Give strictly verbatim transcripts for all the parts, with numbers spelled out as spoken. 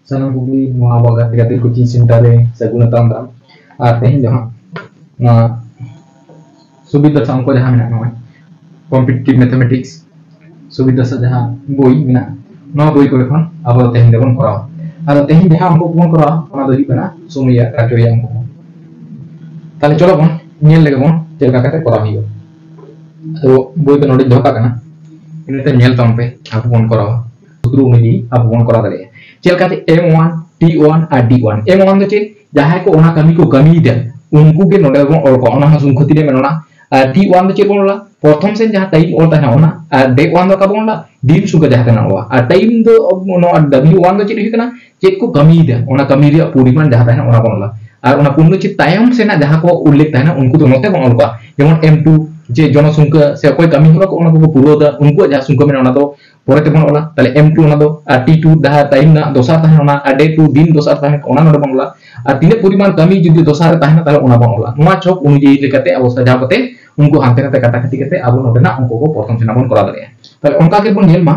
ᱥᱟᱱᱟᱢ ᱠᱚᱜᱮ ᱱᱚᱣᱟ ᱟᱵᱚᱣᱟᱜ ᱜᱟᱛᱮ ᱜᱟᱛᱮ coaching center ᱨᱮ ᱥᱟᱹᱜᱩᱱ ᱟᱛᱟᱝ ᱫᱟᱨᱟᱢ᱾ ᱟᱨ ᱛᱮᱦᱮᱧ ᱫᱚ ᱦᱟᱸᱜ ᱱᱚᱣᱟ ᱥᱩᱵᱤᱫᱷᱟ ᱥᱟᱶ ᱚᱝᱠᱚ ᱡᱟᱦᱟᱸ ᱢᱮᱱᱟᱜᱼᱟ, ᱱᱚᱜᱼᱚᱭ competitive mathematics ᱥᱩᱵᱤᱫᱷᱟ ᱥᱟᱶ ᱡᱟᱦᱟᱸ ᱵᱳᱭ ᱢᱮᱱᱟᱜᱼᱟ, ᱱᱚᱣᱟ ᱵᱳᱭ ᱠᱚᱨᱮ ᱠᱷᱚᱱ ᱟᱵᱚ ᱫᱚ ᱛᱮᱦᱮᱧ ᱫᱚᱵᱚᱱ ᱠᱚᱨᱟᱣᱟ᱾ ᱟᱫᱚ ᱛᱮᱦᱮᱧ ᱡᱟᱦᱟᱸ ᱚᱝᱠᱚ ᱠᱚᱵᱚᱱ ᱠᱚᱨᱟᱣᱟ, ᱚᱱᱟ ᱫᱚ ᱦᱩᱭᱩᱜ ᱠᱟᱱᱟ ᱥᱚᱢᱚᱭ ᱨᱮᱭᱟᱜ ᱠᱟᱨᱡᱚ ᱨᱮᱭᱟᱜ ᱚᱝᱠᱚ᱾ ᱛᱟᱦᱞᱮ ᱪᱚᱞᱚ ᱵᱚᱱ ᱧᱮᱞ ᱞᱮᱜᱮ ᱵᱚᱱ ᱪᱮᱫ ᱞᱮᱠᱟ ᱠᱟᱛᱮ ᱠᱚᱨᱟᱣ ᱦᱩᱭᱩᱜᱼᱟ᱾ ᱛᱚ ᱵᱳᱭ ᱫᱚ ᱱᱚᱰᱮᱧ ᱫᱚᱦᱚ ᱠᱟᱜ ᱠᱟᱱᱟ, ᱤᱱᱟᱹᱛᱮ ᱧᱮᱞ ᱛᱟᱵᱚᱱ ᱯᱮ, ᱟᱵᱚ ᱵᱚᱱ ᱠᱚᱨᱟᱣᱟ᱾ ᱥᱩᱛᱨᱚ ᱚᱱᱩᱡᱟᱭᱤ ᱟᱵᱚ ᱵᱚᱱ ᱠᱚᱨᱟᱣ ᱫᱟᱲᱮᱭᱟᱜᱼᱟ᱾ ᱪᱮᱫ ᱞᱮᱠᱟᱛᱮ M one, T one ᱟᱨ D one? M one ᱫᱚ ᱪᱮᱫ? ᱡᱟᱦᱟᱸᱭ ᱠᱚ ᱚᱱᱟ ᱠᱟᱹᱢᱤ ᱠᱚ ᱠᱟᱹᱢᱤᱭᱮᱫᱟ, ᱩᱱᱠᱩ ᱜᱮ ᱱᱚᱰᱮ ᱵᱚᱱ ᱚᱞ ᱠᱚᱣᱟ᱾ ᱚᱱᱟ ᱦᱚᱸ ᱥᱚᱝᱠᱷᱚ ᱛᱤᱱᱟᱹᱜ ᱢᱮᱱᱟᱜᱼᱟ? ᱟᱨ T one ᱫᱚ ᱪᱮᱫ ᱵᱚᱱ ᱚᱞᱟ? ᱯᱨᱚᱛᱷᱚᱢ ᱥᱮᱱ ᱡᱟᱦᱟᱸ time ᱚᱞ ᱛᱟᱦᱮᱱᱟ ᱚᱱᱟ, ᱟᱨ day one ᱫᱚ ᱚᱠᱟ ᱵᱚᱱ ᱚᱞᱟ? ᱫᱤᱱ ᱥᱩᱠᱟ ᱡᱟᱦᱟᱸ ᱛᱟᱦᱮᱱᱟ ᱚᱱᱟ᱾ ᱟᱨ time ᱫᱚ ᱱᱚᱣᱟ W one ᱫᱚ ᱪᱮᱫ ᱦᱩᱭᱩᱜ ᱠᱟᱱᱟ? ᱪᱮᱫ ᱠᱚ ᱠᱟᱹᱢᱤᱭᱮᱫᱟ, ᱚᱱᱟ ᱠᱟᱹᱢᱤ ᱨᱮᱭᱟᱜ ᱯᱚᱨᱤᱢᱟᱱ ᱡᱟᱦᱟᱸ ᱛᱟᱦᱮᱱᱟ ᱚᱱᱟ ᱵᱚᱱ ᱚᱞᱟ᱾ ᱟᱨ ᱚᱱᱟ ᱯᱩᱱᱱᱚ ᱪᱮᱫ ᱛᱟᱭᱚᱢ ᱥᱮᱱᱟᱜ ᱡᱟᱦᱟᱸ ᱠᱚ ᱩᱞᱞᱮᱠᱷ ᱛᱟᱦᱮᱱᱟ ᱩᱱᱠᱩ ᱫᱚ ᱱᱚᱛᱮ ᱵᱚᱱ ᱚᱞ ᱠᱚᱣᱟ᱾ ᱡᱮᱢᱚᱱ M two, ᱡᱮ ᱡᱚᱱᱚᱥᱚᱝᱠᱷᱟ ᱥᱮ ᱚᱠᱚᱭ ᱠᱟᱹᱢᱤ ᱦᱚᱨᱟ ᱠᱚ ᱚᱱᱟ ᱠᱚᱠᱚ ᱯᱩᱨᱟᱹᱣ ᱮᱫᱟ, ᱩᱱᱠᱩᱣᱟᱜ ᱡᱟᱦᱟᱸ ᱥᱚᱝᱠᱷᱟ ᱢᱮᱱᱟᱜᱼᱟ ᱚᱱᱟ ᱫᱚ ᱯᱚᱨᱮ ᱛᱮᱵᱚᱱ ᱚᱞᱟ᱾ ᱛᱟᱦᱞᱮ M two ᱡᱟᱦᱟᱸ time ᱨᱮᱱᱟᱜ ᱫᱚᱥᱟᱨ ᱛᱟᱦᱮᱱᱟ ᱚᱱᱟ, ᱟᱨ day two ᱫᱤᱱ ᱫᱚᱥᱟᱨ ᱛᱟᱦᱮᱱᱟ ᱚᱱᱟ ᱱᱚᱰᱮ ᱵᱚᱱ ᱚᱞᱟ᱾ ᱟᱨ ᱛᱤᱱᱟᱹᱜ ᱯᱚᱨᱤᱢᱟᱱ ᱠᱟᱹᱢᱤ ᱡᱩᱫᱤ ᱫᱚᱥᱟᱨ ᱨᱮ ᱛᱟᱦᱮᱱᱟ ᱛᱟᱦᱞᱮ ᱚᱱᱟ ᱵᱚᱱ ᱚᱞᱟ᱾ ᱱᱚᱣᱟ ᱪᱷᱚᱠ ᱚᱱᱩᱡᱟᱭᱤ ᱞᱮᱠᱟᱛᱮ ᱟᱵᱚ ᱥᱟᱡᱟᱣ ᱠᱟᱛᱮ ᱩᱱᱠᱩ ᱦᱟᱱᱛᱮ ᱱᱟᱛᱮ ᱠᱟᱴᱟᱠᱟᱴᱤ ᱠᱟᱛᱮ ᱟᱵᱚ ᱱᱚᱰᱮᱱᱟᱜ ᱚᱝᱠᱚ ᱠᱚ ᱯᱨᱚᱛᱷᱚᱢ ᱥᱮᱱᱟᱜ ᱵᱚᱱ ᱠᱚᱨᱟᱣ ᱫᱟᱲᱮᱭᱟᱜᱼᱟ᱾ ᱛᱟᱦᱞᱮ ᱚᱱᱠᱟ ᱜᱮᱵᱚᱱ ᱧᱮᱞ ᱢᱟ,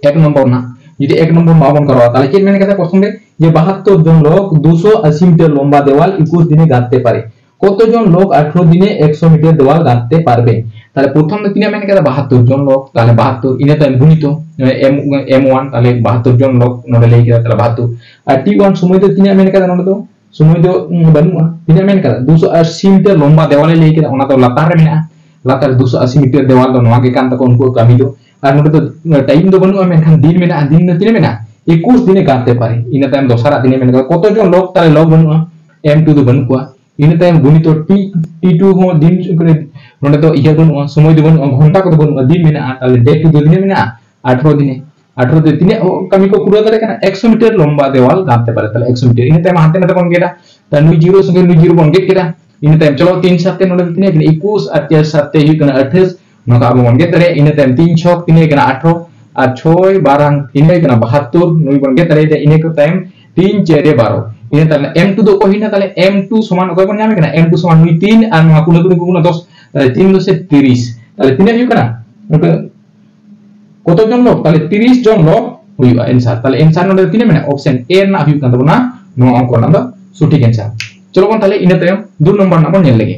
ᱮᱠ ᱱᱚᱢᱵᱚᱨ ᱨᱮᱱᱟᱜ, ᱡᱩᱫᱤ ᱮᱠ ᱱᱚᱢᱵᱚᱨ ᱵᱟᱵᱚᱱ ᱠᱚᱨᱟᱣᱟ, ᱛᱟᱦᱞᱮ ᱪᱮᱫ ᱢᱮᱱ ᱠᱟᱫᱟ ᱯᱨᱚᱛᱷᱚᱢ ᱨᱮ? ᱡᱮ ᱵᱟᱦᱟᱛᱛᱳᱨ ᱡᱚᱱ ᱞᱳᱠ ᱫᱩᱥᱚ ᱟᱥᱤ ᱢᱤᱴᱟᱨ ᱞᱚᱢᱵᱟ ᱫᱮᱣᱟᱞ ᱮᱠᱩᱥ ᱫᱤᱱᱮ ᱜᱟᱸᱛᱷ ᱛᱮ ᱯᱟᱨᱮ᱾ কতজন লোক আঠারো দিনে একশো মিটার দেওয়াল গাঁথতে পারবে? তাহলে প্রথম ᱫᱚ ᱛᱤᱱᱟᱹᱜ ᱢᱮᱱ ᱠᱟᱫᱟ? ᱵᱟᱦᱟᱛᱛᱳᱨ ᱡᱚᱱ ᱞᱳᱠ, ᱛᱟᱦᱞᱮ ᱵᱟᱦᱟᱛᱛᱳᱨ, ᱤᱱᱟᱹ ᱛᱟᱭᱚᱢ ᱜᱩᱱᱤᱛᱚ, M, M one, ᱛᱟᱦᱞᱮ ᱵᱟᱦᱟᱛᱛᱳᱨ ᱡᱚᱱ ᱞᱳᱠ ᱱᱚᱰᱮ ᱞᱟᱹᱭ ᱠᱮᱫᱟ, ᱛᱟᱦᱞᱮ ᱵᱟᱦᱟᱛᱛᱳᱨ᱾ ᱟᱨ T one ᱥᱚᱢᱚᱭ ᱫᱚ ᱛᱤᱱᱟᱹᱜ ᱢᱮᱱ ᱠᱟᱫᱟ ᱱᱚᱰᱮ ᱫᱚ? ᱥᱚᱢᱚᱭ ᱫᱚ, ᱩᱸ, ᱵᱟᱹᱱᱩᱜᱼᱟ᱾ ᱛᱤᱱᱟᱹᱜ ᱢᱮᱱ ᱠᱟᱫᱟ? ᱫᱩᱥᱚ ᱟᱥᱤ ᱢᱤᱴᱟᱨ ᱞᱚᱢᱵᱟ ᱫᱮᱣᱟᱞᱮ ᱞᱟᱹᱭ ᱠᱮᱫᱟ, ᱚᱱᱟ ᱫᱚ ᱞᱟᱛᱟᱨ ᱨᱮ ᱢᱮᱱᱟᱜᱼᱟ᱾ ᱞᱟᱛᱟᱨ ᱫᱩᱥᱚ ᱟᱥᱤ ᱢᱤᱴᱟᱨ ᱫᱮᱣᱟᱞ ᱫᱚ ᱱᱚᱣᱟ ᱜᱮ ᱠᱟᱱ ᱛᱟᱠᱚᱣᱟ ᱩᱱᱠᱩᱣᱟᱜ ᱠᱟᱹᱢᱤ ᱫᱚ᱾ ᱟᱨ ᱱᱚᱰᱮ ᱫᱚ time ᱫᱚ ᱵᱟᱹᱱᱩᱜᱼᱟ, ᱢᱮᱱᱠᱷᱟᱱ ᱫᱤᱱ ᱢᱮᱱᱟᱜᱼᱟ᱾ ᱫᱤᱱ ᱫᱚ ᱛᱤᱱᱟᱹᱜ ᱢᱮᱱᱟᱜᱼᱟ? ᱮᱠᱩᱥ ᱫᱤᱱᱮ ᱜᱟᱸᱛᱷ ᱛᱮ ᱯᱟᱨᱮ᱾ ᱤᱱᱟᱹ ᱛᱟᱭᱚᱢ ᱫᱚᱥᱟᱨᱟᱜ ᱫᱤᱱᱮ ᱢᱮᱱ ᱠᱟᱫᱟ᱾ কতজন লোক? ᱛᱟᱦᱞᱮ ᱞᱳᱠ ᱵᱟᱹᱱᱩᱜᱼᱟ, M two ᱫᱚ ᱵᱟᱹᱱᱩᱜ ᱠᱚᱣᱟ᱾ ᱤᱱᱟᱹ ᱛᱟᱭᱚᱢ ᱜᱩᱱᱤᱛᱚ T, T two ᱦᱚᱸ ᱫᱤᱱ, ᱱᱚᱰᱮ ᱫᱚ ᱤᱭᱟᱹ ᱵᱟᱹᱱᱩᱜᱼᱟ, ᱥᱚᱢᱚᱭ ᱫᱚ ᱵᱟᱹᱱᱩᱜᱼᱟ, ᱜᱷᱚᱱᱴᱟ ᱠᱚᱫᱚ ᱵᱟᱹᱱᱩᱜᱼᱟ, ᱫᱤᱱ ᱢᱮᱱᱟᱜᱼᱟ᱾ ᱛᱟᱦᱞᱮ day two ᱫᱚ ᱛᱤᱱᱟᱹᱜ ᱢᱮᱱᱟᱜᱼᱟ? ᱟᱴᱷᱨᱚ ᱫᱤᱱᱮ᱾ ᱟᱴᱷᱨᱚ ᱫᱤᱱ ᱛᱤᱱᱟᱹᱜ ᱠᱟᱹᱢᱤ ᱠᱚ ᱯᱩᱨᱟᱹᱣ ᱫᱟᱲᱮᱭᱟᱜ ᱠᱟᱱᱟ? ᱮᱠᱥᱚ ᱢᱤᱴᱟᱨ ᱞᱚᱢᱵᱟ ᱫᱮᱣᱟᱞ ᱜᱟᱸᱛᱷ ᱛᱮ ᱯᱟᱨᱮ᱾ ᱛᱟᱦᱞᱮ ᱮᱠᱥᱚ ᱢᱤᱴᱟᱨ᱾ ᱤᱱᱟᱹ ᱛᱟᱭᱚᱢ ᱦᱟᱱᱛᱮ ᱱᱟᱛᱮ ᱵᱚᱱ ᱜᱮᱫᱟ᱾ ᱛᱟᱦᱞᱮ ᱱᱩᱭ ᱡᱤᱨᱳ ᱥᱚᱸᱜᱮ ᱱᱩᱭ ᱡᱤᱨᱳ ᱵᱚᱱ ᱜᱮᱫ ᱠᱮᱫᱟ᱾ ᱤᱱᱟᱹ ᱛᱟᱭᱚᱢ ᱪᱚᱞᱚ ᱛᱤᱱ ᱥᱟᱛ ᱛᱮ ᱱᱚᱰᱮ ᱫᱚ ᱛᱤᱱᱟᱹᱜ ᱦᱩᱭᱩᱜ ᱠᱟᱱᱟ? ᱮᱠᱩᱥ ᱟᱨ ᱪᱟᱨ ᱥᱟᱛ ᱛᱮ ᱦᱩᱭᱩᱜ ᱠᱟᱱᱟ ᱟᱴᱷᱟᱥ᱾ ᱱᱚᱝᱠᱟ ᱟᱵᱚ ᱵᱚᱱ ᱜᱮᱫ ᱫᱟᱲᱮᱭᱟᱜᱼᱟ᱾ ᱤᱱᱟᱹ ᱛᱟᱭᱚᱢ ᱛᱤᱱ ᱪᱷᱚᱠ ᱛᱤᱱᱟᱹᱜ ᱦᱩᱭᱩᱜ ᱠᱟᱱᱟ? ᱟᱴᱷᱨᱚ᱾ ᱟᱨ ᱪᱷᱚᱭ ᱵᱟᱨᱟᱝ ᱛᱤᱱᱟᱹᱜ ᱦᱩᱭᱩᱜ ᱠᱟᱱᱟ? ᱵᱟᱦᱟᱛᱛᱳᱨ᱾ ᱱᱩᱭ ᱵᱚᱱ ᱜᱮᱫ ᱫᱟᱲᱮᱭᱟᱫᱟ᱾ ᱤᱱᱟᱹ ᱠᱚ ᱛᱟᱭᱚᱢ ᱛᱤᱱ ᱪᱟᱨᱮ ᱵᱟᱨᱚ᱾ ᱤᱱᱟᱹ ᱛᱟᱭᱚᱢ M two ᱫᱚ ᱚᱠᱚᱭ ᱦᱩᱭᱱᱟ? ᱛᱟᱦᱞᱮ M two ᱥᱚᱢᱟᱱ ᱚᱠᱚᱭ ᱵᱚᱱ ᱧᱟᱢᱮ ᱠᱟᱱᱟ? M two ᱥᱚᱢᱟᱱ ᱱᱩᱭ ᱛᱤᱱ ᱟᱨ ᱱᱚᱣᱟ ᱠᱩᱱᱟᱹ ᱠᱩᱱᱤ ᱠᱚ ᱠᱩᱱᱟᱹ ᱫᱚᱥ᱾ ᱛᱟᱦᱞᱮ ᱛᱤᱱ ᱫᱚᱥᱮ ᱛᱤᱨᱤᱥ᱾ ᱛᱟᱦᱞᱮ ᱛᱤᱱᱟᱹᱜ ᱦᱩᱭᱩᱜ ᱠᱟᱱᱟ? ᱱᱚᱰᱮ ᱠᱚᱛᱚ ᱡᱚᱱ ᱞᱳᱠ? ᱛᱟᱦᱞᱮ ᱛᱤᱨᱤᱥ ᱡᱚᱱ ᱞᱳᱠ ᱦᱩᱭᱩᱜᱼᱟ answer᱾ ᱛᱟᱦᱚᱞᱮ answer ᱱᱚᱰᱮ ᱛᱤᱱᱟᱹᱜ ᱢᱮᱱᱟᱜᱼᱟ? Option A ᱨᱮᱱᱟᱜ ᱦᱩᱭᱩᱜ ᱠᱟᱱ ᱛᱟᱵᱚᱱᱟ ᱱᱚᱣᱟ ᱚᱝᱠᱚ ᱨᱮᱱᱟᱜ ᱫᱚ ᱥᱚᱴᱷᱤᱠ answer᱾ ᱪᱚᱞᱚ ᱵᱚᱱ ᱛᱟᱦᱚᱞᱮ ᱤᱱᱟᱹ ᱛᱟᱭᱚᱢ ᱫᱩ ᱱᱚᱢᱵᱚᱨ ᱨᱮᱱᱟᱜ ᱵᱚᱱ ᱧᱮᱞ ᱞᱮᱜᱮ᱾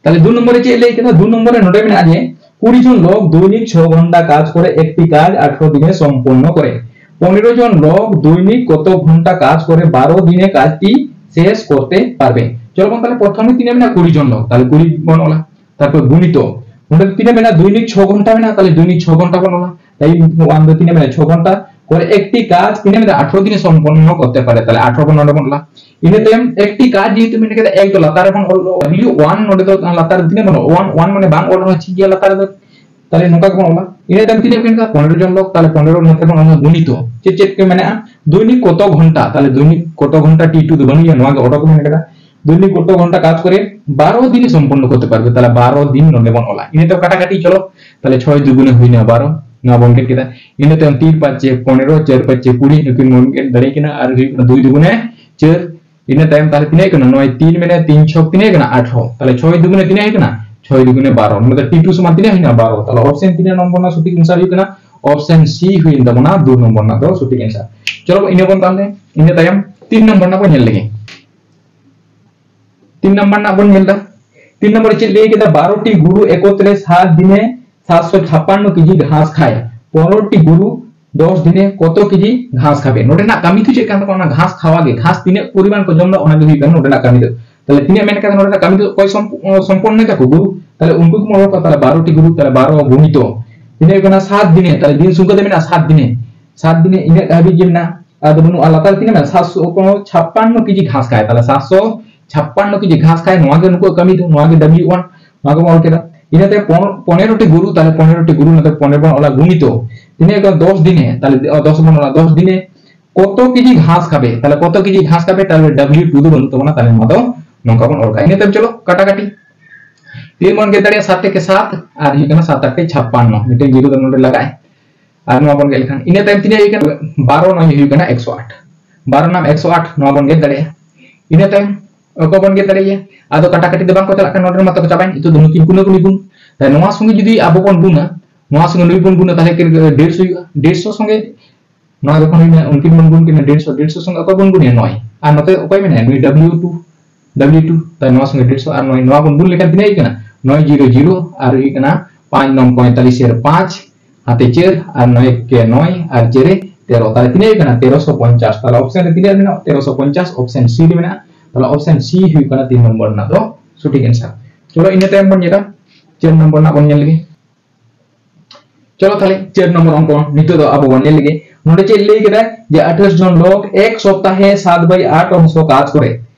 তাহলে দু নম্বরে ᱪᱮᱫ ᱞᱟᱹᱭ ᱠᱮᱫᱟ? দু নম্বরে ᱱᱚᱰᱮ ᱢᱮᱱᱟᱜᱼᱟ ᱡᱮ ᱠᱩᱲᱤ জন লোক দৈনিক ছ ঘন্টা কাজ করে একটি কাজ আঠারো দিনে সম্পন্ন করে। পনেরো জন লোক দৈনিক কত ঘন্টা কাজ করে বারো দিনে কাজটি শেষ করতে পারবে? চলো বন্ধু, তাহলে প্রথমে তিনে ᱢᱮᱱᱟᱜᱼᱟ ᱠᱩᱲᱤ জন লোক, ᱛᱟᱦᱚᱞᱮ ᱠᱩᱲᱤ ᱵᱚᱱ ᱚᱞᱟ᱾ ᱛᱟᱨᱯᱚᱨ ᱜᱩᱱᱤᱛᱚ, ᱱᱚᱰᱮ ᱛᱤᱱᱟᱹᱜ ᱢᱮᱱᱟᱜᱼᱟ? ᱫᱚᱭᱱᱤᱠ ᱪᱷᱚ ᱜᱷᱚᱱᱴᱟ ᱢᱮᱱᱟᱜᱼᱟ, ᱛᱟᱦᱚᱞᱮ ᱫᱚᱭᱱᱤᱠ ᱪᱷᱚ ᱜᱷᱚᱱᱴᱟ ᱵᱚᱱ ᱚᱞᱟ᱾ ᱴᱟᱭᱤᱢ ᱚᱣᱟᱱ ᱫᱚ ᱛᱤᱱᱟᱹᱜ ᱢᱮᱱᱟᱜᱼᱟ? ᱪᱷᱚ ᱜᱷᱚᱱᱴᱟ᱾ ᱯᱚᱨᱮ একটি কাজ ᱛᱤᱱᱟᱹᱜ ᱢᱮᱱᱟᱜᱼᱟ? ᱟᱴᱷᱨᱚ ᱫᱤᱱᱮ ᱥᱚᱢᱯᱚᱱᱱᱚ ᱠᱚᱨᱛᱮ ᱯᱟᱨᱮ, ᱛᱟᱦᱚᱞᱮ ᱟᱴᱷᱨᱚ ᱵᱚᱱ ᱱᱚᱰᱮ ᱵᱚᱱ ᱚᱞᱟ᱾ ᱤᱱᱟᱹ ᱛᱟᱭᱚᱢ একটি কাজ ᱡᱮᱦᱮᱛᱩ ᱢᱮᱱ ᱠᱮᱫᱟ, এক ᱫᱚ ᱞᱟᱛᱟᱨ ᱨᱮᱵᱚᱱ ᱚᱞ, ᱰᱟᱵᱞᱤᱭᱩ ᱚᱣᱟᱱ ᱱᱚᱰᱮ ᱫᱚ ᱞᱟᱛᱟᱨ ᱨᱮ ᱛᱤᱱᱟᱹᱜ ᱵᱚᱱ ᱚᱞᱟ? ᱚᱣᱟᱱ, ᱚᱣᱟᱱ ᱢᱟᱱᱮ ᱵᱟᱝ ᱚᱞ ᱨᱮᱦᱚᱸ ᱴᱷᱤᱠ ᱜᱮᱭᱟ, ᱞᱟᱛᱟᱨ ᱨᱮᱫᱚ᱾ ᱛᱟᱦᱚᱞᱮ ᱱᱚᱝᱠᱟ ᱜᱮᱵᱚᱱ ᱚᱞᱟ᱾ ᱤᱱᱟᱹ ᱛᱟᱭᱚᱢ ᱛᱤᱱᱟᱹᱜ ᱦᱩᱭᱮᱱ ᱠᱷᱟᱱ? ᱯᱚᱱᱮᱨᱚ ᱡᱚᱱ ᱞᱳᱠ, ᱛᱟᱦᱚᱞᱮ ᱯᱚᱱᱮᱨᱚ ᱱᱚᱛᱮ ᱵᱚᱱ ᱚᱞᱟ ᱜᱩᱱᱤᱛᱚ᱾ ᱪᱮᱫ ᱪᱮᱫ ᱠᱚ ᱢᱮᱱᱟᱜᱼᱟ? ᱫᱚᱭᱱᱤᱠ ᱠᱚᱛᱚ ᱜᱷᱚᱱᱴᱟ, ᱛᱟᱦᱚᱞᱮ ᱫᱚᱭᱱᱤᱠ ᱠᱚᱛᱚ ঘᱚᱱᱴᱟ টি টু ᱫᱚ ᱵᱟᱹᱱᱩᱜᱼᱟ, ᱱᱚᱣᱟ ᱜᱮ ᱚᱰᱚᱠ ᱢᱮᱱ ᱠᱟᱫᱟ᱾ দৈনিক কত ঘন্টা কাজ করে বারো দিনে সম্পন্ন করতে পারবে, তাহলে বারো দিন ᱱᱚᱰᱮ ᱵᱚᱱ ᱚᱞᱟ᱾ ᱤᱱᱟᱹ ᱛᱟᱭᱚᱢ ᱠᱟᱴᱟᱠᱟᱴᱤ, ᱪᱚᱞᱚ, ᱛᱟᱦᱚᱞᱮ ᱪᱷᱚᱭ ᱫᱩᱜᱩᱱᱮ ᱦᱩᱭᱱᱟ ᱵᱟᱨᱚ, ᱱᱚᱣᱟ ᱵᱚᱱ ᱜᱮᱫ ᱠᱮᱫᱟ᱾ ᱤᱱᱟᱹ ᱛᱟᱭᱚᱢ ᱛᱤᱱ ᱯᱟᱸᱪᱮ ᱯᱚᱱᱮᱨᱚ, ᱪᱟᱨ ᱯᱟᱸᱪᱮ ᱠᱩᱲᱤ, ᱱᱩᱠᱤᱱ ᱵᱚᱱ ᱜᱮᱫ ᱫᱟᱲᱮ ᱠᱤᱱᱟ, ᱟᱨ ᱦᱩᱭᱩᱜ ᱠᱟᱱᱟ ᱫᱩᱭ ᱫᱩᱜᱩᱱᱮ ᱪᱟᱨ᱾ ᱤᱱᱟᱹ ᱛᱟᱭᱚᱢ ᱛᱟᱦᱚᱞᱮ ᱛᱤᱱᱟᱹᱜ ᱠᱟᱱᱟ? ᱱᱚᱭ ᱛᱤᱱ ᱢᱮᱱᱟᱭᱟ, ᱛᱤᱱ ᱪᱷᱚᱠ ᱛᱤᱱᱟᱹᱜ ᱠᱟᱱᱟ? ᱟᱴᱷᱨᱚ᱾ ᱛᱟᱦᱚᱞᱮ ᱪᱷᱚᱭ ᱫᱩᱜᱩᱱᱮ ᱛᱤᱱᱟᱹᱜ ᱦᱩᱭᱩᱜ ᱠᱟᱱᱟ? ᱪᱷᱚᱭ ᱫᱩᱜᱩᱱᱮ ᱵᱟᱨᱚ᱾ ᱱᱚᱰᱮ ᱫᱚ টি টু ᱥᱚᱢᱟᱱ ᱛᱤᱱᱟᱹᱜ ᱦᱩᱭᱱᱟ? ᱵᱟᱨᱚ᱾ ᱛᱟᱦᱚᱞᱮ ᱚᱯᱥᱮᱱ ᱛᱤᱱᱟᱹᱜ ᱱᱚᱢᱵᱚᱨ ᱨᱮᱱᱟᱜ ᱥᱚᱴᱷᱤᱠ ᱮᱱᱥᱟᱨ ᱦᱩᱭᱩᱜ ᱠᱟᱱᱟ? ᱚᱯᱥᱮᱱ ᱥᱤ ᱦᱩᱭᱮᱱ ᱛᱟᱵᱚᱱᱟ ᱫᱩ ᱱᱚᱢᱵᱚᱨ ᱨᱮᱱᱟᱜ ᱫᱚ ᱥᱚᱴᱷᱤᱠ ᱮᱱᱥᱟᱨ᱾ ᱪᱚᱞᱚ ᱤᱱᱟᱹ ᱵᱚᱱ ᱛᱟᱦᱚᱞᱮ ᱤᱱᱟᱹ ᱛᱟᱭᱚᱢ ᱛᱤᱱ ᱱᱚᱢᱵᱚᱨ ᱨᱮᱱᱟᱜ ᱵᱚᱱ ᱧᱮᱞ ᱞᱮᱜᱮ᱾ তিন নম্বর ᱨᱮᱱᱟᱜ ᱵᱚᱱ ᱧᱮᱞ ᱮᱫᱟ᱾ তিন নম্বরে ᱪᱮᱫ ᱞᱟᱹᱭ ᱠᱮᱫᱟ? ᱵᱟᱨᱚ ᱴᱤ ᱜᱩᱨᱩ ᱮᱠᱚᱛᱨᱮ ᱥᱟᱛ ᱫᱤᱱᱮ ᱥᱟᱛᱥᱚ ᱪᱷᱟᱯᱯᱟᱱᱱᱚ ᱠᱮᱡᱤ ᱜᱷᱟᱥ ᱠᱷᱟᱭ, ᱯᱚᱱᱨᱚ ᱴᱤ ᱜᱩᱨᱩ ᱫᱚᱥ ᱫᱤᱱᱮ ᱠᱚᱛᱚ ᱠᱮᱡᱤ ᱜᱷᱟᱥ ᱠᱷᱟᱵᱮ? ᱱᱚᱰᱮᱱᱟᱜ ᱠᱟᱹᱢᱤ ᱫᱚ ᱪᱮᱫ ᱠᱟᱱ ᱛᱟᱠᱚᱣᱟ? ᱚᱱᱟ ᱜᱷᱟᱥ ᱠᱷᱟᱣᱟ ᱜᱮ, ᱜᱷᱟᱥ ᱛᱤᱱᱟᱹᱜ ᱯᱚᱨᱤᱢᱟᱱ ᱠᱚ ᱡᱚᱢ ᱮᱫᱟ, ᱚᱱᱟ ᱜᱮ ᱦᱩᱭᱩᱜ ᱠᱟᱱᱟ ᱱᱚᱰᱮᱱᱟᱜ ᱠᱟᱹᱢᱤ ᱫᱚ᱾ ᱛᱟᱦᱚᱞᱮ ᱛᱤᱱᱟᱹᱜ ᱢᱮᱱ ᱠᱟᱫᱟ ᱱᱚᱰᱮᱱᱟᱜ ᱠᱟᱹᱢᱤ ᱫᱚ? ᱚᱠᱚᱭ ᱥᱚᱢ-, ᱥᱚᱢᱯᱚᱱᱱᱚᱭ ᱛᱟᱠᱚ? ᱜᱩᱨᱩ᱾ ᱛᱟᱦᱚᱞᱮ ᱩᱱᱠᱩ ᱜᱮ ᱢᱚᱬᱮ ᱠᱚ, ᱛᱟᱦᱚᱞᱮ ᱵᱟᱨᱚ ᱴᱤ ᱜᱩᱨᱩ, ᱛᱟᱦᱚᱞᱮ ᱵᱟᱨᱚ ᱜᱩᱱᱤᱛᱚ ᱛᱤᱱᱟᱹᱜ ᱦᱩᱭᱩᱜ ᱠᱟᱱᱟ? ᱥᱟᱛ ᱫᱤᱱᱮ, ᱛᱟᱦᱚᱞᱮ ᱫᱤᱱ ᱥᱚᱝᱠᱷᱟ ᱫᱚ ᱢᱮᱱᱟᱜᱼᱟ ᱥᱟᱛ ᱫᱤᱱᱮ, ᱥᱟᱛ ᱫᱤᱱᱮ ᱤᱱᱟᱹᱜ ᱦᱟᱹᱵᱤᱡ ᱜᱮ ᱢᱮᱱᱟᱜᱼᱟ᱾ ᱟᱫᱚ ᱵᱟᱹᱱᱩᱜᱼᱟ, ᱞᱟᱛᱟᱨ ᱛᱤᱱᱟᱹᱜ ᱢᱮᱱᱟᱜᱼᱟ? ᱥᱟᱛᱥᱚ ᱪᱷᱟᱯᱯᱟᱱᱱᱚ ᱠᱮᱡᱤ ᱜᱷᱟᱥ ᱠᱷᱟᱭ, ᱛᱟᱦᱚᱞᱮ ᱥᱟᱛᱥᱚ ᱪᱷᱟᱯᱯᱟᱱᱱᱚ ᱠᱮᱡᱤ ᱜᱷᱟᱥ ᱠᱷᱟᱭ, ᱱᱚᱣᱟ ᱜᱮ ᱱᱩᱠᱩᱣᱟᱜ ᱠᱟᱹᱢᱤ ᱫᱚ, ᱱᱚᱣᱟ ᱜᱮ ᱰᱟᱵᱞᱤᱭᱩ ᱚᱣᱟᱱ, ᱱᱚᱣᱟ ᱜᱮᱵᱚᱱ ᱚᱞ ᱠᱮᱫᱟ᱾ ᱤᱱᱟᱹ ᱛᱟᱭᱚᱢ ᱯᱚᱱ-, ᱯᱚᱱᱮᱨᱚ ᱴᱤ ᱜᱩᱨᱩ, ᱛᱟᱦᱚᱞᱮ ᱯᱚᱱᱮᱨᱚ ᱴᱤ ᱜᱩᱨᱩ, ᱱᱚᱛᱮ ᱯᱚᱱᱮᱨᱚ ᱵᱚᱱ ᱚᱞᱟ ᱜᱩᱱᱤᱛᱚ, ᱛᱤᱱᱟᱹᱜ ᱠᱟᱱᱟ? ᱫᱚᱥ ᱫᱤᱱᱮ, ᱛᱟᱦᱚᱞᱮ ᱫᱚᱥ ᱵᱚᱱ ᱚᱞᱟ ᱫᱚᱥ ᱫᱤᱱᱮ ᱠᱚᱛᱚ ᱠᱮᱡᱤ ᱜᱷᱟᱥ ᱠᱷᱟᱵᱮ, ᱛᱟᱦᱚᱞᱮ ᱠᱚᱛᱚ ᱠᱮᱡᱤ ᱜᱷᱟᱥ ᱠᱷᱟᱵᱮ, ᱛᱟᱦᱚᱞᱮ ᱰᱟᱵᱞᱤᱭᱩ ᱴᱩ ᱫᱚ ᱵᱟᱹᱱᱩᱜ ᱛᱟᱵᱚᱱᱟ, ᱛᱟᱦᱚᱞᱮ ᱱᱚᱣᱟ ᱫᱚ ᱱᱚᱝᱠᱟ ᱵᱚᱱ ᱚᱞ ᱠᱟᱜᱼᱟ᱾ ᱤᱱᱟᱹ ᱛᱟᱭᱚᱢ ᱪᱚᱞᱚ ᱠᱟᱴᱟᱠᱟᱴᱤ, ᱛᱤᱱ ᱵᱚᱱ ᱜᱮᱫ ᱫᱟᱲᱮᱭᱟᱜᱼᱟ? ᱥᱟᱛ ᱛᱮᱠᱮ ᱥᱟᱛ, ᱟᱨ ᱦᱩᱭᱩᱜ ᱠᱟᱱᱟ ᱥᱟᱛ ᱟᱴᱮ ᱪᱷᱟᱯᱯᱟᱱᱱᱚ, ᱢᱤᱫᱴᱮᱱ ᱡᱤᱨᱳ ᱫᱚ ᱱᱚᱰᱮ ᱞᱟᱜᱟᱜᱼᱟᱭ᱾ ᱟᱨ ᱱᱚᱣᱟ ᱵᱚᱱ ᱜᱮᱫ ᱞᱮᱠᱷᱟᱱ ᱤᱱᱟᱹ ᱛᱟᱭᱚᱢ ᱛᱤᱱᱟᱹᱜ ᱦᱩᱭᱩᱜ ᱠᱟᱱᱟ? ᱵᱟᱨᱚ, ᱱᱚᱭ ᱦᱩᱭᱩᱜ ᱠᱟᱱᱟ ᱮᱠᱥᱚ ᱟᱴ᱾ ᱵᱟᱨᱚ ᱱᱟᱢ ᱮᱠᱥᱚ ᱟᱴ, ᱱᱚᱣᱟ ᱵᱚᱱ ᱜᱮᱫ ᱫᱟᱲᱮᱭᱟᱜᱼᱟ᱾ ᱤᱱᱟᱹ ᱛᱟᱭᱚᱢ ᱚᱠᱚᱭ ᱵᱚᱱ ᱜᱮᱫ ᱫᱟᱲᱮᱭᱟᱜᱼᱟ? ᱟᱫᱚ ᱠᱟᱴᱟᱠᱟᱴᱤ ᱫᱚ ᱵᱟᱝ ᱠᱚ ᱪᱟᱞᱟᱜ ᱠᱟᱱᱟ, ᱱᱚᱰᱮ ᱢᱟᱛᱚ ᱠᱚ ᱪᱟᱵᱟᱭᱮᱱ᱾ ᱱᱤᱛᱚᱜ ᱫᱚ ᱱᱩᱠᱤᱱ ᱠᱩᱱᱟᱹ ᱠᱩᱱᱤ ᱜᱩᱱ᱾ ᱛᱟᱦᱞᱮ ᱱᱚᱣᱟ ᱥᱚᱸᱜᱮ ᱡᱩᱫᱤ ᱟᱵᱚ ᱵᱚᱱ ᱜᱩᱱᱟ, ᱱᱚᱣᱟ ᱥᱚᱸᱜᱮ ᱱᱩᱭ ᱵᱚᱱ ᱜᱩᱱᱟ, ᱛᱟᱦᱚᱞᱮ ᱰᱮᱲᱥᱚ ᱦᱩᱭᱩᱜᱼᱟ᱾ ᱰᱮᱲᱥᱚ ᱥᱚᱸᱜᱮ ᱱᱚᱣᱟ ᱡᱚᱠᱷᱚᱱ ᱦᱩᱭᱱᱟ, ᱩᱱᱠᱤᱱ ᱵᱚᱱ ᱜᱩᱱ ᱠᱤᱱᱟ ᱰᱮᱲᱥᱚ, ᱰᱮᱲᱥᱚ ᱥᱚᱸᱜᱮ ᱚᱠᱚᱭ ᱵᱚᱱ ᱜᱩᱱᱮᱭᱟ? ᱱᱚᱭ᱾ ᱟᱨ ᱱᱚᱛᱮ ᱚᱠᱚᱭ ᱢᱮᱱᱟᱭᱟ? ᱱᱩᱭ ᱰᱟᱵᱽᱞᱤᱭᱩ ᱴᱩ, ᱰᱟᱵᱽᱞᱤᱭᱩ ᱴᱩ, ᱛᱟᱦᱞᱮ ᱱᱚᱣᱟ ᱥᱚᱸᱜᱮ ᱰᱮᱲᱥᱚ ᱟᱨ ᱱᱚᱭ, ᱱᱚᱣᱟ ᱵᱚᱱ ᱜᱩᱱ ᱞᱮᱠᱷᱟᱱ ᱛᱤᱱᱟᱹᱜ ᱦᱩᱭᱩᱜ ᱠᱟᱱᱟ? ᱱᱚᱭ ᱡᱤᱨᱳ ᱡᱤᱨᱳ ᱟᱨ ᱦᱩᱭᱩᱜ ᱠᱟᱱᱟ ᱯᱟᱸᱪ ᱱᱚᱝ ᱯᱚᱸᱭᱛᱟᱞᱤᱥ ᱮᱨ ᱯᱟᱸᱪ, ᱦᱟᱛᱮ ᱪᱟᱨ ᱟᱨ ᱱᱚᱭ ᱮᱠᱮ ᱱᱚᱭ ᱟᱨ ᱪᱟᱨᱮ ᱛᱮᱨᱚ, ᱛᱟᱦᱞᱮ ᱛᱤᱱᱟᱹᱜ ᱦᱩᱭᱩᱜ ᱠᱟᱱᱟ? ᱛᱮᱨᱚᱥᱚ ᱯᱚᱧᱪᱟᱥ᱾ ᱛᱟᱦᱞᱮ ᱚᱯᱥᱮᱱ ᱨᱮ ᱛᱤᱱᱟᱹᱜ ᱢᱮᱱᱟᱜᱼᱟ? ᱛᱮᱨᱚᱥᱚ ᱯᱚᱧᱪᱟᱥ, ᱚᱯᱥᱮᱱ ᱥᱤ ᱨᱮ ᱢᱮᱱᱟᱜᱼᱟ᱾ ᱛᱟᱦᱞᱮ ᱚᱯᱥᱮᱱ ᱥᱤ ᱦᱩᱭᱩᱜ ᱠᱟᱱᱟ ᱛᱤᱱ ᱱᱚᱢᱵᱚᱨ ᱨᱮᱱᱟᱜ ᱫᱚ ᱥᱚᱴᱷᱤᱠ ᱮᱱᱥᱟᱨ᱾ ᱪᱚᱞᱚ ᱤᱱᱟᱹ ᱛᱟᱭᱚᱢ ᱵᱚᱱ ᱧᱮᱞᱟ, ᱪᱟᱨ ᱱᱚᱢᱵᱚᱨ ᱨᱮᱱᱟᱜ ᱵᱚᱱ ᱧᱮᱞ ᱞᱮᱜᱮ᱾ ᱪᱚᱞᱚ ᱛᱟᱦᱞᱮ ᱪᱟᱨ ᱱᱚᱢᱵᱚᱨ ᱚᱝᱠᱚ ᱱᱤᱛᱚᱜ ᱫᱚ ᱟᱵᱚ ᱵᱚᱱ ᱧᱮᱞ ᱞᱮᱜᱮ᱾ ᱱᱚᱰᱮ ᱪᱮᱫ ᱞᱟᱹᱭ ᱠᱮᱫᱟᱭ ᱡᱮ ᱟᱴᱷᱟᱥ ᱡᱚᱱ ᱞᱳᱜ ᱮᱠ ᱥᱚᱯᱛᱟᱦᱮ ᱥᱟᱛ ᱵᱟᱭ ᱟᱴ ᱚᱝᱥᱚ ᱠᱟᱡᱽ ᱠᱚᱨᱮ,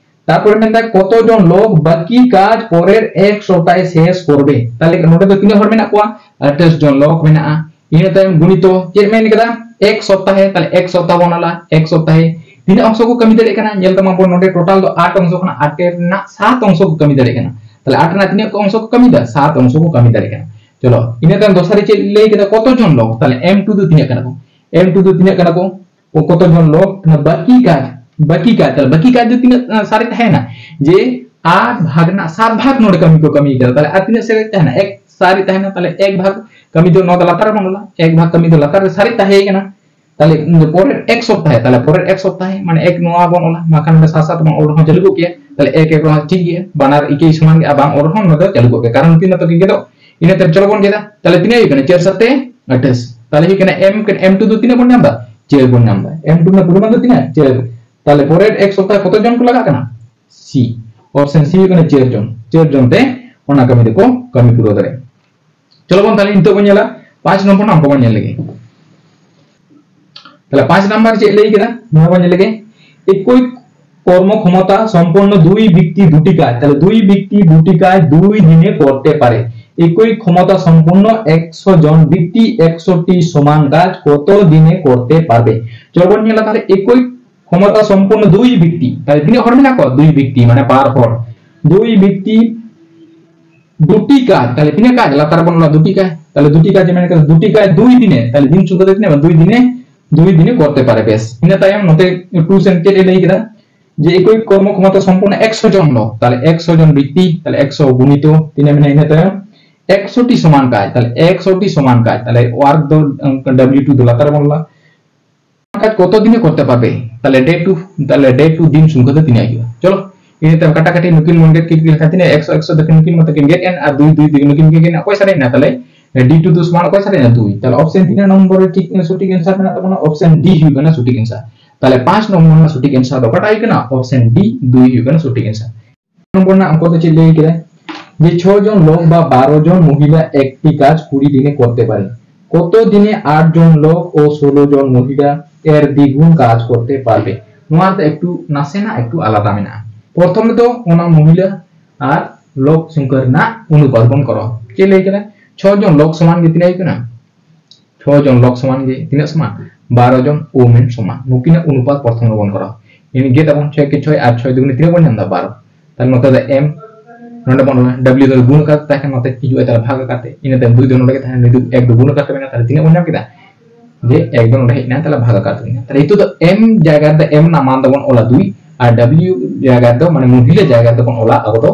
ᱛᱟᱨᱯᱚᱨᱮ ᱢᱮᱱᱫᱟ ᱠᱚᱛᱚ ᱡᱚᱱ ᱞᱳᱜ ᱵᱟᱠᱤ ᱠᱟᱡᱽ ᱯᱚᱨᱮᱨ ᱮᱠ ᱥᱚᱯᱛᱟᱦᱮ ᱥᱮᱥ ᱠᱚᱨᱵᱮ᱾ ᱛᱟᱦᱞᱮ ᱱᱚᱰᱮ ᱫᱚ ᱛᱤᱱᱟᱹᱜ ᱦᱚᱲ ᱢᱮᱱᱟᱜ ᱠᱚᱣᱟ? ᱟᱴᱷᱟᱥ ᱡᱚᱱ ᱞᱳᱜ ᱢᱮᱱᱟᱜᱼᱟ᱾ ᱤᱱᱟᱹ ᱛᱟᱭᱚᱢ ᱜᱩᱱᱤᱛᱚ ᱪᱮᱫ ᱢᱮᱱ ᱠᱮᱫᱟ? ᱮᱠ ᱥᱚᱯᱛᱟᱦᱮ, ᱛᱟᱦᱞᱮ ᱮᱠ ᱥᱚᱯᱛᱟᱦ ᱵᱚᱱ ᱚᱞᱟ, ᱮᱠ ᱥᱚᱯᱛᱟᱦᱮ᱾ ᱛᱤᱱᱟᱹᱜ ᱚᱝᱥᱚ ᱠᱚ ᱠᱟᱹᱢᱤ ᱫᱟᱲᱮᱭᱟᱜ ᱠᱟᱱᱟ? ᱧᱮᱞ ᱛᱟᱢᱟ ᱵᱚᱱ ᱱᱚᱰᱮ ᱴᱳᱴᱟᱞ ᱫᱚ ᱟᱴ ᱚᱝᱥᱚ ᱠᱟᱱᱟ, ᱟᱴ ᱨᱮᱱᱟᱜ ᱥᱟᱛ ᱚᱝᱥᱚ ᱠᱚ ᱠᱟᱹᱢᱤ ᱫᱟᱲᱮᱭᱟᱜ ᱠᱟᱱᱟ᱾ ᱛᱟᱦᱞᱮ ᱟᱴ ᱨᱮᱱᱟᱜ ᱛᱤᱱᱟᱹᱜ ᱠᱚ ᱚᱝᱥᱚ ᱠᱚ ᱠᱟᱹᱢᱤᱭᱮᱫᱟ? ᱥᱟᱛ ᱚᱝᱥᱚ ᱠᱚ ᱠᱟᱹᱢᱤ ᱫᱟᱲᱮᱭᱟᱜ ᱠᱟᱱᱟ᱾ ᱪᱚᱞᱚ ᱤᱱᱟᱹ ᱛᱟᱭᱚᱢ ᱫᱚᱥᱟᱨ ᱨᱮ ᱪᱮᱫ ᱞᱟᱹᱭ ᱠᱮᱫᱟ? ᱠᱚᱛᱚ ᱡᱚᱱ ᱞᱳᱜ? ᱛᱟᱦᱞᱮ ᱮᱢ ᱴᱩ ᱫᱚ ᱛᱤᱱᱟᱹᱜ ᱠᱟᱱᱟ ᱠᱚ? ᱮᱢ ᱴᱩ ᱫᱚ ᱛᱤᱱᱟᱹᱜ ᱠᱟᱱᱟ ᱠᱚ? ᱠᱚᱛᱚ ᱡᱚᱱ ᱞᱳᱜ? ᱵᱟᱹᱠᱤ ᱠᱟᱡᱽ, ᱵᱟᱹᱠᱤ ᱠᱟᱡᱽ, ᱛᱟᱦᱞᱮ ᱵᱟᱹᱠᱤ ᱠᱟᱡᱽ ᱫᱚ ᱛᱤᱱᱟᱹᱜ, ᱟᱸ, ᱥᱟᱨᱮᱡ ᱛᱟᱦᱮᱸᱭᱮᱱᱟ? ᱡᱮ ᱟᱴ ᱵᱷᱟᱜᱽ ᱨᱮᱱᱟᱜ ᱥᱟᱛ ᱵᱷᱟᱜᱽ ᱱᱚᱰᱮ ᱠᱟᱹᱢᱤ ᱠᱚ ᱠᱟᱹᱢᱤ ᱠᱟᱫᱟ, ᱛᱟᱦᱞᱮ ᱟᱨ ᱛᱤᱱᱟᱹᱜ ᱥᱟᱨᱮᱡ ᱛᱟᱦᱮᱸᱱᱟ? ᱮᱠ ᱥᱟᱨᱮᱡ ᱛᱟᱦᱮᱸᱱᱟ, ᱛᱟᱦᱞᱮ ᱮᱠ ᱵᱷᱟᱜᱽ ᱠᱟᱹᱢᱤ ᱫᱚ ᱱᱚᱣᱟ ᱫᱚ ᱞᱟᱛᱟᱨ ᱨᱮᱵᱚᱱ ᱚᱞᱟ, ᱮᱠ ᱵᱷᱟᱜᱽ ᱠᱟᱹᱢᱤ ᱫᱚ ᱞᱟᱛᱟᱨ ᱨᱮ ᱥᱟᱨᱮᱡ ᱛᱟᱦᱮᱸᱭ ᱠᱟᱱᱟ᱾ ᱛᱟᱦᱞᱮ ᱤᱧ ᱫᱚ ᱯᱚᱨᱮᱨ ᱮᱠ ᱥᱚᱯᱛᱟᱦᱮ, ᱛᱟᱦᱞᱮ ᱯᱚᱨᱮᱨ ᱮᱠ ᱥᱚᱯᱛᱟᱦᱮ, ᱢᱟᱱᱮ ᱮᱠ ᱱᱚᱣᱟ ᱵᱚᱱ ᱚᱞᱟ, ᱵᱟᱠᱷᱟᱱ ᱱᱚᱰᱮ ᱥᱟᱛ ᱥᱟᱛ ᱵᱚᱱ ᱚᱞ ᱨᱮᱦᱚᱸ ᱪᱟᱹᱞᱩ ᱠᱚᱜ ᱜᱮᱭᱟ, ᱛᱟᱦᱞᱮ ᱮᱠ ᱮᱠ ᱨᱮᱦᱚᱸ ᱴᱷᱤᱠ ᱜᱮᱭᱟ, ᱵᱟᱱᱟᱨ ᱤᱠᱟᱹᱭ ᱥᱚᱢᱟᱱ ᱜᱮ, ᱟᱨ ᱵᱟᱝ ᱚᱞ ᱨᱮᱦᱚᱸ ᱱᱚᱣᱟ ᱫᱚ ᱪᱟᱹᱞᱩ ᱠᱚᱜ ᱜᱮᱭᱟ, ᱠᱟᱨᱚᱱ ᱩᱱᱠᱤᱱ ᱢᱟᱛᱚ ᱠᱤᱱ ᱜᱮᱫᱚᱜ᱾ ᱤᱱᱟᱹ ᱛᱟᱭᱚᱢ ᱪᱚᱞᱚ ᱵᱚᱱ ᱜᱮᱫᱟ, ᱛᱟᱦᱞᱮ ᱛᱤᱱᱟᱹᱜ ᱦᱩᱭᱩᱜ ᱠᱟᱱᱟ? ᱪᱟᱨ ᱥᱟᱛᱮ ᱟᱴᱷᱟᱥ᱾ ᱛᱟᱦᱞᱮ ᱦᱩᱭᱩᱜ ᱠᱟᱱᱟ ᱮᱢ, ᱮᱢ ᱴᱩ ᱫᱚ ᱛᱤᱱᱟᱹᱜ ᱵᱚᱱ ᱧᱟᱢ ᱮᱫᱟ? ᱪᱟᱨ ᱵᱚᱱ ᱧᱟᱢ ᱮᱫᱟ᱾ ᱮᱢ ᱴᱩ ᱨᱮᱱᱟᱜ ᱯᱚᱨᱤᱢᱟᱱ ᱫᱚ ᱛᱤᱱᱟᱹᱜ? ᱪᱟᱨ᱾ ᱛᱟᱦᱞᱮ ᱯᱚᱨᱮᱨ ᱮᱠ ᱥᱚᱯᱛᱟᱦᱮ ᱠᱚᱛᱚ ᱡᱚᱱ ᱠᱚ ᱞᱟᱜᱟᱜ ᱠᱟᱱᱟ? ᱥᱤ, ᱚᱯᱥᱮᱱ ᱥᱤ ᱦᱩᱭᱩᱜ ᱠᱟᱱᱟ ᱪᱟᱨ ᱡᱚᱱ, ᱪᱟᱨ ᱡᱚᱱ ᱛᱮ ᱚᱱᱟ ᱠᱟᱹᱢᱤ ᱫᱚᱠᱚ ᱠᱟᱹᱢᱤ ᱯᱩᱨᱟᱹᱣ ᱫᱟᱲᱮᱭᱟᱜᱼᱟ᱾ ᱪᱚᱞᱚ ᱵᱚᱱ ᱛᱟᱦᱞᱮ ᱱᱤᱛᱚᱜ ᱵᱚᱱ ᱧᱮᱞᱟ ᱯᱟᱸᱪ ᱱᱚᱢᱵᱚᱨ ᱨᱮᱱᱟᱜ ᱚᱝᱠᱚ ᱵᱚᱱ ᱧᱮᱞ ᱞᱮᱜᱮ᱾ ᱛᱟᱦᱞᱮ ᱯᱟᱸᱪ ᱱᱟᱢᱵᱟᱨ ᱪᱮᱫ ᱞᱟᱹᱭ ᱠᱮᱫᱟ? ᱱᱚᱣᱟ ᱵᱚᱱ ᱧᱮᱞ ᱞᱮᱜᱮ, একই কর্মক্ষমতা সম্পন্ন দুই ব্যক্তি দুটি কাজ, তাহলে দুই ব্যক্তি দুটি কাজ দুই দিনে করতে পারে। একই ক্ষমতা সম্পন্ন একশো জন ব্যক্তি একশোটি সমান কাজ কত দিনে করতে পারবে? চলো বন ᱧᱮᱞᱟ, ᱛᱟᱦᱞᱮ একই ক্ষমতা সম্পন্ন দুই ব্যক্তি, ᱛᱟᱦᱞᱮ ᱛᱤᱱᱟᱹᱜ ᱦᱚᱲ ᱢᱮᱱᱟᱜ ᱠᱚᱣᱟ? ᱫᱩᱭ ᱵᱮᱠᱛᱤ, ᱢᱟᱱᱮ ᱵᱟᱨ ᱦᱚᱲ᱾ দুই ব্যক্তি দুটি কাজ, ᱛᱟᱦᱞᱮ ᱛᱤᱱᱟᱹᱜ ᱠᱟᱡᱽ? ᱞᱟᱛᱟᱨ ᱵᱚᱱ ᱚᱞᱟ ᱫᱩᱴᱤ ᱠᱟᱡᱽ, ᱛᱟᱦᱞᱮ ᱫᱩᱴᱤ ᱠᱟᱡᱽ ᱢᱮᱱ ᱠᱟᱫᱟ, ᱫᱩᱴᱤ ᱠᱟᱡᱽ ᱫᱩᱭ ᱫᱤᱱᱮ, ᱛᱟᱦᱞᱮ ᱫᱤᱱ ᱥᱚᱝᱠᱷᱟ ᱫᱚ ᱛᱤᱱᱟᱹᱜ? ᱫᱩᱭ ᱫᱤᱱᱮ, ᱫᱩᱭ ᱫᱤᱱᱮ ᱠᱚᱨᱛᱮ ᱯᱟᱨᱮ ᱵᱮᱥ᱾ ᱤᱱᱟᱹ ᱛᱟᱭᱚᱢ ᱱᱚᱛᱮ ᱴᱩ ᱥᱮᱱ ᱪᱮᱫ ᱮ ᱞᱟᱹᱭ ᱠᱮᱫᱟ? যে একই কর্মক্ষমতা সম্পন্ন একশো জন লোক, তাহলে একশো জন ব্যক্তি, তাহলে একশো গুণিত তিনে ᱢᱮᱱᱟᱜᱼᱟ, ᱤᱱᱟᱹ ᱛᱟᱭᱚᱢ একশোটি সমান কাজ, তাহলে একশোটি সমান কাজ, তাহলে ওয়ার্ক ᱫᱚ ᱰᱟᱵᱽᱞᱤᱭᱩ ᱴᱩ ᱫᱚ ᱞᱟᱛᱟᱨ ᱨᱮᱵᱚᱱ ᱚᱞᱟ। কাজ কত দিনে করতে পারবে? তাহলে ডে টু, তাহলে ডে টু দিন সংখ্যা ᱫᱚ ᱛᱤᱱᱟᱹᱜ ᱦᱩᱭᱩᱜᱼᱟ? ᱪᱚᱞᱚ, ᱤᱱᱟᱹ ᱛᱟᱭᱚᱢ ᱠᱟᱴᱟᱠᱟᱴᱤ ᱱᱩᱠᱤᱱ ᱵᱚᱱ ᱜᱮᱫ ᱠᱤᱱ ᱞᱮᱠᱷᱟᱱ ᱛᱤᱱᱟᱹᱜ? ᱮᱠᱥᱚ, ᱮᱠᱥᱚ ᱫᱚ ᱱᱩᱠᱤᱱ ᱢᱟᱛᱚ ᱠᱤᱱ ᱜᱮᱫ ᱮᱱ, ᱟᱨ ᱫᱩᱭ, ᱫᱩᱭ ᱫᱚ ᱱᱩᱠᱤᱱ ᱜᱮᱫ ᱮᱱ, ᱚᱠᱚᱭ ᱥᱟᱨᱮᱡ ᱮᱱᱟ? ᱛᱟᱦᱚᱞᱮ ᱰᱤ ᱴᱩ ᱫᱚ ᱥᱚᱢᱟᱱ ᱚᱠᱚᱭ ᱥᱟᱨᱮᱡ ᱮᱱᱟ? ᱫᱩᱭ᱾ ᱛᱟᱦᱚᱞᱮ ᱚᱯᱥᱮᱱ ᱛᱤᱱᱟᱹᱜ ᱱᱚᱢᱵᱚᱨ ᱨᱮ ᱴᱷᱤᱠ ᱥᱚᱴᱷᱤᱠ ᱮᱱᱥᱟᱨ ᱢᱮᱱᱟᱜ ᱛᱟᱵᱚᱱᱟ? ᱚᱯᱥᱮᱱ ᱰᱤ ᱦᱩᱭᱩᱜ ᱠᱟᱱᱟ ᱥᱚᱴᱷᱤᱠ ᱮᱱᱥᱟᱨ᱾ ᱛᱟᱦᱚᱞᱮ ᱯᱟᱸᱪ ᱱᱚᱢᱵᱚᱨ ᱨᱮᱱᱟᱜ ᱥᱚᱴᱷᱤᱠ ᱮᱱᱥᱟᱨ ᱫᱚ ᱚᱠᱟᱴᱟᱜ ᱦᱩᱭᱩᱜ ᱠᱟᱱᱟ? ᱚᱯᱥᱮᱱ ᱰᱤ, ᱫᱩᱭ ᱦᱩᱭᱩᱜ ᱠᱟᱱᱟ ᱥᱚᱴᱷᱤᱠ ᱮᱱᱥᱟᱨ᱾ ᱱᱚᱢᱵᱚᱨ ᱨᱮᱱᱟᱜ ᱚᱝᱠᱚ ᱫᱚ ᱪᱮᱫ ᱞᱟᱹᱭ ᱠᱮᱫᱟᱭ? ᱡᱮ ᱪᱷᱚ ᱡᱚᱱ ᱞᱚᱠ ᱵᱟ ᱵᱟᱨᱚ ᱡᱚᱱ ᱢᱚᱦᱤᱞᱟ ᱮᱠᱴᱤ ᱠᱟᱡ ᱠᱩᱲᱤ ᱫᱤᱱᱮ ᱠᱚᱨᱛᱮ ᱯᱟᱨᱮ, কত দিনে আট জন লোক ও ষোলো জন মহিলা এর দ্বিগুণ কাজ করতে পারবে? ᱱᱚᱣᱟ ᱫᱚ ᱮᱠᱴᱩ ᱱᱟᱥᱮᱱᱟᱜ ᱮᱠᱴᱩ ᱟᱞᱟᱫᱟ ᱢᱮᱱᱟᱜᱼᱟ᱾ ᱯᱨᱚᱛᱷᱚᱢ ᱨᱮᱫᱚ ᱚᱱᱟ ᱢᱚᱦᱤᱞᱟ ᱟᱨ ᱞᱚᱠ ᱥᱚᱝᱠᱷᱟ ᱨᱮᱱᱟᱜ ᱚᱱᱩᱯᱟᱛ ᱵᱚᱱ ᱠᱚᱨᱟᱣᱟ᱾ ᱪᱮᱫ ᱞᱟᱹᱭ ᱠᱮᱫᱟ? ᱪᱷᱚ ᱡᱚᱱ ᱞᱚᱠ ᱥᱚᱢᱟᱱ ᱜᱮ ᱛᱤᱱᱟᱹᱜ ᱦᱩᱭᱩᱜ ᱠᱟᱱᱟ? ᱪᱷᱚ ᱡᱚᱱ ᱞᱚᱠ ᱥᱚᱢᱟᱱ ᱜᱮ ᱛᱤᱱᱟᱹᱜ ᱥᱚᱢᱟᱱ? ᱵᱟᱨᱚ ᱡᱚᱱ ᱳᱢᱮᱱ ᱥᱚᱢᱟᱱ᱾ ᱱᱩᱠᱤᱱᱟᱜ ᱚᱱᱩᱯᱟᱛ ᱯᱨᱚᱛᱷᱚᱢ ᱨᱮᱵᱚᱱ ᱠᱚᱨᱟᱣᱟ᱾ ᱤᱱᱟᱹ ᱜᱮ ᱛᱟᱵᱚᱱ ᱪᱷᱚᱭ ᱠᱮ ᱪᱷᱚᱭ ᱟᱨ ᱪᱷᱚᱭ ᱫᱩᱜᱩᱱᱮ ᱛᱤᱱᱟᱹᱜ ᱵᱚᱱ ᱧᱟᱢ ᱮᱫᱟ? ᱵᱟᱨᱚ᱾ ᱛᱟᱦᱞᱮ ᱱᱚᱛᱮ ᱫᱚ ᱮᱢ, ᱱᱚᱰᱮ ᱵᱚᱱ ᱰᱟᱵᱽᱞᱤᱭᱩ ᱫᱚ ᱜᱩᱱ ᱟᱠᱟᱫ ᱛᱟᱦᱮᱸ ᱠᱷᱟᱱ ᱱᱚᱛᱮ ᱦᱤᱡᱩᱜᱼᱟ, ᱛᱟᱦᱞᱮ ᱵᱷᱟᱜᱽ ᱟᱠᱟᱫ ᱛᱮ᱾ ᱤᱱᱟᱹ ᱛᱟᱭᱚᱢ ᱫᱩᱭ ᱫᱚ ᱱᱚᱰᱮ ᱜᱮ ᱛᱟᱦᱮᱱᱟ, ᱱᱩᱭ ᱫᱚ ᱮᱠ ᱫᱚ ᱜᱩᱱ ᱟᱠᱟᱫ ᱛᱮ ᱢᱮᱱᱟᱜᱼᱟ, ᱛᱟᱦᱞᱮ ᱛᱤᱱᱟᱹᱜ ᱵᱚᱱ ᱧᱟᱢ ᱠᱮᱫᱟ? ᱡᱮ ᱮᱠ ᱫᱚ ᱱᱚᱰᱮ ᱦᱮᱡ ᱮᱱᱟ, ᱛᱟᱦᱞᱮ ᱵᱷᱟᱜᱽ ᱟᱠᱟᱫ ᱛᱮ ᱢᱮᱱᱟᱜᱼᱟ᱾ ᱛᱟᱦᱞᱮ ᱱᱤᱛᱚᱜ ᱫᱚ ᱮᱢ ᱡᱟᱭᱜᱟ ᱨᱮᱫᱚ ᱮᱢ ᱨᱮᱱᱟᱜ ᱢᱟᱱ ᱫᱚᱵᱚᱱ ᱚᱞᱟ ᱫᱩᱭ, ᱟᱨ ᱰᱟᱵᱽᱞᱤᱭᱩ ᱡᱟᱭᱜᱟ ᱨᱮᱫᱚ, ᱢᱟᱱᱮ ᱢᱚᱦᱤᱞᱟ ᱡᱟᱭᱜᱟ ᱨᱮᱫᱚ ᱵᱚᱱ ᱚᱞᱟ ᱟᱵᱚ ᱫᱚ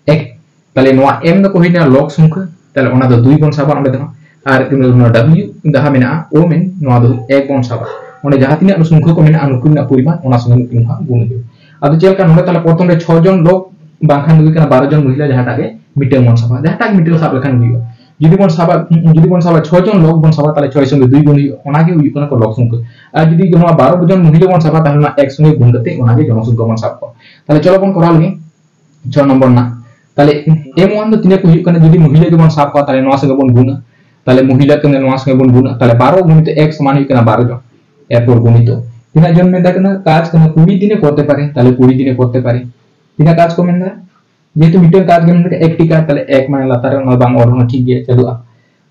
ᱮᱠ᱾ ᱛᱟᱦᱞᱮ ᱱᱚᱣᱟ ᱮᱢ ᱫᱚᱠᱚ ᱦᱩᱭᱱᱟ ᱞᱚᱠ ᱥᱚᱝᱠᱷᱟ, ᱛᱟᱦᱞᱮ ᱚᱱᱟ ᱫᱚ ᱫᱩᱭ ᱵᱚᱱ ᱥᱟᱵᱟ ᱚᱸᱰᱮ ᱫᱚ, ᱟᱨ ᱱᱚᱣᱟ ᱰᱟᱵᱽᱞᱤᱭᱩ ᱡᱟᱦᱟᱸ ᱢᱮᱱᱟᱜᱼᱟ ᱳᱢᱮᱱ, ᱱᱚᱣᱟ ᱫᱚ ᱮᱠ ᱵᱚᱱ ᱥᱟᱵᱟ᱾ ᱚᱸᱰᱮ ᱡᱟᱦᱟᱸ ᱛᱤᱱᱟᱹᱜ ᱥᱚᱝᱠᱷᱟ ᱠᱚ ᱢᱮᱱᱟᱜᱼᱟ ᱱᱩᱠᱩ ᱨᱮᱱᱟᱜ ᱯᱚᱨᱤᱢᱟᱱ, ᱚᱱᱟ ᱥᱚᱸᱜᱮ ᱱᱩᱠᱤᱱ ᱦᱚᱸ ᱜᱩᱱ ᱦᱩᱭᱩᱜᱼᱟ᱾ ᱟᱫᱚ ᱪᱮᱫ ᱞᱮᱠᱟ ᱱᱚᱰᱮ ᱛᱟᱦᱞᱮ ᱯᱨᱚᱛᱷᱚᱢ ᱨᱮ ᱪᱷᱚ ᱡᱚᱱ ᱞᱚᱠ ᱵᱟᱝᱠᱷᱟᱱ ᱫᱚ ᱦᱩᱭᱩᱜ ᱠᱟᱱᱟ ᱵᱟᱨᱚ ᱡᱚᱱ ᱢᱚᱦᱤᱞᱟ, ᱡᱟᱦᱟᱸᱴᱟᱜ ᱜᱮ ᱢᱤᱫᱴᱟᱝ ᱵᱚᱱ ᱥᱟᱵᱟ, ᱡᱟᱦᱟᱸᱴᱟᱜ ᱜᱮ ᱢᱤᱫᱴᱟᱝ ᱥᱟᱵ ᱞᱮᱠᱷᱟᱱ ᱦᱩᱭᱩᱜᱼᱟ᱾ ᱡᱩᱫᱤ ᱵᱚᱱ ᱥᱟᱵᱟ, ᱡᱩᱫᱤ ᱵᱚᱱ ᱥᱟᱵᱟ ᱪᱷᱚ ᱡᱚᱱ ᱞᱚᱠ ᱵᱚᱱ ᱥᱟᱵᱟ, ᱛᱟᱦᱞᱮ ᱪᱷᱚᱭ ᱥᱚᱸᱜᱮ ᱫᱩᱭ ᱜᱩᱱ ᱦᱩᱭᱩᱜᱼᱟ, ᱚᱱᱟᱜᱮ ᱦᱩᱭᱩᱜ ᱠᱟᱱᱟ ᱠᱚ ᱞᱚᱠ ᱥᱚᱝᱠᱷᱟ᱾ ᱟᱨ ᱡᱩᱫᱤ ᱱᱚᱣᱟ ᱵᱟᱨᱚ ᱡᱚᱱ ᱢᱚᱦᱤᱞᱟ ᱵᱚᱱ ᱥᱟᱵᱟ, ᱛᱟᱦᱞᱮ ᱚᱱᱟ ᱮᱠ ᱥᱚᱸᱜᱮ ᱜᱩᱱ ᱠᱟᱛᱮ ᱚᱱᱟᱜᱮ ᱡᱚᱱᱚ ᱥᱚᱝᱠᱷᱟ ᱵᱚᱱ ᱥᱟᱵ ᱠᱚᱣᱟ᱾ ᱛᱟᱦᱞᱮ ᱪᱚᱞᱚ ᱵᱚᱱ ᱠᱚᱨᱟᱣ ᱞᱮᱜᱮ᱾ ᱪᱷᱚ ᱱᱚᱢᱵᱚᱨ ᱨᱮᱱᱟᱜ᱾ ᱛᱟᱦᱞᱮ ᱮᱢ ᱳᱣᱟᱱ ᱫᱚ ᱛᱤᱱᱟᱹᱜ ᱠᱚ ᱦᱩᱭᱩᱜ ᱠᱟᱱᱟ? ᱡᱩᱫᱤ ᱢᱚᱦᱤᱞᱟ ᱜᱮᱵᱚᱱ ᱥᱟᱵ ᱠᱚᱣᱟ, ᱛᱟᱦᱞᱮ ᱱᱚᱣᱟ ᱥᱚᱸᱜᱮ ᱵᱚᱱ ᱜᱩᱱᱟ᱾ ᱛᱟᱦᱞᱮ ᱢᱚᱦᱤᱞᱟ ᱠᱚ ᱱᱚᱣᱟ ᱥᱚᱸᱜᱮ ᱵᱚᱱ ᱜᱩᱱᱟ᱾ ᱛᱟᱦᱞᱮ ᱵᱟᱨᱚ ᱜᱩᱱᱤᱛᱚ ᱮᱠ ᱥᱚᱢᱟᱱ ᱦᱩᱭᱩᱜ ᱠᱟᱱᱟ ᱵᱟᱨᱚ ᱡᱚᱱ᱾ ᱮᱨᱯᱚᱨ ᱜᱩᱱᱤᱛᱚ ᱛᱤᱱᱟᱹᱜ ᱡᱚᱱ ᱢᱮᱱᱫᱟ ᱠᱟᱱᱟ? ᱠᱟᱡᱽ ᱠᱟᱱᱟ ᱠᱩᱲᱤ ᱫᱤᱱᱮ ᱠᱚᱨᱛᱮ ᱯᱟᱨᱮ, ᱛᱟᱦᱞᱮ ᱠᱩᱲᱤ ᱫᱤᱱᱮ ᱠᱚᱨᱛᱮ ᱯᱟᱨᱮ᱾ ᱛᱤᱱᱟᱹᱜ ᱠᱟᱡᱽ ᱠᱚ ᱢᱮᱱᱫᱟ? ᱡᱮᱦᱮᱛᱩ ᱢᱤᱫᱴᱟᱝ ᱠᱟᱡᱽ ᱜᱮ ᱢᱮᱱᱫᱟ ᱮᱠᱴᱤ ᱠᱟᱡᱽ, ᱛᱟᱦᱞᱮ ᱮᱠ ᱢᱟᱱᱮ ᱞᱟᱛᱟᱨ ᱨᱮ ᱚᱱᱟ ᱵᱟᱝ ᱚᱞ ᱨᱮᱦᱚᱸ ᱴᱷᱤᱠ ᱜᱮᱭᱟ, ᱪᱟᱹᱞᱩᱜᱼᱟ᱾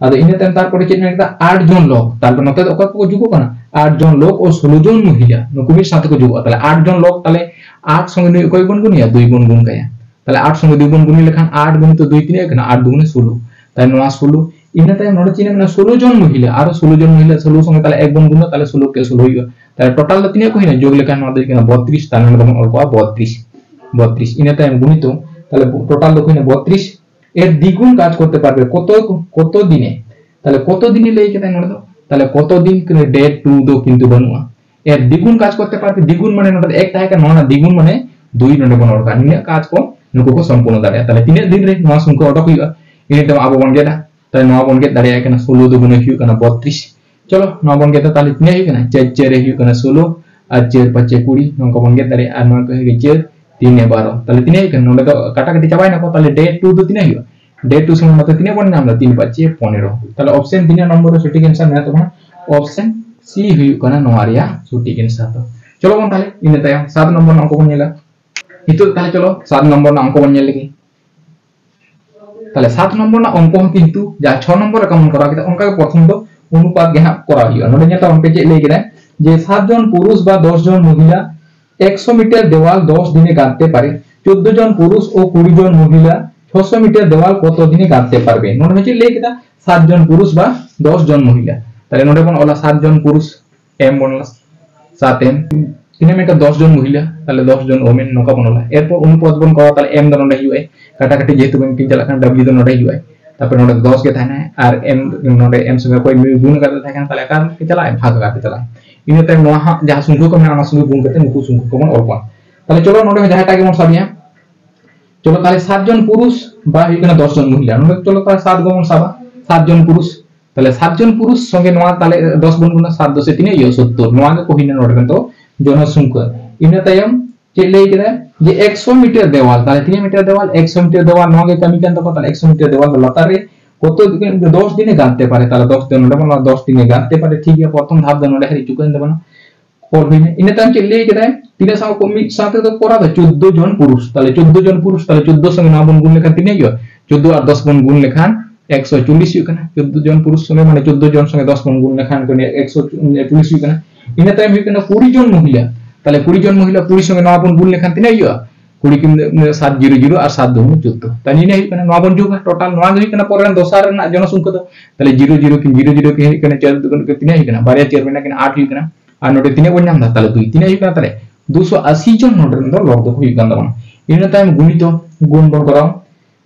ᱟᱫᱚ ᱤᱱᱟᱹ ᱛᱟᱭᱚᱢ ᱛᱟᱨᱯᱚᱨᱮ ᱪᱮᱫ ᱢᱮᱱ ᱠᱮᱫᱟ? ᱟᱴ ᱡᱚᱱ ᱞᱚᱠ᱾ ᱛᱟᱨᱯᱚᱨᱮ ᱱᱚᱛᱮ ᱫᱚ ᱚᱠᱚᱭ ᱠᱚᱠᱚ ᱡᱩᱜᱚᱜ ᱠᱟᱱᱟ? ᱟᱴ ᱡᱚᱱ ᱞᱚᱠ ᱳ ᱥᱳᱞᱳ ᱡᱚᱱ ᱢᱚᱦᱤᱞᱟ, ᱱᱩᱠᱩ ᱢᱤᱫ ᱥᱟᱶ ᱛᱮᱠᱚ ᱡᱩᱜᱚᱜᱼᱟ᱾ ᱛᱟᱦᱞᱮ ᱟᱴ ᱡᱚᱱ ᱞᱚᱠ, ᱛᱟᱦᱞᱮ ᱟᱴ ᱥᱚᱸᱜᱮ ᱱᱩᱭ ᱚᱠᱚᱭ ᱵᱚᱱ ᱜᱩᱱᱮᱭᱟ? ᱫᱩᱭ ᱵᱚᱱ ᱜᱩᱱ ᱠᱟᱭᱟ᱾ ᱛᱟᱦᱞᱮ ᱟᱴ ᱥᱚᱸᱜᱮ ᱫᱩᱭ ᱵᱚᱱ ᱜᱩᱱ ᱞᱮᱠᱷᱟᱱ ᱟᱴ ᱜᱩᱱᱤᱛᱚ ᱫᱩᱭ ᱛᱤᱱᱟᱹᱜ ᱠᱟᱱᱟ? ᱟᱴ ᱫᱩᱜᱩᱱᱮ ᱥᱳᱞᱳ᱾ ᱛᱟᱦᱞᱮ ᱱᱚᱣᱟ ᱥᱳᱞᱳ᱾ ᱤᱱᱟᱹ ᱛᱟᱭᱚᱢ ᱱᱚᱰᱮ ᱪᱮᱫ ᱢᱮᱱᱟᱜᱼᱟ? ᱥᱳᱞᱳ ᱡᱚᱱ ᱢᱚᱦᱤᱞᱟ, ᱟᱨᱚ ᱥᱳᱞᱳ ᱡᱚᱱ ᱢᱚᱦᱤᱞᱟ, ᱥᱳᱞᱳ ᱥᱚᱸᱜᱮ ᱛᱟᱦᱞᱮ ᱮᱠ ᱵᱚᱱ ᱜᱩᱱᱟ, ᱛᱟᱦᱞᱮ ᱥᱳᱞᱳ ᱠᱮ ᱥᱳᱞᱳ ᱦᱩᱭᱩᱜᱼᱟ᱾ ᱛᱟᱦᱞᱮ ᱴᱳᱴᱟᱞ ᱫᱚ ᱛᱤᱱᱟᱹᱜ ᱠᱚ ᱦᱩᱭᱱᱟ? ᱡᱳᱜᱽ ᱞᱮᱠᱷᱟᱱ ᱱᱚᱣᱟ ᱫᱚ ᱦᱩᱭᱩᱜ ᱠᱟᱱᱟ ᱵᱚᱛᱨᱤᱥ, ᱛᱟᱦᱞᱮ ᱱᱚᱰᱮ ᱵᱚᱱ ᱚᱞ ᱠᱚᱣᱟ ᱵᱚᱛᱨᱤᱥ, ᱵᱚᱛᱨᱤᱥ᱾ ᱤᱱᱟᱹ ᱛᱟᱭᱚᱢ ᱜᱩᱱᱤᱛᱚ, ᱛᱟᱦᱞᱮ ᱴᱳᱴᱟᱞ ᱫᱚ ᱦᱩᱭᱱᱟ ᱵᱚᱛᱨᱤᱥ᱾ এর দ্বিগুণ কাজ করতে পারবে কত কত দিনে। তাহলে কত দিনে ᱞᱟᱹᱭ ᱠᱮᱫᱟ ᱱᱚᱰᱮ ᱫᱚ? ᱛᱟᱦᱚᱞᱮ ᱠᱚᱛᱚ ᱫᱤᱱ ᱠᱟᱱᱟ, day two ᱫᱚ ᱠᱤᱱᱛᱩ ᱵᱟᱹᱱᱩᱜᱼᱟ᱾ ᱮᱨ ᱫᱤᱜᱩᱱ ᱠᱟᱡᱽ ᱠᱚᱨᱛᱮ ᱯᱟᱨᱛᱮ ᱫᱤᱜᱩᱱ ᱢᱟᱱᱮ ᱱᱚᱰᱮ ᱮᱠ ᱛᱟᱦᱮᱸ ᱠᱟᱱᱟ, ᱱᱚᱣᱟ ᱨᱮᱱᱟᱜ ᱫᱤᱜᱩᱱ ᱢᱟᱱᱮ ᱫᱩᱭ ᱱᱚᱰᱮ ᱵᱚᱱ ᱚᱞ ᱠᱟᱜᱼᱟ᱾ ᱱᱤᱱᱟᱹᱜ ᱠᱟᱡᱽ ᱠᱚ ᱱᱩᱠᱩ ᱠᱚ ᱥᱚᱢᱯᱩᱨᱱᱚ ᱫᱟᱲᱮᱭᱟᱜᱼᱟ᱾ ᱛᱟᱦᱚᱞᱮ ᱛᱤᱱᱟᱹᱜ ᱫᱤᱱ ᱨᱮ ᱱᱚᱣᱟ ᱥᱚᱝᱠᱷᱭᱟ ᱚᱰᱚᱠ ᱦᱩᱭᱩᱜᱼᱟ? ᱤᱱᱟᱹ ᱛᱟᱭᱚᱢ ᱟᱵᱚ ᱵᱚᱱ ᱜᱮᱫᱟ᱾ ᱛᱟᱦᱚᱞᱮ ᱱᱚᱣᱟ ᱵᱚᱱ ᱜᱮᱫ ᱫᱟᱲᱮᱭᱟᱜ ᱠᱟᱱᱟ, ᱥᱳᱞᱳ ᱫᱩᱜᱩᱱᱮ ᱦᱩᱭᱩᱜ ᱠᱟᱱᱟ ᱵᱚᱛᱨᱤᱥ᱾ ᱪᱚᱞᱚ ᱱᱚᱣᱟ ᱵᱚᱱ ᱜᱮᱫᱟ, ᱛᱟᱦᱚᱞᱮ ᱛᱤᱱᱟᱹᱜ ᱦᱩᱭᱩᱜ ᱠᱟᱱᱟ? ᱪᱟᱨ ᱪᱟᱨᱮ ᱦᱩᱭᱩᱜ ᱠᱟᱱᱟ ᱥᱳᱞᱳ ᱟᱨ ᱪᱟᱨ ᱯᱟᱸᱪᱮ ᱠᱩᱲᱤ, ᱱᱚᱝᱠᱟ ᱵᱚᱱ ᱜᱮᱫ ᱫᱟᱲᱮᱭᱟᱜᱼᱟ᱾ ᱟᱨ ᱱᱚᱣᱟ ᱠᱚ ᱦᱩᱭᱩᱜ ᱠᱟᱱᱟ ᱪᱟᱨ ᱛᱤᱱᱮ ᱵᱟᱨᱚ᱾ ᱛᱟᱦᱚᱞᱮ ᱛᱤᱱᱟᱹᱜ ᱦᱩᱭᱩᱜ ᱠᱟᱱᱟ? ᱱᱚᱰᱮ ᱫᱚ ᱠᱟᱴᱟᱠᱟᱴᱤ ᱪᱟᱵᱟᱭᱮᱱᱟ ᱠᱚ, ᱛᱟᱦᱚᱞᱮ day two ᱫᱚ ᱛᱤᱱᱟᱹᱜ ᱦᱩᱭᱩᱜᱼᱟ? Day two ᱥᱚᱢᱚᱭ ᱢᱟᱛᱚ ᱛᱤᱱᱟᱹᱜ ᱵᱚᱱ ᱧᱟᱢ ᱮᱫᱟ? ᱛᱤᱱ ᱯᱟᱸᱪᱮ ᱯᱚᱱᱮᱨᱚ᱾ ᱛᱟᱦᱚᱞᱮ option ᱛᱤᱱᱟᱹᱜ ᱱᱚᱢᱵᱚᱨ ᱨᱮ ᱥᱚᱴᱷᱤᱠ answer ᱢᱮᱱᱟᱜ ᱛᱟᱵᱚᱱᱟ? Option C ᱦᱩᱭᱩᱜ ᱠᱟᱱᱟ ᱱᱚᱣᱟ ᱨᱮᱭᱟᱜ ᱥᱚᱴᱷᱤᱠ answer ᱫᱚ᱾ ᱪᱚᱞᱚ ᱵᱚᱱ ᱛᱟᱦᱚᱞᱮ ᱤᱱᱟᱹ ᱛᱟᱭᱚᱢ ᱥᱟᱛ ᱱᱚᱢᱵᱚᱨ ᱨᱮᱱᱟᱜ ᱚᱝᱠᱚ ᱵᱚᱱ ᱧᱮᱞᱟ᱾ ᱱᱤᱛᱚᱜ ᱛᱟᱦᱚᱞᱮ ᱪᱚᱞᱚ ᱥᱟᱛ ᱱᱚᱢᱵᱚᱨ ᱨᱮᱱᱟᱜ ᱚᱝᱠᱚ ᱵᱚᱱ ᱧᱮᱞ ᱞᱮᱜᱮ᱾ ᱛᱟᱦᱚᱞᱮ ᱥᱟᱛ ᱱᱚᱢᱵᱚᱨ ᱨᱮᱱᱟᱜ ᱚᱝᱠᱚ ᱦᱚᱸ ᱠᱤᱱᱛᱩ ᱡᱟᱦᱟᱸ ᱪᱷᱚ ᱱᱚᱢᱵᱚᱨ ᱨᱮ ᱠᱟᱢᱚᱱ ᱠᱚᱨᱟᱣ ᱠᱮᱫᱟ, ᱚᱱᱠᱟ ᱜᱮ ᱯᱨᱚᱛᱷᱚᱢ ᱫᱚ ᱚᱱᱩᱯᱟᱛ ᱜᱮ ᱦᱟᱸᱜ ᱠᱚᱨᱟᱣ ᱦᱩᱭᱩᱜᱼᱟ᱾ ᱱᱚᱰᱮ ᱧᱮᱞ ᱛᱟᱵᱚᱱ ᱯᱮ ᱪᱮᱫ ᱞᱟᱹᱭ ᱠᱮᱫᱟᱭ, ᱡᱮ ᱥᱟᱛ জন পুরুষ বা দশ জন মহিলা একশো মিটার দেওয়াল দশ দিনে গাঁথতে পারে। চোদ্দ জন পুরুষ ও কুড়ি জন মহিলা ছশো মিটার দেওয়াল কত দিনে গাঁথতে পারবে? ᱱᱚᱰᱮ ᱦᱚᱸ ᱪᱮᱫ ᱞᱟᱹᱭ ᱠᱮᱫᱟ? ᱥᱟᱛ জন পুরুষ বা দশ জন মহিলা। ᱛᱟᱦᱚᱞᱮ ᱱᱚᱰᱮ ᱵᱚᱱ ᱚᱞᱟ ᱥᱟᱛ জন পুরুষ, M ᱵᱚᱱ ᱚᱞᱟ, ᱥᱟᱛ M᱾ ᱛᱤᱱᱟᱹᱜ ᱢᱤᱫᱴᱟᱝ ᱫᱚᱥ ᱡᱚᱱ ᱢᱚᱦᱤᱞᱟ, ᱛᱟᱦᱚᱞᱮ ᱫᱚᱥ ᱡᱚᱱ women, ᱱᱚᱝᱠᱟ ᱵᱚᱱ ᱚᱞᱟ᱾ ᱮᱨᱯᱚᱨ ᱚᱱᱩᱯᱟᱛ ᱵᱚᱱ ᱠᱚᱨᱟᱣᱟ, ᱛᱟᱦᱚᱞᱮ M ᱫᱚ ᱱᱚᱰᱮ ᱦᱤᱡᱩᱜᱼᱟᱭ, ᱠᱟᱴᱟᱠᱟᱴᱤ ᱡᱮᱦᱮᱛᱩ ᱵᱟᱝᱠᱤᱱ ᱪᱟᱞᱟᱜ ᱠᱟᱱᱟ, W ᱫᱚ ᱱᱚᱰᱮ ᱦᱤᱡᱩᱜᱼᱟᱭ᱾ ᱛᱟᱨᱯᱚᱨ ᱱᱚᱰᱮ ᱫᱚᱥ ᱜᱮ ᱛᱟᱦᱮᱱᱟᱭ, ᱟᱨ M ᱱᱚᱰᱮ M ᱥᱚᱸᱜᱮ ᱚᱠᱚᱭ ᱢᱤᱫ ᱜᱩᱱ ᱠᱟᱛᱮ ᱛᱟᱦᱮᱸ ᱠᱟᱱᱟ, ᱛᱟᱦᱚᱞᱮ ᱚᱠᱟ ᱨᱮ ᱪᱟᱞᱟᱜᱼᱟᱭ? ᱵᱷᱟᱜᱽ ᱠᱟᱛᱮ ᱪᱟᱞᱟᱜᱼᱟᱭ᱾ ᱤᱱᱟᱹ ᱛᱟᱭᱚᱢ ᱱᱚᱣᱟ ᱦᱟᱸᱜ ᱡᱟᱦᱟᱸ ᱥᱚᱝᱠᱷᱭᱟ ᱠᱚ ᱢᱮᱱᱟᱜᱼᱟ, ᱚᱱᱟ ᱥᱚᱸᱜᱮ ᱜᱩᱱ ᱠᱟᱛᱮ ᱱᱩᱠᱩ ᱥᱚᱝᱠᱷᱭᱟ ᱠᱚᱵᱚᱱ ᱚᱞ ᱠᱚᱣᱟ᱾ ᱛᱟᱦᱚᱞᱮ ᱪᱚᱞᱚ ᱱᱚᱰᱮ ᱦᱚᱸ ᱡᱟᱦᱟᱸᱭᱴᱟᱜ ᱜᱮᱵᱚᱱ ᱥᱟᱵᱮᱭᱟ, ᱪᱚᱞᱚ ᱛᱟᱦᱚᱞᱮ ᱥᱟᱛ ᱡᱚᱱ ᱯᱩᱨᱩᱥ ᱵᱟ ᱦᱩᱭᱩᱜ ᱠᱟᱱᱟ ᱫᱚᱥ ᱡᱚᱱ ᱢᱚᱦᱤᱞᱟ, ᱱᱚᱰᱮ ᱪᱚᱞᱚ ᱛᱟᱦᱚᱞᱮ ᱥᱟᱛ ᱜᱮᱵᱚᱱ ᱥᱟᱵᱟ, ᱥᱟᱛ ᱡᱚᱱ ᱯᱩᱨᱩᱥ᱾ ᱛᱟᱦᱚᱞᱮ ᱥᱟᱛ ᱡᱚᱱ ᱯᱩᱨᱩᱥ ᱥᱚᱸᱜᱮ ᱱᱚᱣᱟ ᱛᱟᱦᱚᱞᱮ ᱫᱚᱥ ᱵᱚᱱ ᱜᱩᱱᱟ, ᱥᱟᱛ ᱫᱚᱥᱮ ᱛᱤᱱᱟᱹᱜ ᱦᱩᱭᱩᱜᱼᱟ? ᱥᱳᱛᱛᱳᱨ᱾ ᱱᱚᱣᱟ ᱜᱮ ᱠᱚ ᱦᱩᱭᱱᱟ ᱱᱚᱰᱮ ᱨᱮᱱ ᱫᱚ ᱡᱚᱱᱚᱥᱚᱝᱠᱷᱭᱟ᱾ ᱤᱱᱟᱹ ᱛᱟᱭᱚᱢ ᱪᱮᱫ ᱞᱟᱹᱭ ᱠᱮᱫᱟ? ᱡᱮ ᱮᱠᱥᱚ ᱢᱤᱴᱟᱨ ᱫᱮᱣᱟᱞ, ᱛᱟᱦᱚᱞᱮ ᱛᱤᱱᱟᱹᱜ ᱢᱤᱴᱟᱨ ᱫᱮᱣᱟᱞ? ᱮᱠᱥᱚ ᱢᱤᱴᱟᱨ ᱫᱮᱣᱟᱞ ᱱᱚᱣᱟ ᱜᱮ ᱠᱟᱹᱢᱤ ᱠᱟᱱ ᱛᱟᱠᱚᱣᱟ᱾ ᱛᱟᱦᱚᱞᱮ ᱮᱠᱥᱚ ᱢᱤᱴᱟᱨ ᱫᱮᱣᱟᱞ ᱫᱚ ᱞᱟᱛᱟᱨ ᱨᱮ ᱠᱚᱛᱚ ᱫᱤᱱ, ᱫᱚᱥ ᱫᱤᱱᱮ ᱜᱟᱸᱛᱮ ᱯᱟᱨᱮ, ᱛᱟᱦᱚᱞᱮ ᱫᱚᱥ ᱫᱤᱱ ᱱᱚᱰᱮ ᱵᱚᱱ ᱫᱚᱥ ᱫᱤᱱᱮ ᱜᱟᱸᱛᱮ ᱯᱟᱨᱮ, ᱴᱷᱤᱠ ᱜᱮᱭᱟ, ᱯᱨᱚᱛᱷᱚᱢ ᱫᱷᱟᱯ ᱫᱚ ᱱᱚᱰᱮ ᱦᱟᱹᱨᱤᱡ ᱪᱩᱠᱟᱹᱣᱮᱱ ᱛᱟᱵᱚᱱᱟ᱾ ᱯᱚᱨ ᱦᱩᱭᱱᱟ᱾ ᱤᱱᱟᱹ ᱛᱟᱭᱚᱢ ᱪᱮᱫ ᱞᱟᱹᱭ ᱠᱮᱫᱟᱭ? ᱛᱤᱱᱟᱹᱜ ᱥᱟᱶ ᱠᱚ ᱢᱤᱫ ᱥᱟᱶ ᱛᱮᱫᱚ ᱠᱚᱨᱟᱣ ᱫᱟ? ᱪᱳᱫᱽᱫᱳ ᱡᱚᱱ ᱯᱩᱨᱩᱥ᱾ ᱛᱟᱦᱚᱞᱮ ᱪᱳᱫᱽᱫᱳ ᱡᱚᱱ ᱯᱩᱨᱩᱥ, ᱛᱟᱦᱚᱞᱮ ᱪᱳᱫᱽᱫᱳ ᱥᱚᱸᱜᱮ ᱱᱚᱣᱟ ᱵᱚᱱ ᱜᱩᱱ ᱞᱮᱠᱷᱟᱱ ᱛᱤᱱᱟᱹᱜ ᱦᱩᱭᱩᱜᱼᱟ? ᱪᱳᱫᱽᱫᱳ ᱟᱨ ᱫᱚᱥ ᱵᱚᱱ ᱜᱩᱱ ᱞᱮᱠᱷᱟᱱ ᱮᱠᱥᱚ ᱪᱚᱞᱞᱤᱥ ᱦᱩᱭᱩᱜ ᱠᱟᱱᱟ᱾ ᱪᱳᱫᱽᱫᱳ ᱡᱚᱱ ᱯᱩᱨᱩᱥ ᱥᱚᱸᱜᱮ, ᱢᱟᱱᱮ ᱪᱳᱫᱽᱫᱳ ᱡᱚᱱ ᱥᱚᱸᱜᱮ ᱫᱚᱥ ᱵᱚᱱ ᱜᱩᱱ ᱞᱮᱠᱷᱟᱱ ᱮᱠᱥᱚ ᱪᱚᱞᱞᱤᱥ ᱦᱩᱭᱩᱜ ᱠᱟᱱᱟ᱾ ᱤᱱᱟᱹ ᱛᱟᱭᱚᱢ ᱦᱩᱭᱩᱜ ᱠᱟᱱᱟ ᱠᱩᱲᱤ ᱡᱚᱱ ᱢᱚᱦᱤᱞᱟ᱾ ᱛᱟᱦᱚᱞᱮ ᱠᱩᱲᱤ ᱡᱚᱱ ᱢᱚᱦᱤᱞᱟ ᱠᱩᱲᱤ ᱥᱚᱸᱜᱮ ᱱᱚᱣᱟ ᱵᱚᱱ ᱜᱩᱱ ᱞᱮᱠᱷᱟᱱ ᱛᱤᱱᱟᱹᱜ ᱦᱩᱭᱩᱜᱼᱟ? ᱠᱩᱲᱤ ᱠᱤᱱ ᱥᱟᱛ ᱡᱤᱨᱳ ᱡᱤᱨᱳ ᱟᱨ ᱥᱟᱛ ᱫᱩᱱᱤ ᱪᱳᱫᱽᱫᱳ᱾ ᱛᱟᱦᱚᱞᱮ ᱤᱱᱟᱹ ᱦᱩᱭᱩᱜ ᱠᱟᱱᱟ, ᱱᱚᱣᱟ ᱵᱚᱱ ᱡᱳᱜᱟ, total ᱱᱚᱣᱟ ᱜᱮ ᱦᱩᱭᱩᱜ ᱠᱟᱱᱟ ᱯᱚᱨᱮ ᱨᱮᱱ ᱫᱚᱥᱟᱨ ᱨᱮᱱᱟᱜ ᱡᱚᱱᱚᱥᱚᱝᱠᱷᱭᱟ ᱫᱚ᱾ ᱛᱟᱦᱚᱞᱮ ᱡᱤᱨᱳ ᱡᱤᱨᱳ ᱠᱤᱱ ᱡᱤᱨᱳ ᱡᱤᱨᱳ ᱠᱤᱱ ᱦᱩᱭᱩᱜ ᱠᱟᱱᱟ ᱪᱟᱨ ᱫᱩᱜᱩᱱ ᱛᱤᱱᱟᱹᱜ ᱦᱩᱭᱩᱜ ᱠᱟᱱᱟ? ᱵᱟᱨᱭᱟ ᱪᱟᱨ ᱢᱮᱱᱟᱜ ᱠᱤᱱᱟ, ᱟᱴ ᱦᱩᱭᱩᱜ ᱠᱟᱱᱟ᱾ ᱟᱨ ᱱᱚᱰᱮ ᱛᱤᱱᱟᱹᱜ ᱵᱚᱱ ᱧᱟᱢ ᱮᱫᱟ? ᱛᱟᱦᱚᱞᱮ ᱫᱩᱭ᱾ ᱛᱤᱱᱟᱹᱜ ᱦᱩᱭᱩᱜ ᱠᱟᱱᱟ? ᱛᱟᱦᱚᱞᱮ ᱫᱩᱥᱚ ᱟᱥᱤ ᱡᱚᱱ ᱱᱚᱰᱮ ᱨᱮᱱ ᱫᱚ ᱞᱚᱵᱽ ᱫᱚᱠᱚ ᱦᱩᱭᱩᱜ ᱠᱟᱱ ᱛᱟᱵᱚᱱᱟ᱾ ᱤᱱᱟᱹ ᱛᱟᱭᱚᱢ ᱜᱩᱱᱤᱛᱚ ᱜᱩᱱ ᱵᱚᱱ ᱠᱚᱨᱟᱣᱟ᱾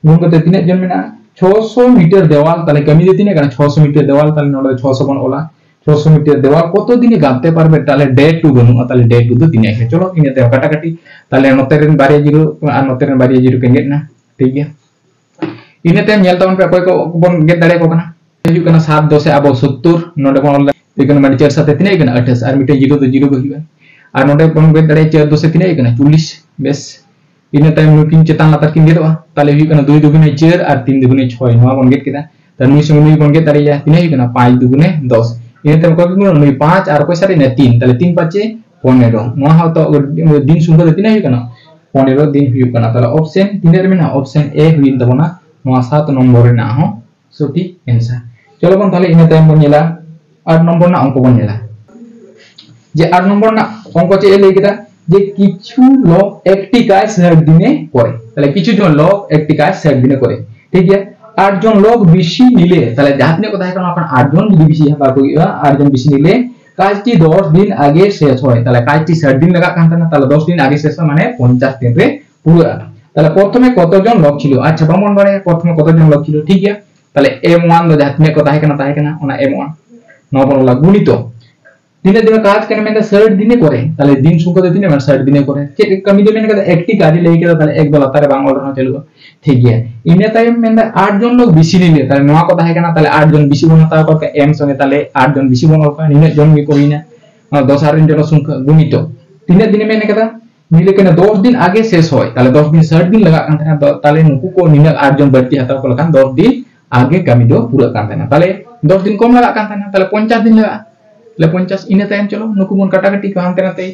ᱜᱩᱱ ᱠᱟᱛᱮ ᱛᱤᱱᱟᱹᱜ ᱡᱚᱱ ᱢᱮᱱᱟᱜᱼᱟ? ᱪᱷᱚᱥᱚ ᱢᱤᱴᱟᱨ ᱫᱮᱣᱟᱞ᱾ ᱛᱟᱦᱚᱞᱮ ᱠᱟᱹᱢᱤ ᱫᱚ ᱛᱤᱱᱟᱹᱜ ᱠᱟᱱᱟ? ᱪᱷᱚᱥᱚ ᱢᱤᱴᱟᱨ ᱫᱮᱣᱟᱞ᱾ ᱛᱟᱦᱚᱞᱮ ᱱᱚᱰᱮ ᱪᱷᱚᱥᱚ ᱵᱚᱱ ᱚᱞᱟ, ᱪᱷᱚᱥᱚ ᱢᱤᱴᱟᱨ ᱫᱮᱣᱟᱞ ᱠᱚᱛᱚ ᱫᱤᱱᱮ ᱜᱟᱛᱮ ᱯᱟᱨᱵᱮ? ᱛᱟᱦᱚᱞᱮ day two ᱵᱟᱹᱱᱩᱜᱼᱟ᱾ ᱛᱟᱦᱚᱞᱮ day two ᱫᱚ ᱛᱤᱱᱟᱹᱜ ᱦᱮᱡ? ᱪᱚᱞᱚ ᱤᱱᱟᱹ ᱛᱟᱭᱚᱢ ᱠᱟᱴᱟᱠᱟᱴᱤ᱾ ᱛᱟᱦᱚᱞᱮ ᱱᱚᱛᱮ ᱨᱮᱱ ᱵᱟᱨᱭᱟ ᱡᱤᱨᱳ ᱟᱨ ᱱᱚᱛᱮ ᱨᱮᱱ ᱵᱟᱨᱭᱟ ᱡᱤᱨᱳ ᱠᱤᱱ ᱜᱮᱫ ᱮᱱᱟ᱾ ᱴᱷᱤᱠ ᱜᱮᱭᱟ, ᱤᱱᱟᱹ ᱛᱟᱭᱚᱢ ᱧᱮᱞ ᱛᱟᱵᱚᱱ ᱯᱮ ᱚᱠᱚᱭ ᱠᱚ ᱵᱚᱱ ᱜᱮᱫ ᱫᱟᱲᱮᱭᱟᱠᱚ ᱠᱟᱱᱟ᱾ ᱦᱩᱭᱩᱜ ᱠᱟᱱᱟ ᱥᱟᱛ ᱫᱚᱥᱮ ᱟᱵᱚ ᱥᱚᱛᱛᱚᱨ, ᱱᱚᱰᱮ ᱵᱚᱱ ᱚᱞ ᱫᱟ ᱦᱩᱭᱩᱜ ᱠᱟᱱᱟ ᱢᱟᱱᱮ ᱪᱟᱨ ᱥᱟᱛᱮ ᱛᱤᱱᱟᱹᱜ ᱦᱩᱭᱩᱜ ᱠᱟᱱᱟ? ᱟᱴᱷᱟᱥ, ᱟᱨ ᱢᱤᱫᱴᱮᱱ ᱡᱤᱨᱳ ᱫᱚ ᱡᱤᱨᱳ ᱜᱮ ᱦᱩᱭᱩᱜᱼᱟ᱾ ᱟᱨ ᱱᱚᱰᱮ ᱵᱚᱱ ᱜᱮᱫ ᱫᱟᱲᱮᱭᱟᱜᱼᱟ ᱪᱟᱨ ᱫᱚᱥᱮ ᱛᱤᱱᱟᱹᱜ ᱦᱩᱭᱩᱜ ᱠᱟᱱᱟ? ᱪᱚᱞᱞᱤᱥ᱾ ᱵᱮᱥ, ᱤᱱᱟᱹ ᱛᱟᱭᱚᱢ ᱱᱩᱠᱤᱱ ᱪᱮᱛᱟᱱ ᱞᱟᱛᱟᱨ ᱠᱤᱱ ᱜᱮᱫᱚᱜᱼᱟ᱾ ᱛᱟᱦᱚᱞᱮ ᱦᱩᱭᱩᱜ ᱠᱟᱱᱟ ᱫᱩᱭ ᱫᱩᱜᱩᱱᱮ ᱪᱟᱨ ᱟᱨ ᱛᱤᱱ ᱫᱩᱜᱩᱱᱮ ᱪᱷᱚᱭ, ᱱᱚᱣᱟ ᱵᱚᱱ ᱜᱮᱫ ᱠᱮᱫᱟ᱾ ᱛᱟᱦᱚᱞᱮ ᱱᱩᱭ ᱥᱚᱸᱜᱮ ᱱᱩᱭ ᱵᱚᱱ ᱜᱮᱫ ᱫᱟᱲᱮᱭᱟᱭᱟ, ᱛᱤᱱᱟᱹᱜ ᱦᱩᱭᱩᱜ ᱠᱟᱱᱟ? ᱯᱟᱸᱪ ᱫᱩᱜᱩᱱᱮ ᱫᱚᱥ᱾ ᱤᱱᱟᱹ ᱛᱟᱭᱚᱢ ᱚᱠᱚᱭ ᱠᱤᱱ ᱜᱩᱱᱟ? ᱱᱩᱭ ᱯᱟᱸᱪ ᱟᱨ ᱚᱠᱚᱭ ᱥᱟᱨᱮᱡ ᱮᱱᱟ? ᱛᱤᱱ᱾ ᱛᱟᱦᱚᱞᱮ ᱛᱤᱱ ᱯᱟᱸᱪᱮ ᱯᱚᱱᱮᱨᱚ᱾ ᱱᱚᱣᱟ ᱦᱚᱸ ᱛᱚ ᱫᱤᱱ ᱥᱚᱝᱠᱷᱟ ᱫᱚ ᱛᱤᱱᱟᱹᱜ ᱦᱩᱭᱩᱜ ᱠᱟᱱᱟ? ᱯᱚᱱᱮᱨᱚ ᱫᱤᱱ ᱦᱩᱭᱩᱜ ᱠᱟᱱᱟ᱾ ᱛᱟᱦᱚᱞᱮ ᱚᱯᱥᱮᱱ ᱛᱤᱱᱟᱹᱜ ᱨᱮ ᱢᱮᱱᱟᱜᱼᱟ? ᱚᱯᱥᱮᱱ A ᱦᱩᱭᱮᱱ ᱛᱟᱵᱚᱱᱟ ᱱᱚᱣᱟ ᱥᱟᱛ ᱱᱚᱢᱵᱚᱨ ᱨᱮᱱᱟᱜ ᱦᱚᱸ ᱥᱚᱴᱷᱤᱠ ᱮᱱᱥᱟᱨ᱾ ᱪᱚᱞᱚ ᱵᱚᱱ ᱛᱟᱦᱚᱞᱮ ᱤᱱᱟᱹ ᱛᱟᱭᱚᱢ ᱵᱚᱱ ᱧᱮᱞᱟ ᱟᱴ ᱱᱚᱢᱵᱚᱨ ᱨᱮᱱᱟᱜ ᱚᱝᱠᱚ ᱵᱚᱱ ᱧᱮᱞᱟ᱾ ᱡᱮ ᱟᱴ ᱱᱚᱢᱵᱚᱨ ᱨᱮᱱᱟᱜ ᱚᱝᱠᱚ ᱪᱮᱫ ᱮ ᱞᱟᱹᱭ ᱠᱮᱫᱟ? ᱡᱮ ᱠᱤᱪᱷᱩ ᱞᱳᱠ ᱮᱠᱴᱤ ᱠᱟᱡᱽ ᱥᱟᱴ ᱫᱤᱱᱮ ᱠᱚᱨᱮ᱾ ᱛᱟᱦᱚᱞᱮ ᱠᱤᱪᱷᱩ ᱡᱚᱱ ᱞᱳᱠ ᱮᱠᱴᱤ ᱠᱟᱡᱽ ᱥᱟᱴ ᱫᱤᱱᱮ ᱠᱚᱨᱮ, ᱴᱷᱤᱠ ᱜᱮᱭᱟ? ᱟᱴ ᱡᱚᱱ ᱞᱳᱠ ᱵᱮᱥᱤ ᱱᱤᱞᱮ, ᱛᱟᱦᱚᱞᱮ ᱡᱟᱦᱟᱸ ᱛᱤᱱᱟᱹᱜ ᱠᱚ ᱛᱟᱦᱮᱸ ᱠᱟᱱᱟ ᱚᱱᱟ ᱠᱷᱚᱱ ᱟᱴ ᱡᱚᱱ ᱡᱩᱫᱤ ᱵᱮᱥᱤ ᱦᱟᱛᱟᱣ ᱠᱚ ᱦᱩᱭᱩᱜᱼᱟ, ᱟᱴ ᱡᱚᱱ ᱵᱮᱥᱤ ᱱᱤᱞᱮ ᱠᱟᱡᱽᱴᱤ ᱫᱚᱥ ᱫᱤᱱ ᱟᱜᱮ ᱥᱮᱥ ᱦᱚᱭ᱾ ᱛᱟᱦᱚᱞᱮ ᱠᱟᱡᱽᱴᱤ ᱥᱟᱴ ᱫᱤᱱ ᱞᱟᱜᱟᱜ ᱠᱟᱱ ᱛᱟᱦᱮᱱᱟ, ᱛᱟᱦᱚᱞᱮ ᱫᱚᱥ ᱫᱤᱱ ᱟᱜᱮ ᱥᱮᱥ ᱦᱚᱭ ᱢᱟᱱᱮ ᱯᱚᱧᱪᱟᱥ ᱫᱤᱱ ᱨᱮ ᱯᱩᱨᱟᱹᱜᱼᱟ᱾ ᱛᱟᱦᱚᱞᱮ ᱯᱨᱚᱛᱷᱚᱢᱮ ᱠᱚᱛᱚ ᱡᱚᱱ ᱞᱳᱠ ছিল? ᱟᱪᱪᱷᱟ, ᱵᱟᱵᱚᱱ ᱵᱟᱲᱟᱭᱟ ᱯᱨᱚᱛᱷᱚᱢᱮ ᱠᱚᱛᱚ ᱡᱚᱱ ᱞᱳᱠ ছিল, ᱴᱷᱤᱠ ᱜᱮᱭᱟ? ᱛᱟᱦᱚᱞᱮ ᱮᱢ ᱚᱣᱟᱱ ᱫᱚ ᱡᱟᱦᱟᱸ ᱛᱤᱱᱟᱹᱜ ᱠᱚ ᱛᱟᱦᱮᱸ ᱠᱟᱱᱟ, ᱛᱟᱦᱮᱸ ᱠᱟᱱᱟ ᱚᱱᱟ ᱮᱢ ᱚᱣᱟᱱ᱾ ᱱᱚᱣᱟ ᱵᱚᱱ ᱚᱞᱟ ᱜᱩᱱᱤᱛᱚ ᱛᱤᱱᱟᱹᱜ ᱫᱤᱱ ᱠᱟᱡᱽ ᱠᱟᱱᱟ ᱢᱮᱱᱫᱟ ᱥᱟᱴ ᱫᱤᱱᱮ ᱠᱚᱨᱮ, ᱛᱟᱦᱚᱞᱮ ᱫᱤᱱ ᱥᱚᱝᱠᱷᱟ ᱫᱚ ᱛᱤᱱᱟᱹᱜ ᱢᱮᱱᱟᱜᱼᱟ? ᱥᱟᱴ ᱫᱤᱱᱮ ᱠᱚᱨᱮ᱾ ᱪᱮᱫ ᱠᱟᱹᱢᱤ ᱫᱚ ᱢᱮᱱ ᱠᱟᱫᱟ? ᱮᱠᱴᱤ ᱠᱟᱡᱽ ᱞᱟᱹᱭ ᱠᱮᱫᱟ, ᱛᱟᱦᱚᱞᱮ ᱮᱠ ᱫᱚ ᱞᱟᱛᱟᱨ ᱨᱮ ᱵᱟᱝ ᱚᱞ ᱨᱮᱦᱚᱸ ᱪᱟᱹᱞᱩᱜᱼᱟ, ᱴᱷᱤᱠ ᱜᱮᱭᱟ᱾ ᱤᱱᱟᱹ ᱛᱟᱭᱚᱢ ᱢᱮᱱᱫᱟ ᱟᱴ ᱡᱚᱱ ᱞᱳᱠ ᱵᱮᱥᱤ ᱱᱤᱞᱮ, ᱛᱟᱦᱚᱞᱮ ᱱᱚᱣᱟ ᱠᱚ ᱛᱟᱦᱮᱸ ᱠᱟᱱᱟ, ᱛᱟᱦᱚᱞᱮ ᱟᱴ ᱡᱚᱱ ᱵᱮᱥᱤ ᱵᱚᱱ ᱦᱟᱛᱟᱣ ᱠᱚᱣᱟ, ᱮᱢ ᱥᱚᱸᱜᱮ ᱛᱟᱦᱚᱞᱮ ᱟᱴ ᱡᱚᱱ ᱵᱮᱥᱤ ᱵᱚᱱ ᱚᱞ ᱠᱚᱣᱟ, ᱱᱤᱱᱟᱹᱜ ᱡᱚᱱ ᱜᱮᱠᱚ ᱦᱩᱭᱱᱟ᱾ ᱱᱚᱣᱟ ᱫᱚᱥᱟᱨ ᱨᱮᱱ ᱡᱚᱱᱚ ᱥᱚᱝᱠᱷᱟ ᱜᱩᱱᱤᱛᱚ ᱛᱤᱱᱟᱹᱜ ᱫᱤᱱᱮ ᱢᱮᱱ ᱠᱟᱫᱟ? ᱱᱤᱞᱮ ᱠᱟᱱᱟ ᱫᱚᱥ ᱫᱤᱱ ᱟᱜᱮ ᱥᱮᱥ ᱦᱚᱭ, ᱛᱟᱦᱚᱞᱮ ᱫᱚᱥ ᱫᱤᱱ ᱥᱟᱴ ᱫᱤᱱ ᱞᱟᱜᱟᱜ ᱠᱟᱱ ᱛᱟᱦᱮᱱᱟ, ᱫᱚ-, ᱛᱟᱦᱚᱞᱮ ᱱᱩᱠᱩ ᱠᱚ ᱱᱤᱱᱟᱹᱜ ᱟᱴ ᱡᱚᱱ ᱵᱟᱹᱲᱛᱤ ᱦᱟᱛᱟᱣ ᱠᱚ ᱞᱮᱠᱷᱟᱱ ᱫᱚᱥ ᱫᱤᱱ ᱟᱜᱮ ᱠᱟᱹᱢᱤ ᱫᱚ ᱯᱩᱨᱟᱹᱜ ᱠᱟᱱ ᱛᱟᱦᱮᱱᱟ, ᱛᱟᱦᱚᱞᱮ ᱫᱚᱥ ᱫᱤᱱ ᱠᱚᱢ ᱞᱟᱜᱟᱜ ᱠᱟᱱ ᱛᱟᱦᱮᱱᱟ, ᱛᱟᱦᱚᱞᱮ ᱯᱚᱧᱪᱟᱥ ᱫᱤᱱ ᱞᱟᱜᱟᱜᱼᱟ᱾ ᱛᱟᱦᱚᱞᱮ ᱯᱚᱧᱪᱟᱥ, ᱤᱱᱟᱹ ᱛᱟᱭᱚᱢ ᱪᱚᱞᱚ ᱱᱩᱠᱩ ᱵᱚᱱ ᱠᱟᱴᱟᱠᱟᱴᱤ ᱠᱚᱣᱟ ᱦᱟᱱᱛᱮ ᱱᱟᱛᱮ,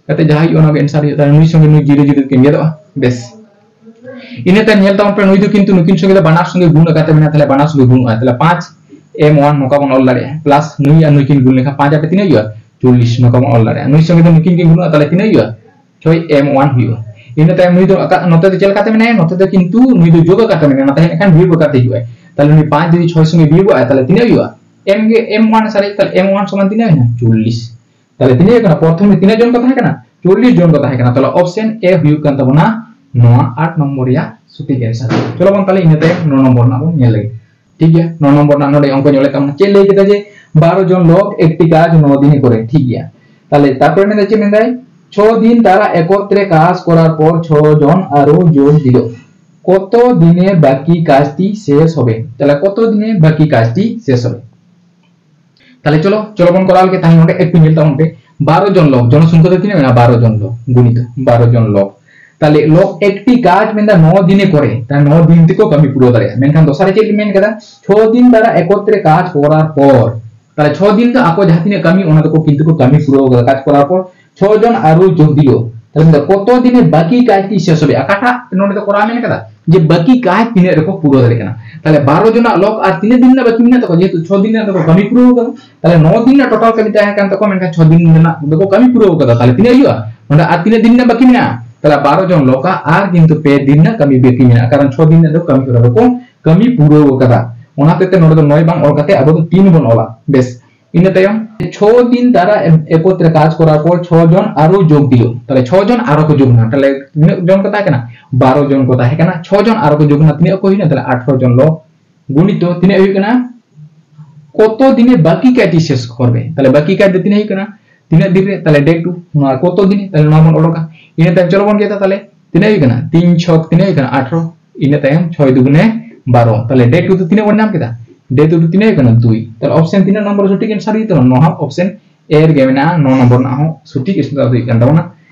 ᱠᱟᱛᱮ ᱡᱟᱦᱟᱸ ᱦᱩᱭᱩᱜᱼᱟ ᱚᱱᱟ ᱜᱮ ᱮᱱᱥᱟᱨ ᱦᱩᱭᱩᱜᱼᱟ᱾ ᱛᱟᱦᱚᱞᱮ ᱱᱩᱭ ᱥᱚᱸᱜᱮ ᱱᱩᱭ ᱡᱤᱨᱳ ᱡᱤᱨᱳ ᱠᱤᱱ ᱜᱮᱫᱚᱜᱼᱟ᱾ ᱵᱮᱥ, ᱤᱱᱟᱹ ᱛᱟᱭᱚᱢ ᱧᱮᱞ ᱛᱟᱵᱚᱱ ᱯᱮ, ᱱᱩᱭ ᱫᱚ ᱠᱤᱱᱛᱩ ᱱᱩᱠᱤᱱ ᱥᱚᱸᱜᱮ ᱫᱚ ᱵᱟᱱᱟᱨ ᱥᱚᱸᱜᱮ ᱜᱩᱱ ᱟᱠᱟᱫ ᱛᱮ ᱢᱮᱱᱟᱜᱼᱟ, ᱛᱟᱦᱚᱞᱮ ᱵᱟᱱᱟᱨ ᱥᱚᱸᱜᱮ ᱜᱩᱱᱚᱜᱼᱟ, ᱛᱟᱦᱚᱞᱮ ᱯᱟᱸᱪ ᱮᱢ ᱚᱣᱟᱱ ᱱᱚᱝᱠᱟ ᱵᱚᱱ ᱚᱞ ᱫᱟᱲᱮᱭᱟᱜᱼᱟ, ᱯᱞᱟᱥ ᱱᱩᱭ ᱟᱨ ᱱᱩᱭ ᱠᱤᱱ ᱜᱩᱱ ᱞᱮᱠᱷᱟᱱ ᱯᱟᱸᱪ ᱟᱴᱮ ᱛᱤᱱᱟᱹᱜ ᱦᱩᱭᱩᱜᱼᱟ? ᱪᱚᱞᱞᱤᱥ, ᱱᱚᱝᱠᱟ ᱵᱚᱱ ᱚᱞ ᱫᱟᱲᱮᱭᱟᱜᱼᱟ᱾ ᱱᱩᱭ ᱥᱚᱸᱜᱮ ᱫᱚ ᱱᱩᱠᱤᱱ ᱠᱤᱱ ᱜᱩᱱᱚᱜᱼᱟ, ᱛᱟᱦᱚᱞᱮ ᱛᱤᱱᱟᱹᱜ ᱦᱩᱭᱩᱜᱼᱟ? ᱪᱷᱚᱭ ᱮᱢ ᱚᱣᱟᱱ ᱦᱩᱭᱩᱜᱼᱟ᱾ ᱤᱱᱟᱹ ᱛᱟᱭᱚᱢ ᱱᱩᱭ ᱫᱚ ᱟᱠᱟ-, ᱱᱚᱛᱮ ᱫᱚ ᱪᱮᱫ ᱞᱮᱠᱟᱛᱮ ᱢᱮᱱᱟᱭᱟ? ᱱᱚᱛᱮ ᱫᱚ ᱠᱤᱱᱛᱩ ᱱᱩᱭ ᱫᱚ ᱡᱳᱜ ᱟᱠᱟᱫ ᱛᱮ ᱢᱮᱱᱟᱭᱟ, ᱱᱚᱛᱮ ᱦᱮᱡ ᱞᱮᱱᱠᱷᱟᱱ ᱵᱤᱭᱳᱜ ᱟᱠᱟᱫ ᱛᱮ ᱦᱤᱡᱩᱜᱼᱟᱭ᱾ ᱛᱟᱦᱚᱞᱮ ᱱᱩᱭ ᱯᱟᱸᱪ ᱡᱩᱫᱤ ᱪᱷᱚᱭ ᱥᱚᱸᱜᱮ ᱵᱤᱭᱳᱜᱚᱜᱼᱟᱭ, ᱛᱟᱦᱚᱞᱮ ᱛᱤᱱᱟᱹᱜ ᱦᱩᱭᱩᱜᱼᱟ? ᱮᱢ ᱜᱮ, ᱮᱢ ᱚᱣᱟᱱ ᱥᱟᱨᱮᱡ, ᱛᱟᱦᱚᱞᱮ ᱮᱢ ᱚᱣᱟᱱ ᱥᱚᱢᱟᱱ ᱛᱤᱱᱟᱹᱜ ᱦᱩᱭᱱᱟ? ᱪᱚᱞᱞᱤᱥ᱾ ᱛᱟᱦᱚᱞᱮ ᱛᱤᱱᱟᱹᱜ ᱦᱩᱭᱩᱜ ᱠᱟᱱᱟ? ᱯᱨᱚᱛᱷᱚᱢ ᱨᱮ ᱛᱤᱱᱟᱹᱜ ᱡᱚᱱ ᱠᱚ ᱛᱟᱦᱮᱸ ᱠᱟᱱᱟ? ᱪᱚᱞᱞᱤᱥ ᱡᱚᱱ ᱠᱚ ᱛᱟᱦᱮᱸ ᱠᱟᱱᱟ᱾ ᱛᱟᱦᱚᱞᱮ ᱚᱯᱥᱮᱱ ᱮ ᱦᱩᱭᱩᱜ ᱠᱟᱱ ᱛᱟᱵᱚᱱᱟ ᱱᱚᱣᱟ ᱟᱴ ᱱᱚᱢᱵᱚᱨ ᱨᱮᱭᱟᱜ ᱥᱚᱴᱷᱤᱠ ᱮᱱᱥᱟᱨ᱾ ᱪᱚᱞᱚ ᱵᱚᱱ ᱛᱟᱦᱞᱮ ᱤᱱᱟᱹ ᱛᱟᱭᱚᱢ ᱱᱚ ᱱᱚᱢᱵᱚᱨ ᱨᱮᱱᱟᱜ ᱵᱚᱱ ᱧᱮᱞ ᱞᱮᱜᱮ᱾ ᱴᱷᱤᱠ ᱜᱮᱭᱟ, ᱱᱚ ᱱᱚᱢᱵᱚᱨ ᱨᱮᱱᱟᱜ ᱱᱚᱰᱮ ᱚᱝᱠᱚ ᱧᱮᱞ ᱞᱮᱠᱷᱟᱱ ᱪᱮᱫ ᱞᱟᱹᱭ ᱠᱮᱫᱟ ᱡᱮ ᱵᱟᱨᱚ ᱡᱚᱱ ᱞᱚᱠ ᱮᱠᱴᱤ ᱠᱟᱡᱽ ᱱᱚ ᱫᱤᱱᱮ ᱠᱚᱨᱮ᱾ ᱴᱷᱤᱠ ᱜᱮᱭᱟ, ᱛᱟᱦᱞᱮ ᱛᱟᱨᱯᱚᱨᱮ ᱢᱮᱱᱫᱟ ᱪᱮᱫ ᱢᱮᱱᱫᱟᱭ, ছ দিন তারা একত্রে কাজ করার পর ছ জন আরো যোগ দিল, কত দিনে বাকি কাজটি শেষ হবে? তাহলে কত দিনে বাকি কাজটি শেষ হবে? ᱛᱟᱦᱞᱮ ᱪᱚᱞᱚ ᱪᱚᱞᱚ ᱵᱚᱱ ᱠᱚᱨᱟᱣ ᱞᱮᱜᱮ᱾ ᱛᱟᱦᱞᱮ ᱱᱚᱰᱮ ᱮᱠᱴᱩ ᱧᱮᱞ ᱛᱟᱵᱚᱱ ᱯᱮ, ᱵᱟᱨᱚ ᱡᱚᱱ ᱞᱚᱠ, ᱡᱚᱱᱚᱥᱚᱝᱠᱷᱟ ᱫᱚ ᱛᱤᱱᱟᱹᱜ ᱢᱮᱱᱟᱜᱼᱟ? ᱵᱟᱨᱚ ᱡᱚᱱ ᱞᱚᱠ, ᱜᱩᱱᱤᱛᱚ ᱵᱟᱨᱚ ᱡᱚᱱ ᱞᱚᱠ᱾ ᱛᱟᱦᱞᱮ ᱞᱚᱠ ᱮᱠᱴᱤ ᱠᱟᱡᱽ ᱢᱮᱱᱫᱟ ᱱᱚ ᱫᱤᱱᱮ ᱠᱚᱨᱮ, ᱛᱟᱦᱞᱮ ᱱᱚ ᱫᱤᱱ ᱛᱮᱠᱚ ᱠᱟᱹᱢᱤ ᱯᱩᱨᱟᱹᱣ ᱫᱟᱲᱮᱭᱟᱜᱼᱟ᱾ ᱢᱮᱱᱠᱷᱟᱱ ᱫᱚᱥᱟᱨ ᱨᱮ ᱪᱮᱫ ᱢᱮᱱ ᱠᱟᱫᱟ? ছ দিন তারা একত্রে কাজ করার পর, ᱛᱟᱦᱞᱮ ᱪᱷᱚ ᱫᱤᱱ ᱫᱚ ᱟᱠᱚ ᱡᱟᱦᱟᱸ ᱛᱤᱱᱟᱹᱜ ᱠᱟᱹᱢᱤ ᱚᱱᱟ ᱫᱚᱠᱚ ᱠᱤᱱᱛᱩ ᱠᱚ ᱠᱟᱹᱢᱤ ᱯᱩᱨᱟᱹᱣ ᱠᱟᱫᱟ, ᱠᱟᱡᱽ ᱠᱚᱨᱟᱣ ᱯᱚᱨ ᱪᱷᱚ জন আরো যোগ দিল। ᱛᱟᱦᱞᱮ ᱢᱮᱱᱫᱟ কত দিনে বাকি কাজটি শেষ হবে? ᱚᱠᱟᱴᱟᱜ ᱱᱚᱰᱮ ᱫᱚ ᱠᱚᱨᱟᱣ ᱢᱮᱱ ᱠᱟᱫᱟ? ᱡᱮ ᱵᱟᱹᱠᱤ ᱠᱟᱡᱽ ᱛᱤᱱᱟᱹᱜ ᱨᱮᱠᱚ ᱯᱩᱨᱟᱹᱣ ᱫᱟᱲᱮᱭᱟᱜ ᱠᱟᱱᱟ᱾ ᱛᱟᱦᱞᱮ ᱵᱟᱨᱚ ᱡᱚᱱᱟᱜ ᱞᱚᱠ ᱟᱨ ᱛᱤᱱᱟᱹᱜ ᱫᱤᱱ ᱨᱮᱱᱟᱜ ᱵᱟᱹᱠᱤ ᱢᱮᱱᱟᱜ ᱛᱟᱠᱚᱣᱟ? ᱡᱮᱦᱮᱛᱩ ᱪᱷᱚ ᱫᱤᱱ ᱨᱮᱱᱟᱜ ᱫᱚᱠᱚ ᱠᱟᱹᱢᱤ ᱯᱩᱨᱟᱹᱣ ᱠᱟᱫᱟ, ᱛᱟᱦᱞᱮ ᱱᱚ ᱫᱤᱱ ᱨᱮᱱᱟᱜ ᱴᱳᱴᱟᱞ ᱠᱟᱹᱢᱤ ᱛᱟᱦᱮᱸ ᱠᱟᱱ ᱛᱟᱠᱚᱣᱟ, ᱢᱮᱱᱠᱷᱟᱱ ᱪᱷᱚ ᱫᱤᱱ ᱨᱮᱱᱟᱜ ᱫᱚᱠᱚ ᱠᱟᱹᱢᱤ ᱯᱩᱨᱟᱹᱣ ᱠᱟᱫᱟ᱾ ᱛᱟᱦᱞᱮ ᱛᱤᱱᱟᱹᱜ ᱦᱩᱭᱩᱜᱼᱟ? ᱱᱚᱰᱮ ᱟᱨ ᱛᱤᱱᱟᱹᱜ ᱫᱤᱱ ᱨᱮᱱᱟᱜ ᱵᱟᱹᱠᱤ ᱢᱮᱱᱟᱜᱼᱟ? ᱛᱟᱦᱞᱮ ᱵᱟᱨᱚ ᱡᱚᱱ ᱞᱚᱠᱟᱜ ᱟᱨ ᱠᱤᱱᱛᱩ ᱯᱮ ᱫᱤᱱ ᱨᱮᱱᱟᱜ ᱠᱟᱹᱢᱤ ᱵᱟᱹᱠᱤ ᱢᱮᱱᱟᱜᱼᱟ, ᱠᱟᱨᱚᱱ ᱪᱷᱚ ᱫᱤᱱ ᱨᱮᱱᱟᱜ ᱫᱚ ᱠᱟᱹᱢᱤ ᱦᱚᱨᱟ ᱫᱚᱠᱚ ᱠᱟᱹᱢᱤ ᱯᱩᱨᱟᱹᱣ ᱠᱟᱫᱟ᱾ ᱚᱱᱟ ᱦᱚᱛᱮᱡ ᱛᱮ ᱱᱚᱰᱮ ᱫᱚ ᱱᱚᱭ ᱵᱟᱝ ᱚᱞ ᱠᱟᱛᱮ ᱟᱵᱚ ᱫᱚ ᱛᱤᱱ ᱵᱚᱱ ᱚᱞᱟ᱾ ᱵᱮᱥ, ᱤᱱᱟᱹ ᱛᱟᱭᱚᱢ ᱪᱷᱚ ᱫᱤᱱ ᱛᱟᱨᱟ ᱮᱠᱚᱛᱨᱮ ᱠᱟᱡᱽ ᱠᱚᱨᱟᱣ ᱯᱚᱨ ᱪᱷᱚ ᱡᱚᱱ ᱟᱨᱚ ᱡᱳᱜ ᱫᱤᱞ, ᱛᱟᱦᱞᱮ ᱪᱷᱚ ᱡᱚᱱ ᱟᱨᱚ ᱠᱚ ᱡᱳᱜ ᱮᱱᱟ᱾ ᱛᱟᱦᱞᱮ ᱛᱤᱱᱟᱹᱜ ᱡᱚᱱ ᱠᱚ ᱛᱟᱦᱮᱸ ᱠᱟᱱᱟ? ᱵᱟᱨᱚ ᱡᱚᱱ ᱠᱚ ᱛᱟᱦᱮᱸ ᱠᱟᱱᱟ᱾ ᱪᱷᱚ ᱡᱚᱱ ᱟᱨᱚ ᱠᱚ ᱡᱳᱜ ᱮᱱᱟ, ᱛᱤᱱᱟᱹᱜ ᱠᱚ ᱦᱩᱭᱱᱟ? ᱛᱟᱦᱞᱮ ᱟᱴᱷᱨᱚ ᱡᱚᱱ ᱞᱚᱠ ᱜᱩᱱᱤᱛᱚ ᱛᱤᱱᱟᱹᱜ ᱦᱩᱭᱩᱜ ᱠᱟᱱᱟ? কত দিনে বাকি কাজটি শেষ করবে? তাহলে বাকি কাজ ᱫᱚ ᱛᱤᱱᱟᱹᱜ ᱦᱩᱭᱩᱜ ᱠᱟᱱᱟ? ᱛᱤᱱᱟᱹᱜ ᱫᱤᱱ ᱨᱮ? ᱛᱟᱦᱞᱮ day two, ᱱᱚᱣᱟ কত দিনে, ᱛᱟᱦᱞᱮ ᱱᱚᱣᱟ ᱵᱚᱱ ᱚᱰᱚᱠᱟ᱾ ᱤᱱᱟᱹ ᱛᱟᱭᱚᱢ ᱪᱚᱞᱚ ᱵᱚᱱ ᱜᱮᱫᱟ, ᱛᱟᱦᱞᱮ ᱛᱤᱱᱟᱹᱜ ᱦᱩᱭᱩᱜ ᱠᱟᱱᱟ? ᱛᱤᱱ ᱪᱷᱚᱠ ᱛᱤᱱᱟᱹᱜ ᱦᱩᱭᱩᱜ ᱠᱟᱱᱟ? ᱟᱴᱷᱨᱚ᱾ ᱤᱱᱟᱹ ᱛᱟᱭᱚᱢ ᱪᱷᱚᱭ ᱫᱩᱜᱩᱱᱮ ᱵᱟᱨᱚ, ᱛᱟᱦᱞᱮ day two ᱫᱚ ᱛᱤᱱᱟᱹᱜ ᱵᱚᱱ ᱧᱟᱢ ᱠᱮᱫᱟ? Day two ᱫᱚ ᱛᱤᱱᱟᱹᱜ ᱦᱩᱭᱩᱜ ᱠᱟᱱᱟ? ᱫᱩᱭ᱾ ᱛᱟᱦᱞᱮ option ᱛᱤᱱᱟᱹᱜ ᱱᱚᱢᱵᱚᱨ ᱥᱚᱴᱷᱤᱠ answer ᱦᱩᱭᱩᱜ ᱛᱟᱵᱚᱱᱟ? ᱱᱚᱣᱟ ᱦᱚᱸ option A ᱨᱮᱜᱮ ᱢᱮᱱᱟᱜᱼᱟ, ᱱᱚ ᱱᱚᱢᱵᱚᱨ ᱨᱮᱱᱟᱜ ᱦᱚᱸ ᱥᱚᱴᱷᱤᱠ answer ᱫᱚ ᱦᱩᱭᱩᱜ ᱠᱟᱱ ᱛᱟᱵᱚᱱᱟ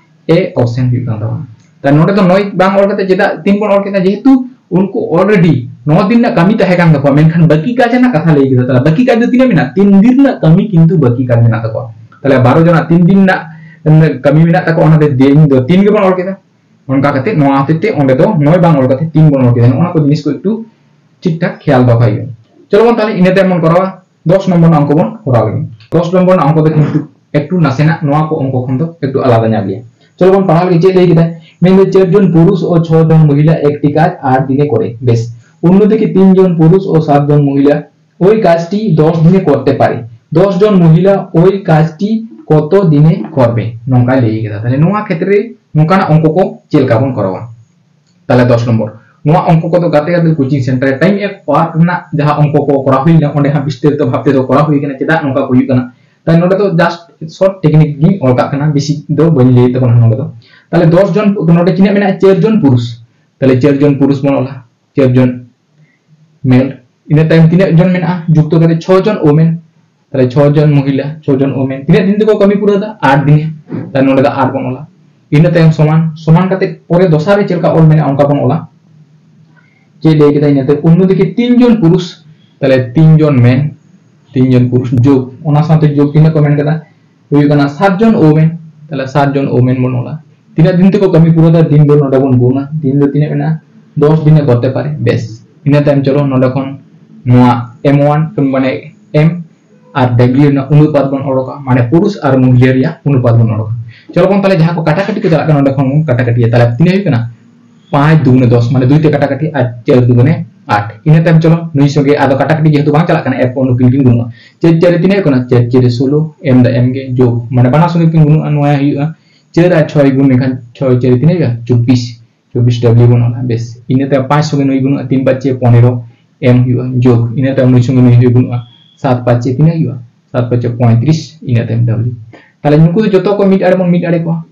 A option ᱦᱩᱭᱩᱜ ᱠᱟᱱ ᱛᱟᱵᱚᱱᱟ᱾ ᱛᱟᱦᱞᱮ ᱱᱚᱰᱮ ᱫᱚ ᱱᱚᱭ ᱵᱟᱝ ᱚᱞ ᱠᱟᱛᱮ ᱪᱮᱫᱟᱜ ᱛᱤᱱ ᱵᱚᱱ ᱚᱞ ᱠᱮᱫᱟ? ᱡᱮᱦᱮᱛᱩ ᱩᱱᱠᱩ already ᱱᱚ ᱫᱤᱱ ᱨᱮᱱᱟᱜ ᱠᱟᱹᱢᱤ ᱛᱟᱦᱮᱸ ᱠᱟᱱ ᱛᱟᱠᱚᱣᱟ, ᱢᱮᱱᱠᱷᱟᱱ ᱵᱟᱹᱠᱤ ᱠᱟᱡᱽ ᱨᱮᱱᱟᱜ ᱠᱟᱛᱷᱟ ᱞᱟᱹᱭ ᱠᱮᱫᱟ᱾ ᱛᱟᱦᱞᱮ ᱵᱟᱹᱠᱤ ᱠᱟᱡᱽ ᱫᱚ ᱛᱤᱱᱟᱹᱜ ᱢᱮᱱᱟᱜᱼᱟ? ᱛᱤᱱ ᱫᱤᱱ ᱨᱮᱱᱟᱜ ᱠᱟᱹᱢᱤ ᱠᱤᱱᱛᱩ ᱵᱟᱹᱠᱤ ᱠᱟᱡᱽ ᱢᱮᱱᱟᱜ ᱛᱟᱠᱚᱣᱟ᱾ ᱛᱟᱦᱞᱮ ᱵᱟᱨᱚ ᱡᱚᱱᱟᱜ ᱛᱤᱱ ᱫᱤᱱ ᱨᱮᱱᱟᱜ ᱠᱟᱹᱢᱤ ᱢᱮᱱᱟᱜ ᱛᱟᱠᱚᱣᱟ, ᱚᱱᱟᱛᱮ ᱫᱤᱱ ᱫᱚ ᱛᱤᱱ ᱜᱮᱵᱚᱱ ᱚᱞ ᱠᱮᱫᱟ᱾ ᱚᱱᱠᱟ ᱠᱟᱛᱮ ᱱᱚᱣᱟ ᱦᱚᱛᱮᱡ ᱛᱮ ᱚᱸᱰᱮ ᱫᱚ ᱱᱚᱭ ᱵᱟᱝ ᱚᱞ ᱠᱟᱛᱮ ᱛᱤᱱ ᱵᱚᱱ ᱚᱞ ᱠᱮᱫᱟ᱾ ᱱᱚᱜᱼᱚ ᱱᱚᱣᱟ ᱠᱚ ᱡᱤᱱᱤᱥ ᱠᱚ ᱮᱠᱴᱩ ᱴᱷᱤᱠ ᱴᱷᱟᱠ ᱠᱷᱮᱭᱟᱞ ᱫᱚᱦᱚ ᱠᱟᱜ ᱦᱩᱭᱩᱜᱼᱟ᱾ ᱪᱚᱞᱚ ᱵᱚᱱ ᱛᱟᱦᱞᱮ ᱤᱱᱟᱹ ᱛᱟᱭᱚᱢ ᱵᱚᱱ ᱠᱚᱨᱟᱣᱟ ᱫᱚᱥ ᱱᱚᱢᱵᱚᱨ ᱨᱮᱱᱟᱜ ᱚᱝᱠᱚ ᱵᱚᱱ ᱠᱚᱨᱟᱣ ᱞᱮᱜᱮ᱾ ᱫᱚᱥ ᱱᱚᱢᱵᱚᱨ ᱨᱮᱱᱟᱜ ᱚᱝᱠᱚ ᱫᱚ ᱠᱤᱱᱛᱩ ᱮᱠᱴᱩ ᱱᱟᱥᱮᱱᱟᱜ ᱱᱚᱣᱟ ᱠᱚ ᱚᱝᱠᱚ ᱠᱷᱚᱱ ᱫᱚ ᱮᱠᱴᱩ ᱟᱞᱟᱫᱟ ᱧᱚᱜ ᱜᱮᱭᱟ᱾ ᱪᱚᱞᱚ ᱵᱚᱱ ᱯᱟᱲᱦᱟᱣ ᱞᱮᱜᱮ ᱪᱮᱫ ᱞᱟᱹᱭ ᱠᱮᱫᱟᱭ᱾ ᱢᱮᱱᱫᱚ ᱪᱟᱨ জন পুরুষ ও ছ জন মহিলা একটি কাজ আট দিনে করে। বেশ, অন্যদিকে তিন জন পুরুষ ও সাত জন মহিলা ওই কাজটি দশ দিনে করতে পারে। দশ জন মহিলা ওই কাজটি কত দিনে করবে? ᱱᱚᱝᱠᱟᱭ ᱞᱟᱹᱭ ᱠᱮᱫᱟ᱾ ᱛᱟᱦᱞᱮ ᱱᱚᱣᱟ ᱠᱷᱮᱛᱨᱮ ᱱᱚᱝᱠᱟᱱᱟᱜ ᱚᱝᱠᱚ ᱠᱚ ᱪᱮᱫ ᱞᱮᱠᱟ ᱵᱚᱱ ᱠᱚᱨᱟᱣᱟ? ᱛᱟᱦᱞᱮ ᱫᱚᱥ ᱱᱚᱢᱵᱚᱨ, ᱱᱚᱣᱟ ᱚᱝᱠᱚ ᱠᱚᱫᱚ ᱜᱟᱛᱮ ᱜᱟᱛᱮ coaching center ᱨᱮ time ᱮᱯ ᱯᱟᱨᱠ ᱨᱮᱱᱟᱜ ᱡᱟᱦᱟᱸ ᱚᱝᱠᱚ ᱠᱚ ᱠᱚᱨᱟᱣ ᱦᱩᱭ ᱞᱮᱱᱟ, ᱚᱸᱰᱮ ᱦᱟᱸᱜ ᱵᱤᱥᱛᱟᱨᱤᱛᱚ ᱵᱷᱟᱵ ᱛᱮᱫᱚ ᱠᱚᱨᱟᱣ ᱦᱩᱭ ᱠᱟᱱᱟ ᱪᱮᱫᱟᱜ ᱱᱚᱝᱠᱟ ᱠᱚ ᱦᱩᱭᱩᱜ ᱠᱟᱱᱟ᱾ ᱛᱟᱦᱞᱮ ᱱᱚᱰᱮ ᱫᱚ just short technique ᱜᱤᱧ ᱚᱞ ᱠᱟᱜ ᱠᱟᱱᱟ, ᱵᱮᱥᱤ ᱫᱚ ᱵᱟᱹᱧ ᱞᱟᱹᱭ ᱛᱟᱵᱚᱱᱟ ᱱᱚᱰᱮ ᱫᱚ᱾ ᱛᱟᱦᱞᱮ ᱫᱚᱥ ᱡᱚᱱ, ᱱᱚᱰᱮ ᱛᱤᱱᱟᱹᱜ ᱢᱮᱱᱟᱜᱼᱟ? ᱪᱟᱨ ᱡᱚᱱ ᱯᱩᱨᱩᱥ᱾ ᱛᱟᱦᱞᱮ ᱪᱟᱨ ᱡᱚᱱ ᱯᱩᱨᱩᱥ ᱵᱚᱱ ᱚᱞᱟ, ᱪᱟᱨ ᱡᱚᱱ male᱾ ᱤᱱᱟᱹ ᱛᱟᱭᱚᱢ ᱛᱤᱱᱟᱹᱜ ᱡᱚᱱ ᱢᱮᱱᱟᱜᱼᱟ? ᱡᱩᱠᱛᱚ ᱠᱟᱛᱮ ᱪᱷᱚ ᱡᱚᱱ women᱾ ᱛᱟᱦᱞᱮ ᱪᱷᱚ ᱡᱚᱱ ᱢᱚᱦᱤᱞᱟ, ᱪᱷᱚ ᱡᱚᱱ women᱾ ᱛᱤᱱᱟᱹᱜ ᱫᱤᱱ ᱛᱮᱠᱚ ᱠᱟᱹᱢᱤ ᱯᱩᱨᱟᱹᱣ ᱫᱟ? ᱟᱴ ᱫᱤᱱ᱾ ᱛᱟᱦᱞᱮ ᱱᱚᱰᱮ ᱫᱚ ᱟᱴ ᱵᱚᱱ ᱚᱞᱟ᱾ ᱤᱱᱟᱹ ᱛᱟᱭᱚᱢ ᱥᱚᱢᱟᱱ, ᱥᱚᱢᱟᱱ ᱠᱟᱛᱮ ᱯᱚᱨᱮ ᱫᱚᱥᱟᱨ ᱨᱮ ᱪᱮᱫ ᱞᱮᱠᱟ ᱚᱞ ᱢᱮᱱᱟᱜᱼᱟ ᱚᱱᱠᱟ ᱵᱚᱱ ᱚᱞᱟ᱾ ᱪᱮᱫ ᱞᱟᱹᱭ ᱠᱮᱫᱟ? ᱤᱱᱟᱹᱛᱮ ᱚᱱᱱᱚᱫᱤᱠᱮ ᱛᱤᱱ ᱡᱚᱱ ᱯᱩᱨᱩᱥ, ᱛᱟᱦᱞᱮ ᱛᱤᱱ ᱡᱚᱱ men, ᱛᱤᱱ ᱡᱚᱱ ᱯᱩᱨᱩᱥ ᱡᱳᱜ, ᱚᱱᱟ ᱥᱟᱶᱛᱮ ᱡᱳᱜ ᱛᱤᱱᱟᱹᱜ ᱠᱚ ᱢᱮᱱ ᱠᱮᱫᱟ? ᱦᱩᱭᱩᱜ ᱠᱟᱱᱟ ᱥᱟᱛ ᱡᱚᱱ women᱾ ᱛᱟᱦᱞᱮ ᱥᱟᱛ ᱡᱚᱱ women ᱵᱚᱱ ᱚᱞᱟ᱾ ᱛᱤᱱᱟᱹᱜ ᱫᱤᱱ ᱛᱮᱠᱚ ᱠᱟᱹᱢᱤ ᱯᱩᱨᱟᱹᱣ ᱫᱟ? ᱫᱤᱱ ᱫᱚ ᱱᱚᱰᱮ ᱵᱚᱱ ᱜᱩᱱᱟ, ᱫᱤᱱ ᱫᱚ ᱛᱤᱱᱟᱹᱜ ᱢᱮᱱᱟᱜᱼᱟ? ᱫᱚᱥ ᱫᱤᱱᱮ ᱠᱚᱨᱛᱮ ᱯᱟᱨᱮ᱾ ᱵᱮᱥ, ᱤᱱᱟᱹ ᱛᱟᱭᱚᱢ ᱪᱚᱞᱚ ᱱᱚᱰᱮ ᱠᱷᱚᱱ ᱱᱚᱣᱟ M one ᱢᱟᱱᱮ M ᱟᱨ W ᱨᱮᱱᱟᱜ ᱚᱱᱩᱯᱟᱛ ᱵᱚᱱ ᱚᱰᱚᱠᱟ, ᱢᱟᱱᱮ ᱯᱩᱨᱩᱥ ᱟᱨ ᱢᱚᱦᱤᱞᱟ ᱨᱮᱭᱟᱜ ᱚᱱᱩᱯᱟᱛ ᱵᱚᱱ ᱚᱰᱚᱠᱟ᱾ ᱪᱚᱞᱚ ᱵᱚᱱ ᱛᱟᱦᱞᱮ ᱡᱟᱦᱟᱸ ᱠᱚ ᱠᱟᱴᱟᱠᱟᱴᱤ ᱠᱚ ᱪᱟᱞᱟᱜ ᱠᱟᱱᱟ ᱚᱸᱰᱮ ᱠᱷᱚᱱ ᱵᱚᱱ ᱠᱟᱴᱟᱠᱟᱴᱤᱭᱟ᱾ ᱛᱟᱦᱞᱮ ᱛᱤᱱᱟᱹᱜ ᱦᱩᱭᱩᱜ ᱠᱟᱱᱟ? ᱯᱟᱸᱪ ᱫᱩᱜᱩᱱᱮ ᱫᱚᱥ, ᱢᱟᱱᱮ ᱫᱩᱭ ᱛᱮ ᱠᱟᱴᱟᱠᱟᱴᱤ ᱟᱨ ᱪᱟᱨ ᱫᱩᱜᱩᱱᱮ ᱟᱴ᱾ ᱤᱱᱟᱹ ᱛᱟᱭᱚᱢ ᱪᱚᱞᱚ ᱱᱩᱭ ᱥᱚᱸᱜᱮ ᱟᱫᱚ ᱠᱟᱴᱟᱠᱟᱴᱤ ᱡᱮᱦᱮᱛᱩ ᱵᱟᱝ ᱪᱟᱞᱟᱜ ᱠᱟᱱᱟ, ᱮᱯ ᱚᱱᱩᱠᱤᱱ ᱠᱤᱱ ᱜᱩᱱᱩᱜᱼᱟ᱾ ᱪᱟᱨ ᱪᱟᱨᱮ ᱛᱤᱱᱟᱹᱜ ᱦᱩᱭᱩᱜ ᱠᱟᱱᱟ? ᱪᱟᱨ ᱪᱟᱨᱮ ᱥᱳᱞᱳ, M ᱫᱚ M ᱜᱮ ᱡᱳᱜ, ᱢᱟᱱᱮ ᱵᱟᱱᱟᱨ ᱥᱚᱸᱜᱮ ᱠᱤᱱ ᱜᱩᱱᱩᱜᱼᱟ, ᱱᱚᱣᱟ ᱦᱩᱭᱩᱜᱼᱟ ᱪᱟᱨ ᱟᱨ ᱪᱷᱚᱭ ᱜᱩᱱ ᱞᱮᱠᱷᱟᱱ ᱪᱷᱚᱭ ᱪᱟᱨᱮ ᱛᱤᱱᱟᱹᱜ ᱦᱩᱭᱩᱜᱼᱟ? ᱪᱚᱵᱵᱤᱥ᱾ ᱪᱚᱵᱵᱤᱥ W ᱵᱚᱱ ᱚᱞᱟ᱾ ᱵᱮᱥ, ᱤᱱᱟᱹ ᱛᱟᱭᱚᱢ ᱯᱟᱸᱪ ᱥᱚᱸᱜᱮ ᱱᱩᱭ ᱜᱩᱱᱩᱜᱼᱟ, ᱛᱤᱱ ᱯᱟᱸᱪᱮ ᱯᱚᱱᱮᱨᱚ, M ᱦᱩᱭᱩᱜᱼᱟ ᱡᱳᱜ, ᱤᱱᱟᱹ ᱛᱟᱭᱚᱢ ᱱᱩᱭ ᱥᱚᱸᱜᱮ ᱱᱩᱭ ᱦᱩᱭᱩᱜ ᱜᱩᱱᱩᱜᱼᱟ, ᱥᱟᱛ ᱯᱟᱸᱪᱮ ᱛᱤᱱᱟᱹᱜ ᱦᱩᱭᱩᱜᱼᱟ? ᱥᱟᱛ ᱯᱟᱸᱪᱮ ᱯᱚᱸᱭᱛᱨᱤᱥ, ᱤᱱᱟᱹ ᱛᱟᱭᱚᱢ W᱾ ᱛᱟᱦᱞᱮ ᱱᱩᱠᱩ ᱫᱚ ᱡᱚᱛᱚ ᱠᱚ ᱢᱤᱫ ᱟᱲᱮ ᱵᱚᱱ ᱢᱤᱫ ᱟᱲᱮ ᱠᱚᱣᱟ,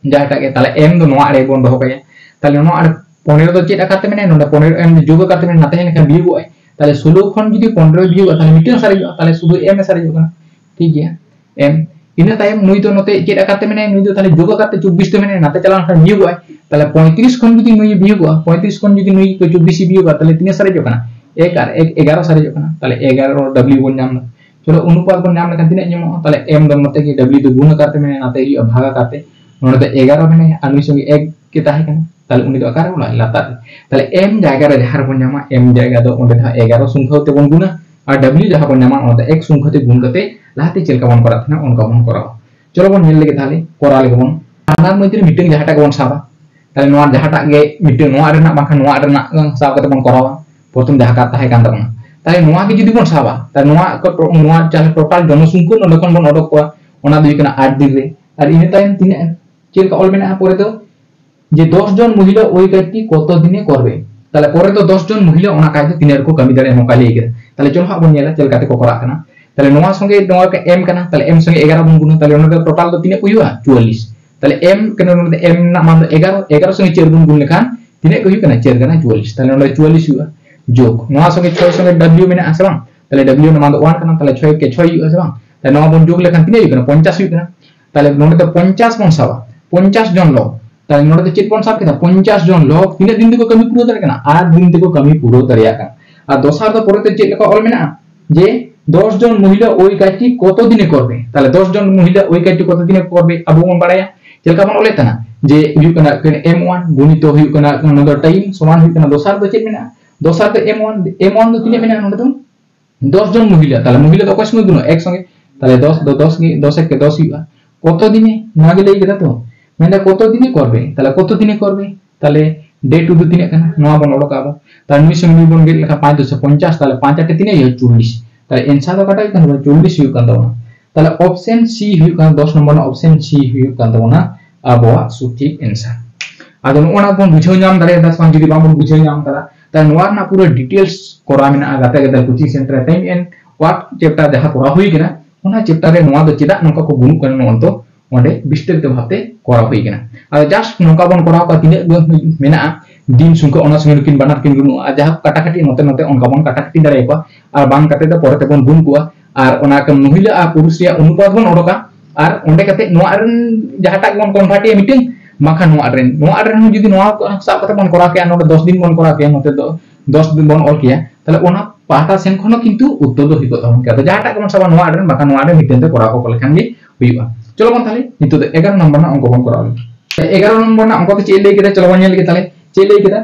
ᱡᱟᱦᱟᱸᱴᱟᱜ ᱜᱮ᱾ ᱛᱟᱦᱞᱮ M ᱫᱚ ᱱᱚᱣᱟ ᱟᱲᱮ ᱵᱚᱱ ᱫᱚᱦᱚ ᱠᱟᱭᱟ᱾ ᱛᱟᱦᱞᱮ ᱱᱚᱣᱟ ᱟᱲᱮ ᱯᱚᱱᱮᱨᱚ ᱫᱚ ᱪᱮᱫ ᱟᱠᱟᱨ ᱛᱮ ᱢᱮᱱᱟᱭᱟ? ᱱᱚᱰᱮ ᱯᱚᱱᱮᱨᱚ M ᱫᱚ ᱡᱳᱜ ᱟᱠᱟᱨ ᱛᱮ ᱢᱮᱱᱟᱭᱟ, ᱱᱟᱛᱮ ᱦᱮᱡ ᱞᱮᱱᱠᱷᱟᱱ ᱵᱤᱭᱳᱜᱚᱜᱼᱟᱭ᱾ ᱛᱟᱦᱞᱮ ᱥᱳᱞᱳ ᱠᱷᱚᱱ ᱡᱩᱫᱤ ᱯᱚᱱᱮᱨᱚᱭ ᱵᱤᱭᱳᱜᱟ, ᱛᱟᱦᱞᱮ ᱢᱤᱫᱴᱟᱝ ᱥᱟᱨᱮᱡᱚᱜᱼᱟ, ᱛᱟᱦᱞᱮ ᱥᱩᱫᱷᱩ M ᱮ ᱥᱟᱨᱮᱡᱚᱜ ᱠᱟᱱᱟ᱾ ᱴᱷᱤᱠ ᱜᱮᱭᱟ, M᱾ ᱤᱱᱟᱹ ᱛᱟᱭᱚᱢ ᱱᱩᱭ ᱫᱚ ᱱᱚᱛᱮ ᱪᱮᱫ ᱟᱠᱟᱨ ᱛᱮ ᱢᱮᱱᱟᱭᱟ? ᱱᱩᱭ ᱫᱚ ᱛᱟᱦᱞᱮ ᱡᱳᱜ ᱟᱠᱟᱨ ᱛᱮ ᱪᱚᱵᱵᱤᱥ ᱛᱮ ᱢᱮᱱᱟᱭᱟ, ᱱᱟᱛᱮ ᱪᱟᱞᱟᱣ ᱞᱮᱱᱠᱷᱟᱱ ᱵᱤᱭᱳᱜᱚᱜᱼᱟᱭ᱾ ᱛᱟᱦᱞᱮ ᱯᱚᱸᱭᱛᱨᱤᱥ ᱠᱷᱚᱱ ᱡᱩᱫᱤ ᱱᱩᱭ ᱵᱤᱭᱳᱜᱚᱜᱼᱟ, ᱯᱚᱸᱭᱛᱨᱤᱥ ᱠᱷᱚᱱ ᱡᱩᱫᱤ ᱱᱩᱭ ᱪᱚᱵᱵᱤᱥ ᱮ ᱵᱤᱭᱳᱜᱟ, ᱛᱟᱦᱞᱮ ᱛᱤᱱᱟᱹᱜ ᱥᱟᱨᱮᱡᱚᱜ ᱠᱟᱱᱟ? ᱮᱠ ᱟᱨ ᱮᱠ, ᱮᱜᱟᱨᱚ ᱥᱟᱨᱮᱡᱚᱜ ᱠᱟᱱᱟ᱾ ᱛᱟᱦᱞᱮ ᱮᱜᱟᱨᱚ W ᱵᱚᱱ ᱧᱟᱢ ᱮᱫᱟ᱾ ᱪᱚᱞᱚ, ᱚᱱᱩᱯᱟᱛ ᱵᱚᱱ ᱧᱟᱢ ᱞᱮᱠᱷᱟᱱ ᱛᱤᱱᱟᱹᱜ ᱧᱟᱢᱚᱜᱼᱟ? ᱛᱟᱦᱞᱮ M ᱫᱚ ᱱᱚᱛᱮ ᱜᱮ W ᱫᱚ ᱜᱩᱱ ᱟᱠᱟᱨ ᱛᱮ ᱢᱮᱱᱟᱭᱟ, ᱱᱟᱛᱮ ᱦᱩᱭᱩᱜᱼᱟ ᱵᱷᱟᱜᱽ ᱟᱠᱟᱨ ᱛᱮ᱾ ᱱᱚᱰᱮ ᱫᱚ ᱮᱜᱟᱨᱚ ᱢᱮᱱᱟᱭᱟ ᱟᱨ ᱱᱩᱭ ᱥᱚᱸᱜᱮ ᱮᱠ ᱜᱮ ᱛᱟᱦᱮᱸ ᱠᱟᱱᱟ, ᱛᱟᱦᱞᱮ ᱩᱱᱤ ᱫᱚ ᱚᱠᱟᱨᱮ ᱚᱞᱟᱭ? ᱞᱟᱛᱟᱨ ᱨᱮ᱾ ᱛᱟᱦᱞᱮ M ᱡᱟᱭᱜᱟ ᱨᱮ ᱡᱟᱦᱟᱸ ᱨᱮᱵᱚᱱ ᱧᱟᱢᱟ, M ᱡᱟᱭᱜᱟ ᱫᱚ ᱚᱸᱰᱮ ᱫᱚ ᱮᱜᱟᱨᱚ ᱥᱚᱝᱠᱷᱟ ᱛᱮᱵᱚᱱ ᱜᱩᱱᱟ, ᱟᱨ W ᱡᱟᱦᱟᱸ ᱵᱚᱱ ᱧᱟᱢᱟ ᱚᱱᱟ ᱫᱚ ᱮᱠ ᱥᱚᱝᱠᱷᱟ ᱛᱮ ᱜᱩᱱ ᱠᱟᱛᱮ ᱞᱟᱦᱟᱛᱮ ᱪᱮᱫ ᱞᱮᱠᱟ ᱵᱚᱱ ᱠᱚᱨᱟᱣ ᱛᱟᱦᱮᱱᱟ ᱚᱱᱠᱟ ᱵᱚᱱ ᱠᱚᱨᱟᱣᱟ᱾ ᱪᱚᱞᱚ ᱵᱚᱱ ᱧᱮᱞ ᱞᱮᱜᱮ ᱛᱟᱦᱞᱮ, ᱠᱚᱨᱟᱣ ᱞᱮᱜᱮ ᱵᱚᱱ᱾ ᱵᱟᱱᱟᱨ ᱢᱚᱫᱽᱫᱷᱮ ᱨᱮ ᱢᱤᱫᱴᱟᱝ ᱡᱟᱦᱟᱸᱴᱟᱜ ᱜᱮᱵᱚᱱ ᱥᱟᱵᱟ, ᱛᱟᱦᱞᱮ ᱱᱚᱣᱟ ᱡᱟᱦᱟᱸᱴᱟᱜ ᱜᱮ ᱢᱤᱫᱴᱟᱝ ᱱᱚᱣᱟ ᱨᱮᱱᱟᱜ ᱵᱟᱝᱠᱷᱟᱱ ᱱᱚᱣᱟ ᱨᱮᱱᱟᱜ ᱥᱟᱵ ᱠᱟᱛᱮ ᱵᱚᱱ ᱠᱚᱨᱟᱣᱟ᱾ ᱯᱨᱚᱛᱷᱚᱢ ᱡᱟᱦᱟᱸ ᱠᱟᱛᱷᱟ ᱛᱟᱦᱮᱸ ᱠᱟᱱ ᱛᱟᱵᱚᱱᱟ, ᱛᱟᱦᱞᱮ ᱱᱚᱣᱟ ᱜᱮ ᱡᱩᱫᱤ ᱵᱚᱱ ᱥᱟᱵᱟ, ᱛᱟᱦᱞᱮ ᱱᱚᱣᱟ ᱠᱚ ᱴᱳ-, ᱱᱚᱣᱟ ᱡᱟᱦᱟᱸ ᱴᱳᱴᱟᱞ ᱡᱚᱱᱚᱥᱚᱝᱠᱷᱟ ᱱᱚᱰᱮ ᱠᱷᱚᱱ ᱵᱚᱱ ᱚᱰᱚᱠ ᱠᱚᱣᱟ, ᱚᱱᱟ ᱫᱚ ᱦᱩᱭᱩᱜ ᱠᱟᱱᱟ ᱟᱴ ᱫᱤᱱ ᱨᱮ᱾ ᱟᱨ ᱤᱱᱟᱹ ᱛᱟᱭᱚᱢ ᱛᱤᱱᱟᱹᱜ, ᱪᱮᱫ ᱞᱮᱠᱟ ᱚᱞ ᱢᱮᱱᱟᱜᱼᱟ ᱯᱚᱨᱮ ᱫᱚ? যে দশ জন মহিলা ওই কাজটি কত দিনে করবে। তাহলে পরে তো দশ জন মহিলা ᱚᱱᱟ ᱠᱟᱡ ᱫᱚ ᱛᱤᱱᱟᱹᱜ ᱨᱮᱠᱚ ᱠᱟᱹᱢᱤ ᱫᱟᱲᱮᱭᱟᱜᱼᱟ ᱱᱚᱝᱠᱟ ᱞᱟᱹᱭ ᱠᱮᱫᱟ᱾ ᱛᱟᱦᱚᱞᱮ ᱪᱚᱞᱚ ᱦᱟᱸᱜ ᱵᱚᱱ ᱧᱮᱞᱟ ᱪᱮᱫ ᱞᱮᱠᱟ ᱛᱮᱠᱚ ᱠᱚᱨᱟᱜ ᱠᱟᱱᱟ᱾ ᱛᱟᱦᱚᱞᱮ ᱱᱚᱣᱟ ᱥᱚᱸᱜᱮ ᱱᱚᱣᱟ ᱠᱚ ᱮᱢ ᱠᱟᱱᱟ, ᱛᱟᱦᱚᱞᱮ ᱮᱢ ᱥᱚᱸᱜᱮ ᱮᱜᱟᱨᱚ ᱵᱚᱱ ᱜᱩᱱᱟ, ᱛᱟᱦᱚᱞᱮ ᱚᱱᱟ ᱫᱚ ᱴᱳᱴᱟᱞ ᱫᱚ ᱛᱤᱱᱟᱹᱜ ᱠᱚ ᱦᱩᱭᱩᱜᱼᱟ? ᱪᱩᱣᱟᱞᱞᱤᱥ᱾ ᱛᱟᱦᱚᱞᱮ ᱮᱢ ᱠᱟᱱᱟ, ᱱᱚᱰᱮ ᱮᱢ ᱨᱮᱱᱟᱜ ᱢᱟᱱ ᱫᱚ ᱮᱜᱟᱨᱚ, ᱮᱜᱟᱨᱚ ᱥᱚᱸᱜᱮ ᱪᱟᱨ ᱵᱚᱱ ᱜᱩᱱ ᱞᱮᱠᱷᱟᱱ ᱛᱤᱱᱟᱹᱜ ᱠᱚ ᱦᱩᱭᱩᱜ ᱠᱟᱱᱟ? ᱪᱟᱨ ᱠᱟᱱᱟ ᱪᱩᱣᱟᱞᱞᱤᱥ᱾ ᱛᱟᱦᱚᱞᱮ ᱱᱚᱰᱮ ᱪᱩᱣᱟᱞᱞᱤᱥ ᱦᱩᱭᱩᱜᱼᱟ᱾ ᱡᱳᱜᱽ ᱱᱚᱣᱟ ᱥᱚᱸᱜᱮ ᱪᱷᱚᱭ ᱥᱚᱸᱜᱮ ᱰᱟᱵᱞᱤᱭᱩ ᱢᱮᱱᱟᱜᱼᱟ ᱥᱮ ᱵᱟᱝ? ᱛᱟᱦᱚᱞᱮ ᱰᱟᱵᱞᱤᱭᱩ ᱨᱮᱱᱟᱜ ᱢᱟᱱ ᱫᱚ ᱚᱣᱟᱱ ᱠᱟᱱᱟ, ᱛᱟᱦᱚᱞᱮ ᱪᱷᱚᱭ ᱠᱮ ᱪᱷᱚᱭ ᱦᱩᱭᱩᱜᱼᱟ ᱥᱮ ᱵᱟᱝ? ᱛᱟᱦᱚᱞᱮ ᱱᱚᱣᱟ ᱵᱚᱱ ᱡᱳᱜᱽ ᱞᱮᱠᱷᱟᱱ ᱛᱤᱱᱟᱹᱜ ᱦᱩᱭᱩᱜ ᱠᱟᱱᱟ? ᱯᱚᱧᱪᱟᱥ ᱦᱩᱭᱩᱜ ᱠᱟᱱᱟ᱾ ᱛᱟᱦᱚᱞᱮ ᱱᱚᱰᱮ ᱫᱚ ᱯᱚᱧᱪᱟᱥ ᱵᱚᱱ ᱥᱟᱵᱟ, ᱯᱚᱧᱪᱟᱥ ᱡᱚᱱ ᱞᱚᱜ᱾ ᱛᱟᱦᱚᱞᱮ ᱱᱚᱰᱮ ᱫᱚ ᱪᱮᱫ ᱵᱚᱱ ᱥᱟᱵ ᱠᱮᱫᱟ? ᱯᱚᱧᱪᱟᱥ ᱡᱚᱱ ᱞᱚᱜ ᱛᱤᱱᱟᱹᱜ ᱫᱤᱱ ᱛᱮᱠᱚ ᱠᱟᱹᱢᱤ ᱯᱩᱨᱟᱹᱣ ᱫᱟᱲᱮᱭᱟᱜ ᱠᱟᱱᱟ? ᱟᱴ ᱫᱤᱱ ᱛᱮᱠᱚ ᱠᱟᱹᱢᱤ ᱯᱩᱨᱟᱹᱣ ᱫᱟᱲᱮᱭᱟᱜ ᱠᱟᱱᱟ᱾ ᱟᱨ ᱫᱚᱥᱟᱨ ᱫᱚ ᱯᱚᱨᱮᱛᱮ ᱪᱮᱫ ᱞᱮᱠᱟ ᱚᱞ ᱢᱮᱱᱟᱜᱼᱟ? ᱡᱮ ᱫᱚᱥ ᱡᱚᱱ ᱢᱚᱦᱤᱞᱟ ᱳᱭ ᱠᱟᱡᱽᱴᱤ ᱠᱚᱛᱚ ᱫᱤᱱᱮ করবে? ᱛᱟᱦᱚᱞᱮ ᱫᱚᱥ ᱡᱚᱱ ᱢᱚᱦᱤᱞᱟ ᱳᱭ ᱠᱟᱡᱽᱴᱤ ᱠᱚᱛᱚ ᱫᱤᱱᱮ করবে ᱟᱵᱚ ᱵᱚᱱ ᱵᱟᱲᱟᱭᱟ᱾ ᱪᱮᱫ ᱞᱮᱠᱟ ᱵᱚᱱ ᱚᱞᱮᱫ ᱛᱟᱦᱮᱱᱟ? ᱡᱮ ᱦᱩᱭᱩᱜ ᱠᱟᱱᱟ ᱮᱢ ᱚᱣᱟᱱ ᱜᱩᱱᱤᱛᱚ ᱦᱩᱭᱩᱜ ᱠᱟᱱᱟ ᱱᱚᱣᱟ ᱫᱚ ᱴᱟᱭᱤᱢ ᱥᱚᱢᱟᱱ ᱦᱩᱭᱩᱜ ᱠᱟᱱᱟ ᱫᱚᱥᱟᱨ ᱫᱚ ᱪᱮᱫ ᱢᱮᱱᱟᱜᱼᱟ? ᱫᱚᱥᱟᱨ ᱫᱚ ᱮᱢ ᱚᱣᱟᱱ, ᱮᱢ ᱚᱣᱟᱱ ᱫᱚ ᱛᱤᱱᱟᱹᱜ ᱢᱮᱱᱟᱜᱼᱟ ᱱᱚᱰᱮ ᱫᱚ? ᱫᱚᱥ ᱡᱚᱱ ᱢᱚᱦᱤᱞᱟ, ᱛᱟᱦᱚᱞᱮ ᱢᱚᱦᱤᱞᱟ ᱫᱚ ᱚᱠᱚᱭ ᱥᱚᱸᱜᱮ ᱜᱩᱱᱚᱜᱼᱟ? ᱮᱠ ᱥᱚᱸᱜᱮ, ᱛᱟᱦᱚᱞᱮ ᱫᱚᱥ ᱫᱚ ᱫᱚᱥ ᱜᱮ, ᱫᱚᱥ ᱮᱠ ᱠᱮ ᱫᱚᱥ ᱦᱩᱭᱩᱜᱼᱟ᱾ ᱠᱚᱛᱚ ᱫᱤᱱᱮ? ᱱᱚᱣᱟ ᱜᱮ ᱞᱟᱹᱭ ᱠᱮᱫᱟ ᱛᱚ, ᱢᱮᱱᱫᱟ ᱠᱚᱛᱚ ᱫᱤᱱᱮ করবে, ᱛᱟᱦᱚᱞᱮ ᱠᱚᱛᱚ ᱫᱤᱱᱮ করবে? ᱛᱟᱦᱚᱞᱮ ᱰᱮ ᱴᱩ ᱫᱚ ᱛᱤᱱᱟᱹᱜ ᱠᱟᱱᱟ? ᱱᱚᱣᱟ ᱵᱚᱱ ᱚᱰᱚᱠᱟ ᱟᱵᱚ᱾ ᱛᱟᱦᱚᱞᱮ ᱱᱩᱭ ᱥᱚᱸᱜᱮ ᱱᱩᱭ ᱵᱚᱱ ᱜᱮᱫ ᱞᱮᱠᱷᱟᱱ ᱯᱟᱸᱪ ᱫᱚᱥᱮ ᱯᱚᱧᱪᱟᱥ, ᱛᱟᱦᱚᱞᱮ ᱯᱟᱸᱪ ᱟᱴᱮ ᱛᱤᱱᱟᱹᱜ ᱦᱩᱭᱩᱜᱼᱟ? ᱪᱚᱞᱞᱤᱥ᱾ ᱛᱟᱦᱚᱞᱮ ᱮᱱᱥᱟᱨ ᱫᱚ ᱚᱠᱟᱴᱟᱜ ᱦᱩᱭᱩᱜ ᱠᱟᱱ ᱛᱟᱵᱚᱱᱟ? ᱪᱚᱞᱞᱤᱥ ᱦᱩᱭᱩᱜ ᱠᱟᱱ ᱛᱟᱵᱚᱱᱟ᱾ ᱛᱟᱦᱚᱞᱮ ᱚᱯᱥᱮᱱ ᱥᱤ ᱦᱩᱭᱩᱜ ᱠᱟᱱᱟ, ᱫᱚᱥ ᱱᱚᱢᱵᱚᱨ ᱨᱮᱱᱟᱜ ᱚᱯᱥᱮᱱ ᱥᱤ ᱦᱩᱭᱩᱜ ᱠᱟᱱ ᱛᱟᱵᱚᱱᱟ ᱟᱵᱚᱣᱟᱜ ᱥᱚᱴᱷᱤᱠ ᱮᱱᱥᱟᱨ᱾ ᱟᱫᱚ ᱱᱚᱜᱼᱚ ᱱᱟ ᱵᱚᱱ ᱵᱩᱡᱷᱟᱹᱣ ᱧᱟᱢ ᱫᱟᱲᱮᱭᱟᱫᱟ ᱥᱮ ᱵᱟᱝ? ᱡᱩᱫᱤ ᱵᱟᱝᱵᱚᱱ ᱵᱩᱡᱷᱟᱹᱣ ᱧᱟᱢ ᱠᱟᱫᱟ, ᱛᱟᱦᱚᱞᱮ ᱱᱚᱣᱟ ᱨᱮᱱᱟᱜ ᱯᱩᱨᱟᱹ ᱰᱤᱴᱮᱞᱥ ᱠᱚᱨᱟᱣ ᱢᱮᱱᱟᱜᱼᱟ ᱜᱟᱛᱮ ᱜᱟᱫᱮ ᱠᱳᱪᱤᱝ ᱥᱮᱱᱴᱟᱨ ᱨᱮ᱾ ᱴᱟᱭᱤᱢ ᱮᱱᱰ ᱳᱣᱟᱨᱠ ᱪᱮᱯᱴᱟᱨ ᱡᱟᱦᱟᱸ ᱯᱚᱲᱟ ᱦᱩᱭ ᱠᱟᱱᱟ, ᱚᱱᱟ ᱪᱮᱯᱴᱟᱨ ᱨᱮ ᱱᱚᱣᱟ ᱫᱚ ᱪᱮᱫᱟᱜ ᱱᱚᱝᱠᱟ ᱠᱚ ᱜᱩᱱᱩᱜ ᱠᱟᱱᱟ, ᱱᱚᱣᱟ ᱫᱚ ᱚᱸᱰᱮ ᱵᱤᱥᱛᱟᱨᱤᱛᱚ ᱵᱷᱟᱵᱛᱮ ᱠᱚᱨᱟᱣ ᱦᱩᱭ ᱠᱟᱱᱟ᱾ ᱟᱫᱚ ᱡᱟᱥᱴ ᱱᱚᱝᱠᱟ ᱵᱚᱱ ᱠᱚᱨᱟᱣ ᱠᱚᱣᱟ, ᱛᱤᱱᱟᱹᱜ ᱜᱟᱱ ᱢᱮᱱᱟᱜᱼᱟ ᱫᱤᱱ ᱥᱚᱝᱠᱷᱟ, ᱚᱱᱟ ᱥᱚᱸᱜᱮ ᱱᱩᱠᱤᱱ ᱵᱟᱱᱟᱨ ᱠᱤᱱ ᱜᱩᱱᱩᱜᱼᱟ᱾ ᱟᱨ ᱡᱟᱦᱟᱸ ᱠᱟᱴᱟᱠᱟᱴᱤ ᱱᱚᱛᱮ ᱱᱚᱛᱮ ᱚᱱᱠᱟ ᱵᱚᱱ ᱠᱟᱴᱟᱠᱟᱴᱤ ᱫᱟᱲᱮᱭᱟᱠᱚᱣᱟ, ᱟᱨ ᱵᱟᱝ ᱠᱟᱛᱮ ᱫᱚ ᱯᱚᱨᱮ ᱛᱮᱵᱚᱱ ᱜᱩᱱ ᱠᱚᱣᱟ᱾ ᱟᱨ ᱚᱱᱟ ᱠᱚ ᱢᱚᱦᱤᱞᱟ ᱟᱨ ᱯᱩᱨᱩᱥ ᱨᱮᱭᱟᱜ ᱚᱱᱩᱯᱟᱛ ᱵᱚᱱ ᱚᱰᱚᱠᱟ, ᱟᱨ ᱚᱸᱰᱮ ᱠᱟᱛᱮ ᱱᱚᱣᱟ ᱨᱮᱱ ᱡᱟᱦᱟᱸᱴᱟᱜ ᱵᱚᱱ ᱠᱚᱱᱵᱷᱟᱨᱴ ᱮᱭᱟ ᱢᱤᱫᱴᱮᱱ, ᱵᱟᱝᱠᱷᱟᱱ ᱱᱚᱣᱟ ᱨᱮᱱ, ᱱᱚᱣᱟ ᱨᱮᱱ ᱦᱚᱸ ᱡᱩᱫᱤ ᱱᱚᱣᱟ ᱥᱟᱵ ᱠᱟᱛᱮ ᱵᱚᱱ ᱠᱚᱨᱟᱣ ᱠᱮᱭᱟ, ᱱᱚᱰᱮ ᱫᱚᱥ ᱫᱤᱱ ᱵᱚᱱ ᱠᱚᱨᱟᱣ ᱠᱮᱭᱟ, ᱱᱚᱛᱮ ᱫᱚ ᱫᱚᱥ ᱫᱤᱱ ᱵᱚᱱ ᱚᱞ ᱠᱮᱭᱟ, ᱛᱟᱦᱚᱞᱮ ᱚᱱᱟ ᱯᱟᱦᱴᱟ ᱥᱮᱱ ᱠᱷᱚᱱ ᱦᱚᱸ ᱠᱤᱱᱛᱩ ᱩᱛᱛᱚᱨ ᱫᱚ ᱦᱩᱭ ᱠᱚᱜ ᱛᱟᱵᱚᱱ ᱜᱮᱭᱟ᱾ ᱟᱫᱚ ᱡᱟᱦᱟᱸᱴᱟᱜ ᱜᱮᱵᱚᱱ ᱥᱟᱵᱟ, ᱱᱚᱣᱟ ᱨᱮᱱ ᱵᱟᱠᱷᱟᱱ ᱱᱚᱣᱟ ᱨᱮᱱ ᱢᱤᱫᱴᱮᱱ ᱛᱮ ᱠᱚᱨᱟᱣ ᱠᱚ ᱞᱮᱠᱷᱟᱱ ᱜᱮ ᱦᱩᱭᱩᱜᱼᱟ᱾ ᱪᱚᱞᱚ ᱵᱚᱱ ᱛᱟᱦᱚᱞᱮ ᱱᱤᱛᱚᱜ ᱫᱚ ᱮᱜᱟᱨᱚ ᱱᱚᱢᱵᱚᱨ ᱨᱮᱱᱟᱜ ᱚᱝᱠᱚ ᱵᱚᱱ ᱠᱚᱨᱟᱣ ᱞᱮᱜᱮ᱾ ᱮᱜᱟᱨᱚ ᱱᱚᱢᱵᱚᱨ ᱨᱮᱱᱟᱜ ᱚᱝᱠᱚ ᱫᱚ ᱪᱮᱫ ᱞᱟᱹᱭ ᱠᱮᱫᱟ? ᱪᱚᱞᱚ ᱵᱚᱱ ᱧᱮᱞ ᱞᱮᱜᱮ ᱛᱟᱦᱚᱞᱮ᱾ ᱪᱮᱫ ᱞᱟᱹᱭ ᱠᱮᱫᱟ?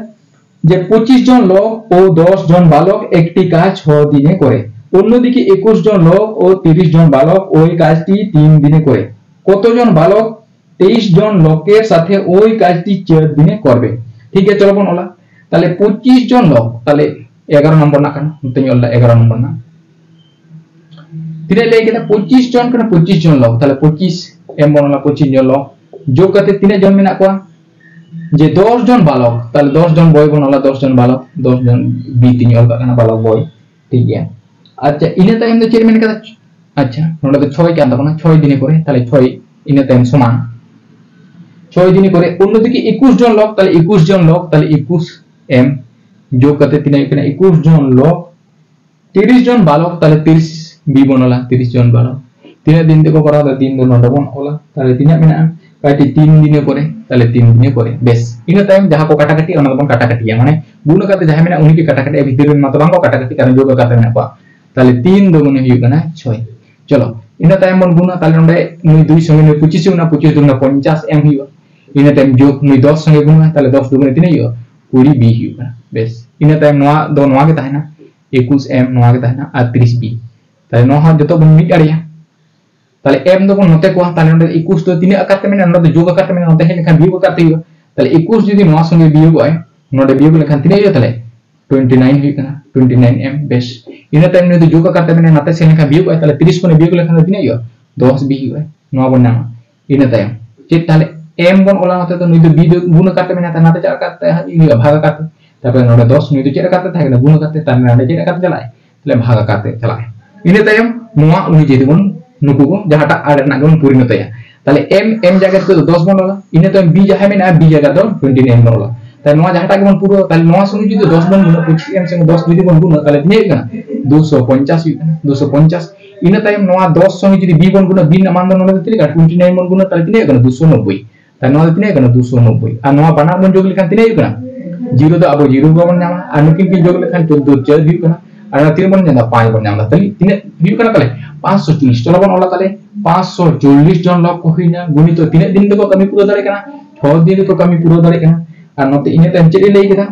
যে পঁচিশ জন লোক ও দশ জন বালক একটি কাজ ছ দিনে করে, অন্যদিকে একুশ জন লোক ও তিরিশ জন বালক ওই কাজটি তিন দিনে করে, কতজন বালক তেইশ জন লোকের সাথে ওই কাজটি চার দিনে করবে? ঠিক আছে, চলো ᱵᱚᱱ ᱚᱞᱟ᱾ ᱛᱟᱦᱚᱞᱮ ᱯᱚᱸᱪᱤᱥ ᱡᱚᱱ ᱞᱚᱜ, ᱛᱟᱦᱚᱞᱮ ᱮᱜᱟᱨᱚ ᱱᱚᱢᱵᱚᱨ ᱨᱮᱱᱟᱜ ᱠᱟᱱᱟ, ᱱᱚᱛᱮᱧ ᱚᱞ ᱮᱫᱟ ᱮᱜᱟᱨᱚ ᱱᱚᱢᱵᱚᱨ ᱨᱮᱱᱟᱜ᱾ ᱛᱤᱱᱟᱹᱜ ᱞᱟᱹᱭ ᱠᱮᱫᱟ? ᱯᱚᱸᱪᱤᱥ ᱡᱚᱱ ᱠᱟᱱᱟ, ᱯᱚᱸᱪᱤᱥ ᱡᱚᱱ ᱞᱚᱜ᱾ ᱛᱟᱦᱚᱞᱮ ᱯᱚᱸᱪᱤᱥ ᱮᱢ ᱵᱚᱱ ᱚᱞᱟ, ᱯᱚᱸᱪᱤᱥ ᱡᱚᱱ ᱞᱚᱜ᱾ ᱡᱳᱜᱽ ᱠᱟᱛᱮ ᱛᱤᱱᱟᱹᱜ ᱡᱚᱱ ᱢᱮᱱᱟᱜ ᱠᱚᱣᱟ? ᱡᱮ ᱫᱚᱥ ᱡᱚᱱ ᱵᱟᱞᱚᱠ, ᱛᱟᱦᱞᱮ ᱫᱚᱥ ᱡᱚᱱ ᱵᱚᱭ ᱵᱚᱱ ᱚᱞᱟ, ᱫᱚᱥ ᱡᱚᱱ ᱵᱟᱞᱚᱠ, ᱫᱚᱥ ᱡᱚᱱ ᱵᱤ ᱛᱤᱧ ᱚᱞ ᱠᱟᱜ ᱠᱟᱱᱟ ᱵᱟᱞᱚᱠ ᱵᱚᱭ, ᱴᱷᱤᱠ ᱜᱮᱭᱟ᱾ ᱟᱪᱪᱷᱟ, ᱤᱱᱟᱹ ᱛᱟᱭᱚᱢ ᱫᱚ ᱪᱮᱫ ᱢᱮᱱ ᱠᱟᱫᱟ? ᱟᱪᱪᱷᱟ, ᱱᱚᱰᱮ ᱫᱚ ᱪᱷᱚᱭ ᱠᱟᱱ ᱛᱟᱵᱚᱱᱟ, ᱪᱷᱚᱭ ᱫᱤᱱᱮ ᱠᱚᱨᱮ, ᱛᱟᱦᱞᱮ ᱪᱷᱚᱭ ᱤᱱᱟᱹ ᱛᱟᱭᱚᱢ ᱥᱚᱢᱟᱱ ᱪᱷᱚᱭ ᱫᱤᱱᱮ ᱠᱚᱨᱮ, ᱚᱱᱱᱚᱫᱤᱠᱮ ᱮᱠᱩᱥ ᱡᱚᱱ ᱞᱚᱠ, ᱛᱟᱦᱞᱮ ᱮᱠᱩᱥ ᱡᱚᱱ ᱞᱚᱠ, ᱛᱟᱦᱞᱮ ᱮᱠᱩᱥ ᱮᱢ ᱡᱳᱜ ᱠᱟᱛᱮ ᱛᱤᱱᱟᱹᱜ ᱦᱩᱭᱩᱜ ᱠᱟᱱᱟ? ᱮᱠᱩᱥ ᱡᱚᱱ ᱞᱚᱠ, ᱛᱤᱨᱤᱥ ᱡᱚᱱ ᱵᱟᱞᱚᱠ, ᱛᱟᱦᱞᱮ ᱛᱤᱨᱤᱥ ᱵᱤ ᱵᱚᱱ ᱚᱞᱟ, ᱛᱤᱨᱤᱥ ᱡᱚᱱ ᱵᱟᱞᱚᱠ᱾ ᱛᱤᱱᱟᱹᱜ ᱫᱤᱱ ᱛᱮᱠᱚ ᱠᱚᱨᱟᱣ ᱫᱟ? ᱫᱤᱱ ᱫᱚ ᱱᱚᱰᱮ ᱵᱚᱱ ᱚᱞᱟ, ᱛᱟᱦᱞᱮ ᱛᱤᱱᱟᱹᱜ ᱢᱮᱱᱟᱜᱼᱟ? ᱠᱟᱹᱴᱤᱡ ᱛᱤᱱ ᱫᱤᱱᱮ ᱠᱚᱨᱮ, ᱛᱟᱦᱞᱮ ᱛᱤᱱ ᱫᱤᱱᱮ ᱠᱚᱨᱮ, ᱵᱮᱥ᱾ ᱤᱱᱟᱹ ᱛᱟᱭᱚᱢ ᱡᱟᱦᱟᱸ ᱠᱚ ᱠᱟᱴᱟᱠᱟᱴᱤ, ᱚᱱᱟ ᱫᱚᱵᱚᱱ ᱠᱟᱴᱟᱠᱟᱴᱤᱭᱟ, ᱢᱟᱱᱮ ᱜᱩᱱ ᱠᱟᱛᱮ ᱡᱟᱦᱟᱸᱭ ᱢᱮᱱᱟᱜᱼᱟ ᱩᱱᱤ ᱜᱮ ᱠᱟᱴᱟᱠᱟᱴᱤ, ᱵᱷᱤᱛᱤᱨ ᱨᱮᱱ ᱢᱟᱛᱚ ᱵᱟᱝ ᱠᱚ ᱠᱟᱴᱟᱠᱟᱴᱤ, ᱠᱟᱨᱚᱱ ᱡᱳᱜ ᱠᱟᱛᱮ ᱢᱮᱱᱟᱜ ᱠᱚᱣᱟ᱾ ᱛᱟᱦᱞᱮ ᱛᱤᱱ ᱫᱚ ᱢᱟᱱᱮ ᱦᱩᱭᱩᱜ ᱠᱟᱱᱟ ᱪᱷᱚᱭ᱾ ᱪᱚᱞᱚ, ᱤᱱᱟᱹ ᱛᱟᱭᱚᱢ ᱵᱚᱱ ᱜᱩᱱᱟ, ᱛᱟᱦᱞᱮ ᱱᱚᱰᱮ ᱱᱩᱭ ᱫᱩᱭ ᱥᱚᱸᱜᱮ ᱱᱩᱭ ᱯᱚᱸᱪᱤᱥ ᱦᱩᱭᱩᱜ ᱠᱟᱱᱟ, ᱯᱚᱸᱪᱤᱥ ᱫᱩᱜᱩᱱᱟ ᱯᱚᱧᱪᱟᱥ ᱮᱢ ᱦᱩᱭᱩᱜᱼᱟ᱾ ᱤᱱᱟᱹ ᱛᱟᱭᱚᱢ ᱡᱳᱜ ᱱᱩᱭ ᱫᱚᱥ ᱥᱚᱸᱜᱮ ᱜᱩᱱᱟ, ᱛᱟᱦᱞᱮ ᱫᱚᱥ ᱫᱩᱜᱩᱱᱟ ᱛᱤᱱᱟᱹᱜ ᱦᱩᱭᱩᱜᱼᱟ? ᱠᱩᱲᱤ ᱵᱤ ᱦᱩᱭᱩᱜ ᱠᱟᱱᱟ᱾ ᱵᱮᱥ, ᱤᱱᱟᱹ ᱛᱟᱭᱚᱢ ᱱᱚᱣᱟ ᱫᱚ ᱱᱚᱣᱟ ᱜᱮ ᱛᱟᱦᱮᱱᱟ, ᱮᱠᱩᱥ ᱮᱢ ᱱᱚᱣᱟ ᱜᱮ ᱛᱟᱦᱮᱱᱟ ᱟᱨ ᱛᱤᱨᱤᱥ ᱵᱤ᱾ ᱛᱟᱦᱞᱮ ᱱᱚᱣᱟ ᱦᱚᱸ ᱡᱚᱛᱚ ᱵᱚᱱ ᱢᱤᱫ ᱫᱟᱲᱮᱭᱟᱜᱼᱟ᱾ ᱛᱟᱦᱞᱮ ᱮᱢ ᱫᱚᱵᱚᱱ ᱱᱚᱛᱮ ᱠᱚᱣᱟ, ᱛᱟᱦᱞᱮ ᱱᱚᱰᱮ ᱮᱠᱩᱥ ᱫᱚ ᱛᱤᱱᱟᱹᱜ ᱟᱠᱟᱨ ᱛᱮ ᱢᱮᱱᱟᱜᱼᱟ? ᱱᱚᱰᱮ ᱫᱚ ᱡᱳᱜ ᱟᱠᱟᱨ ᱛᱮ ᱢᱮᱱᱟᱜᱼᱟ, ᱱᱚᱛᱮ ᱦᱮᱡ ᱞᱮᱱᱠᱷᱟᱱ ᱵᱤᱭᱳᱜ ᱟᱠᱟᱨ ᱛᱮ ᱦᱩᱭᱩᱜᱼᱟ᱾ ᱛᱟᱦᱞᱮ ᱮᱠᱩᱥ ᱡᱩᱫᱤ ᱱᱚᱣᱟ ᱥᱚᱸᱜᱮ ᱵᱤᱭᱳᱜᱚᱜᱼᱟᱭ, ᱱᱚᱰᱮ ᱵᱤᱭᱳᱜ ᱞᱮᱠᱷᱟᱱ ᱛᱤᱱᱟᱹᱜ ᱦᱩᱭᱩᱜᱼᱟ ᱛᱟᱦᱞᱮ? ᱴᱩᱭᱮᱱᱴᱤ ᱱᱟᱭᱤᱱ ᱦᱩᱭᱩᱜ ᱠᱟᱱᱟ, ᱴᱩᱭᱮᱱᱴᱤ ᱱᱟᱭᱤᱱ ᱮᱢ᱾ ᱵᱮᱥ, ᱤᱱᱟᱹ ᱛᱟᱭᱚᱢ ᱱᱩᱭ ᱫᱚ ᱡᱳᱜ ᱟᱠᱟᱨ ᱛᱮ ᱢᱮᱱᱟᱭᱟ, ᱱᱟᱛᱮ ᱥᱮᱱ ᱞᱮᱱᱠᱷᱟᱱ ᱵᱤᱭᱳᱜ ᱟᱭ, ᱛᱟᱦᱞᱮ ᱛᱤᱨᱤᱥ ᱠᱷᱚᱱᱮ ᱵᱤᱭᱳᱜ ᱞᱮᱠᱷᱟᱱ ᱫᱚ ᱛᱤᱱᱟᱹᱜ ᱦᱩᱭᱩᱜᱼᱟ? ᱫᱚᱥ ᱵᱤ ᱦᱩᱭᱩᱜᱼᱟ, ᱱᱚᱣᱟ ᱵᱚᱱ ᱧᱟᱢᱟ᱾ ᱤᱱᱟᱹ ᱛᱟᱭᱚᱢ ᱪᱮᱫ ᱛᱟᱦᱞᱮ? ᱮᱢ ᱵᱚᱱ ᱚᱞᱟ ᱱᱚᱛᱮ ᱫᱚ, ᱱᱩᱭ ᱫᱚ ᱵᱤ ᱫᱚ ᱜᱩᱱ ᱟᱠᱟᱨ ᱛᱮ ᱢᱮᱱᱟᱭᱟ, ᱛᱟᱦᱞᱮ ᱱᱟᱛᱮ ᱪᱮᱫ ᱟᱠᱟᱨ ᱛᱮ ᱦᱩᱭᱩᱜᱼᱟ? ᱵᱷᱟᱜᱽ ᱟᱠᱟᱨ ᱛᱮ᱾ ᱛᱟᱨᱯᱚᱨᱮ ᱱᱚᱰᱮ ᱫᱚᱥ, ᱱᱩᱭ ᱫᱚ ᱪᱮᱫ ᱟᱠᱟᱨ ᱛᱮ ᱛᱟᱦᱮᱸ ᱠᱟᱱᱟ? ᱜᱩᱱ ᱟᱠᱟᱨ ᱛᱮ, ᱛᱟᱨ ᱢᱟᱱᱮ ᱱᱚᱰᱮ ᱪᱮᱫ ᱟᱠᱟᱨ ᱛᱮ ᱪᱟᱞᱟᱜᱼᱟᱭ? ᱛᱟᱦᱞᱮ ᱵᱷᱟᱜᱽ ᱟᱠᱟᱨ ᱛᱮ ᱪᱟᱞᱟᱜᱼᱟᱭ᱾ ᱤᱱᱟᱹ ᱛᱟᱭᱚᱢ ᱱᱚᱣᱟ ᱩᱱᱤ ᱡᱮᱦᱮᱛᱩ ᱵᱚᱱ, ᱱᱩᱠᱩ ᱠᱚ ᱡᱟᱦᱟᱸᱴᱟᱜ ᱟᱲᱮ ᱨᱮᱱᱟᱜ ᱜᱮᱵᱚᱱ ᱯᱚᱨᱤᱱᱚᱛᱚᱭᱟ, ᱛᱟᱦᱞᱮ ᱮᱢ, ᱮᱢ ᱡᱟᱭᱜᱟ ᱨᱮ ᱫᱚᱥ ᱵᱚᱱ ᱚᱞᱟ᱾ ᱤᱱᱟᱹ ᱛᱟᱭᱚᱢ ᱵᱤ ᱡᱟᱦᱟᱸᱭ ᱢᱮᱱᱟᱜᱼᱟ, ᱵᱤ ᱡᱟᱭᱜᱟ ᱫᱚ ᱴᱩᱭᱮᱱᱴᱤ ᱱᱟᱭᱤᱱ ᱵᱚᱱ ᱚᱞᱟ᱾ ᱛᱟᱦᱞᱮ ᱱᱚᱣᱟ ᱡᱟᱦᱟᱸᱴᱟᱜ ᱜᱮᱵᱚᱱ ᱯᱩᱨᱟᱹᱣᱟ, ᱛᱟᱦᱞᱮ ᱱᱚᱣᱟ ᱥᱚᱸᱜᱮ ᱡᱩᱫᱤ ᱫᱚᱥ ᱵᱚᱱ ᱜᱩᱱᱟ, ᱯᱚᱸᱪᱤᱥ ᱮᱢ ᱥᱚᱸᱜᱮ ᱫᱚᱥ ᱡᱩᱫᱤ ᱵᱚᱱ ᱜᱩᱱᱟ, ᱛᱟᱦᱞᱮ ᱛᱤᱱᱟᱹᱜ ᱦᱩᱭᱩᱜ ᱠᱟᱱᱟ? ᱫᱩᱥᱚ ᱯᱚᱧᱪᱟᱥ ᱦᱩᱭᱩᱜ ᱠᱟᱱᱟ, ᱫᱩᱥᱚ ᱯᱚᱧᱪᱟᱥ᱾ ᱤᱱᱟᱹ ᱛᱟᱭᱚᱢ ᱱᱚᱣᱟ ᱫᱚᱥ ᱥᱚᱸᱜᱮ ᱡᱩᱫᱤ ᱵᱤ ᱵᱚᱱ ᱜᱩᱱᱟ, ᱵᱤ ᱨᱮᱱᱟᱜ ᱢᱟᱱ ᱫᱚ ᱱᱚᱰᱮ ᱫᱚ ᱛᱤᱱᱟᱹᱜ ᱠᱟᱱᱟ? ᱴᱩᱭᱮᱱᱴᱤ ᱱᱟᱭᱤᱱ ᱵᱚᱱ ᱜᱩᱱᱟ, ᱛᱟᱦᱞᱮ ᱛᱤᱱᱟᱹᱜ ᱦᱩᱭᱩᱜ ᱠᱟᱱᱟ? ᱫᱩᱥᱚ ᱱᱚᱵᱵᱳᱭ᱾ ᱛᱟᱦᱞᱮ ᱱᱚᱣᱟ ᱫᱚ ᱛᱤᱱᱟᱹᱜ ᱠᱟᱱᱟ? ᱫᱩᱥᱚ ᱱᱚᱵᱵᱳᱭ᱾ ᱟᱨ ᱱᱚᱣᱟ ᱵᱟᱱᱟᱨ ᱵᱚᱱ ᱡᱳᱜ ᱞᱮᱠᱷᱟᱱ ᱛᱤᱱᱟᱹᱜ ᱦᱩᱭᱩᱜ ᱠᱟᱱᱟ? ᱡᱤᱨᱳ ᱫᱚ ᱟᱵᱚ ᱡᱤᱨᱳ ᱜᱮᱵᱚᱱ ᱧᱟᱢᱟ, ᱟᱨ ᱱᱩᱠᱤᱱ ᱠᱤᱱ ᱡᱳᱜ ᱞᱮᱠᱷᱟᱱ ᱪᱳᱫᱽᱫᱳ ᱪᱟᱨ ᱦᱩᱭᱩᱜ ᱠᱟᱱᱟ, ᱟᱨ ᱚᱱᱟ ᱛᱤᱱᱟᱹᱜ ᱵᱚᱱ ᱧᱟᱢ ᱮᱫᱟ? ᱯᱟᱸᱪ ᱵᱚᱱ ᱧᱟᱢ ᱮᱫᱟ᱾ ᱛᱟᱦᱞᱮ ᱛᱤᱱᱟᱹᱜ ᱦᱩᱭᱩᱜ ᱠᱟᱱᱟ? ᱛᱟᱦᱞᱮ ᱯᱟᱸᱪᱥᱚ ᱪᱚᱞᱞᱤᱥ᱾ ᱪᱚᱞᱚ ᱵᱚᱱ ᱚᱞᱟ ᱛᱟᱦᱞᱮ, ᱯᱟᱸᱪᱥᱚ ᱪᱚᱞᱞᱤᱥ ᱡᱚᱱ ᱞᱚᱠ ᱠᱚ ᱦᱩᱭᱱᱟ᱾ ᱜᱩᱱᱤᱛᱚ ᱛᱤᱱᱟᱹᱜ ᱫᱤᱱ ᱛᱮᱠᱚ ᱠᱟᱹᱢᱤ ᱯᱩᱨᱟᱹᱣ ᱫᱟᱲᱮᱭᱟᱜ ᱠᱟᱱᱟ? ᱪᱷᱚ ᱫᱤᱱ ᱨᱮᱠᱚ ᱠᱟᱹᱢᱤ ᱯᱩᱨᱟᱹᱣ ᱫᱟᱲᱮᱭᱟᱜ ᱠᱟᱱᱟ᱾ ᱟᱨ ᱱᱚᱛᱮ ᱤᱱᱟᱹ ᱛᱟᱭᱚᱢ ᱪᱮᱫ ᱮ ᱞᱟᱹᱭ ᱠᱮᱫᱟ?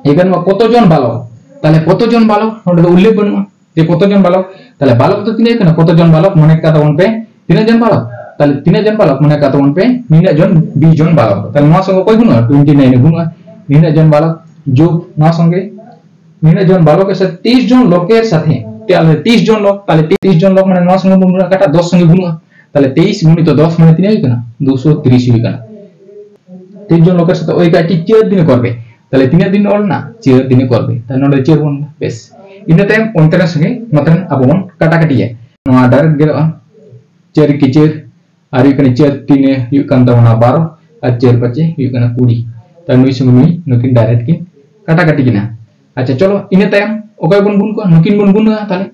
ᱮᱵᱟᱨ ᱱᱚᱣᱟ ᱠᱚᱛᱚ ᱡᱚᱱ ᱵᱟᱞᱚᱠ, ᱛᱟᱦᱞᱮ ᱠᱚᱛᱚ ᱡᱚᱱ ᱵᱟᱞᱚᱠ? ᱱᱚᱰᱮ ᱫᱚ ᱩᱞᱞᱮᱠᱷ ᱵᱟᱹᱱᱩᱜᱼᱟ ᱡᱮ ᱠᱚᱛᱚ ᱡᱚᱱ ᱵᱟᱞᱚᱠ᱾ ᱛᱟᱦᱞᱮ ᱵᱟᱞᱚᱠ ᱫᱚ ᱛᱤᱱᱟᱹᱜ ᱠᱟᱱᱟ? ᱠᱚᱛᱚ ᱡᱚᱱ ᱵᱟᱞᱚᱠ? ᱢᱚᱱᱮ ᱠᱟᱜ ᱛᱟᱵᱚᱱ ᱯᱮ, ᱛᱤᱱᱟᱹᱜ ᱡᱚᱱ ᱵᱟᱞᱚᱠ? ᱛᱟᱦᱞᱮ ᱛᱤᱱᱟᱹᱜ ᱡᱚᱱ ᱵᱟᱞᱚᱠ? ᱢᱚᱱᱮ ᱠᱟᱜ ᱛᱟᱵᱚᱱ ᱯᱮ ᱱᱤᱱᱟᱹᱜ ᱡᱚᱱ ᱵᱤ ᱡᱚᱱ ᱵᱟᱞᱚᱠ᱾ ᱛᱟᱦᱞᱮ ᱱᱚᱣᱟ ᱥᱚᱸᱜᱮ ᱚᱠᱚᱭ ᱵᱟᱹᱱᱩᱜᱼᱟ? ᱴᱩᱭᱮᱱᱴᱤ ᱱᱟᱭᱤᱱ ᱮ ᱵᱟᱹᱱᱩᱜᱼᱟ᱾ ᱱᱤᱱᱟᱹᱜ ᱡᱚᱱ ᱵᱟᱞᱚᱠ ᱡᱳᱜ ᱱᱚᱣᱟ ᱥᱚᱸᱜᱮ ᱱᱤᱱᱟᱹᱜ ᱡᱚᱱ ᱵᱟᱞᱚᱠ ᱮ ᱥᱟᱛᱷᱮ ᱛᱤᱨᱤᱥ ᱡᱚᱱ ᱞᱚᱠ ᱮ ᱥᱟᱛᱷᱮ, ᱛᱟᱦᱞᱮ ᱛᱤᱨᱤᱥ ᱡᱚᱱ ᱞᱚᱠ, ᱛᱟᱦᱞᱮ ᱛᱤᱨᱤᱥ ᱡᱚᱱ ᱞᱚᱠ ᱢᱟᱱᱮ ᱱᱚᱣᱟ ᱥᱚᱸᱜᱮ ᱵᱚᱱ ᱜᱩᱱᱟ, ᱚᱠᱟᱴᱟᱜ ᱫᱚᱥ ᱥᱚᱸᱜᱮ ᱜᱩᱱᱩᱜᱼᱟ, ᱛᱟᱦᱞᱮ ᱛᱤᱨᱤᱥ ᱜᱩᱱᱤᱛᱚ ᱫᱚᱥ ᱢᱟᱱᱮ ᱛᱤᱱᱟᱹᱜ ᱦᱩᱭᱩᱜ ᱠᱟᱱᱟ? ᱫᱩᱥᱚ ᱛᱤᱨᱤᱥ ᱦᱩᱭᱩᱜ ᱠᱟᱱᱟ᱾ ᱛᱤᱨᱤᱥ ᱡᱚᱱ ᱞᱳᱠᱮᱨ ᱥᱟᱛᱮ ᱚᱠᱚᱭ ᱠᱟᱹᱴᱤᱡ ᱪᱟᱹᱨ ᱫᱤᱱᱮ ᱠᱚᱨᱵᱮ, ᱛᱟᱦᱞᱮ ᱛᱤᱱᱟᱹᱜ ᱫᱤᱱ ᱚᱞ ᱮᱱᱟ? ᱪᱟᱹᱨ ᱫᱤᱱᱮ ᱠᱚᱨᱵᱮ, ᱛᱟᱦᱞᱮ ᱱᱚᱰᱮ ᱪᱟᱹᱨ ᱵᱚᱱ ᱚᱞᱟ, ᱵᱮᱥ᱾ ᱤᱱᱟᱹ ᱛᱟᱭᱚᱢ ᱚᱱᱛᱮ ᱨᱮ ᱥᱚᱸᱜᱮ ᱱᱚᱛᱮ ᱨᱮᱱ ᱟᱵᱚ ᱵᱚᱱ ᱠᱟᱴᱟ ᱠᱟᱹᱴᱤᱭᱟ, ᱱᱚᱣᱟ ᱰᱟᱭᱨᱮᱠᱴ ᱜᱮᱫᱚᱜᱼᱟ᱾ ᱪᱟᱹᱨ ᱮᱠᱮ ᱪᱟᱹᱨ, ᱟᱨ ᱦᱩᱭᱩᱜ ᱠᱟᱱᱟ ᱪᱟᱹᱨ ᱛᱤᱱᱮ ᱦᱩᱭᱩᱜ ᱠᱟᱱ ᱛᱟᱵᱚᱱᱟ ᱵᱟᱨᱚ, ᱟᱨ ᱪᱟᱹᱨ ᱯᱟᱸᱪᱮ ᱦᱩᱭᱩᱜ ᱠᱟᱱᱟ ᱠᱩᱲᱤ᱾ ᱛᱟᱦᱞᱮ ᱱᱩᱭ ᱥᱚᱸᱜᱮ ᱱᱩᱭ ᱱᱩᱠᱤᱱ ᱰᱟᱭᱨᱮᱠᱴ ᱠᱤᱱ ᱠᱟᱴᱟ ᱠᱟᱹᱴᱤ ᱠᱤᱱᱟ᱾ ᱟᱪᱪᱷᱟ, ᱪᱚᱞᱚ, ᱤᱱᱟᱹ ᱛᱟᱭᱚᱢ ᱚᱠᱚᱭ ᱵᱚᱱ ᱜᱩᱱ ᱠᱚᱣᱟ? ᱱᱩᱠᱤᱱ ᱵᱚᱱ ᱜᱩᱱᱟ᱾ ᱛᱟᱦᱞᱮ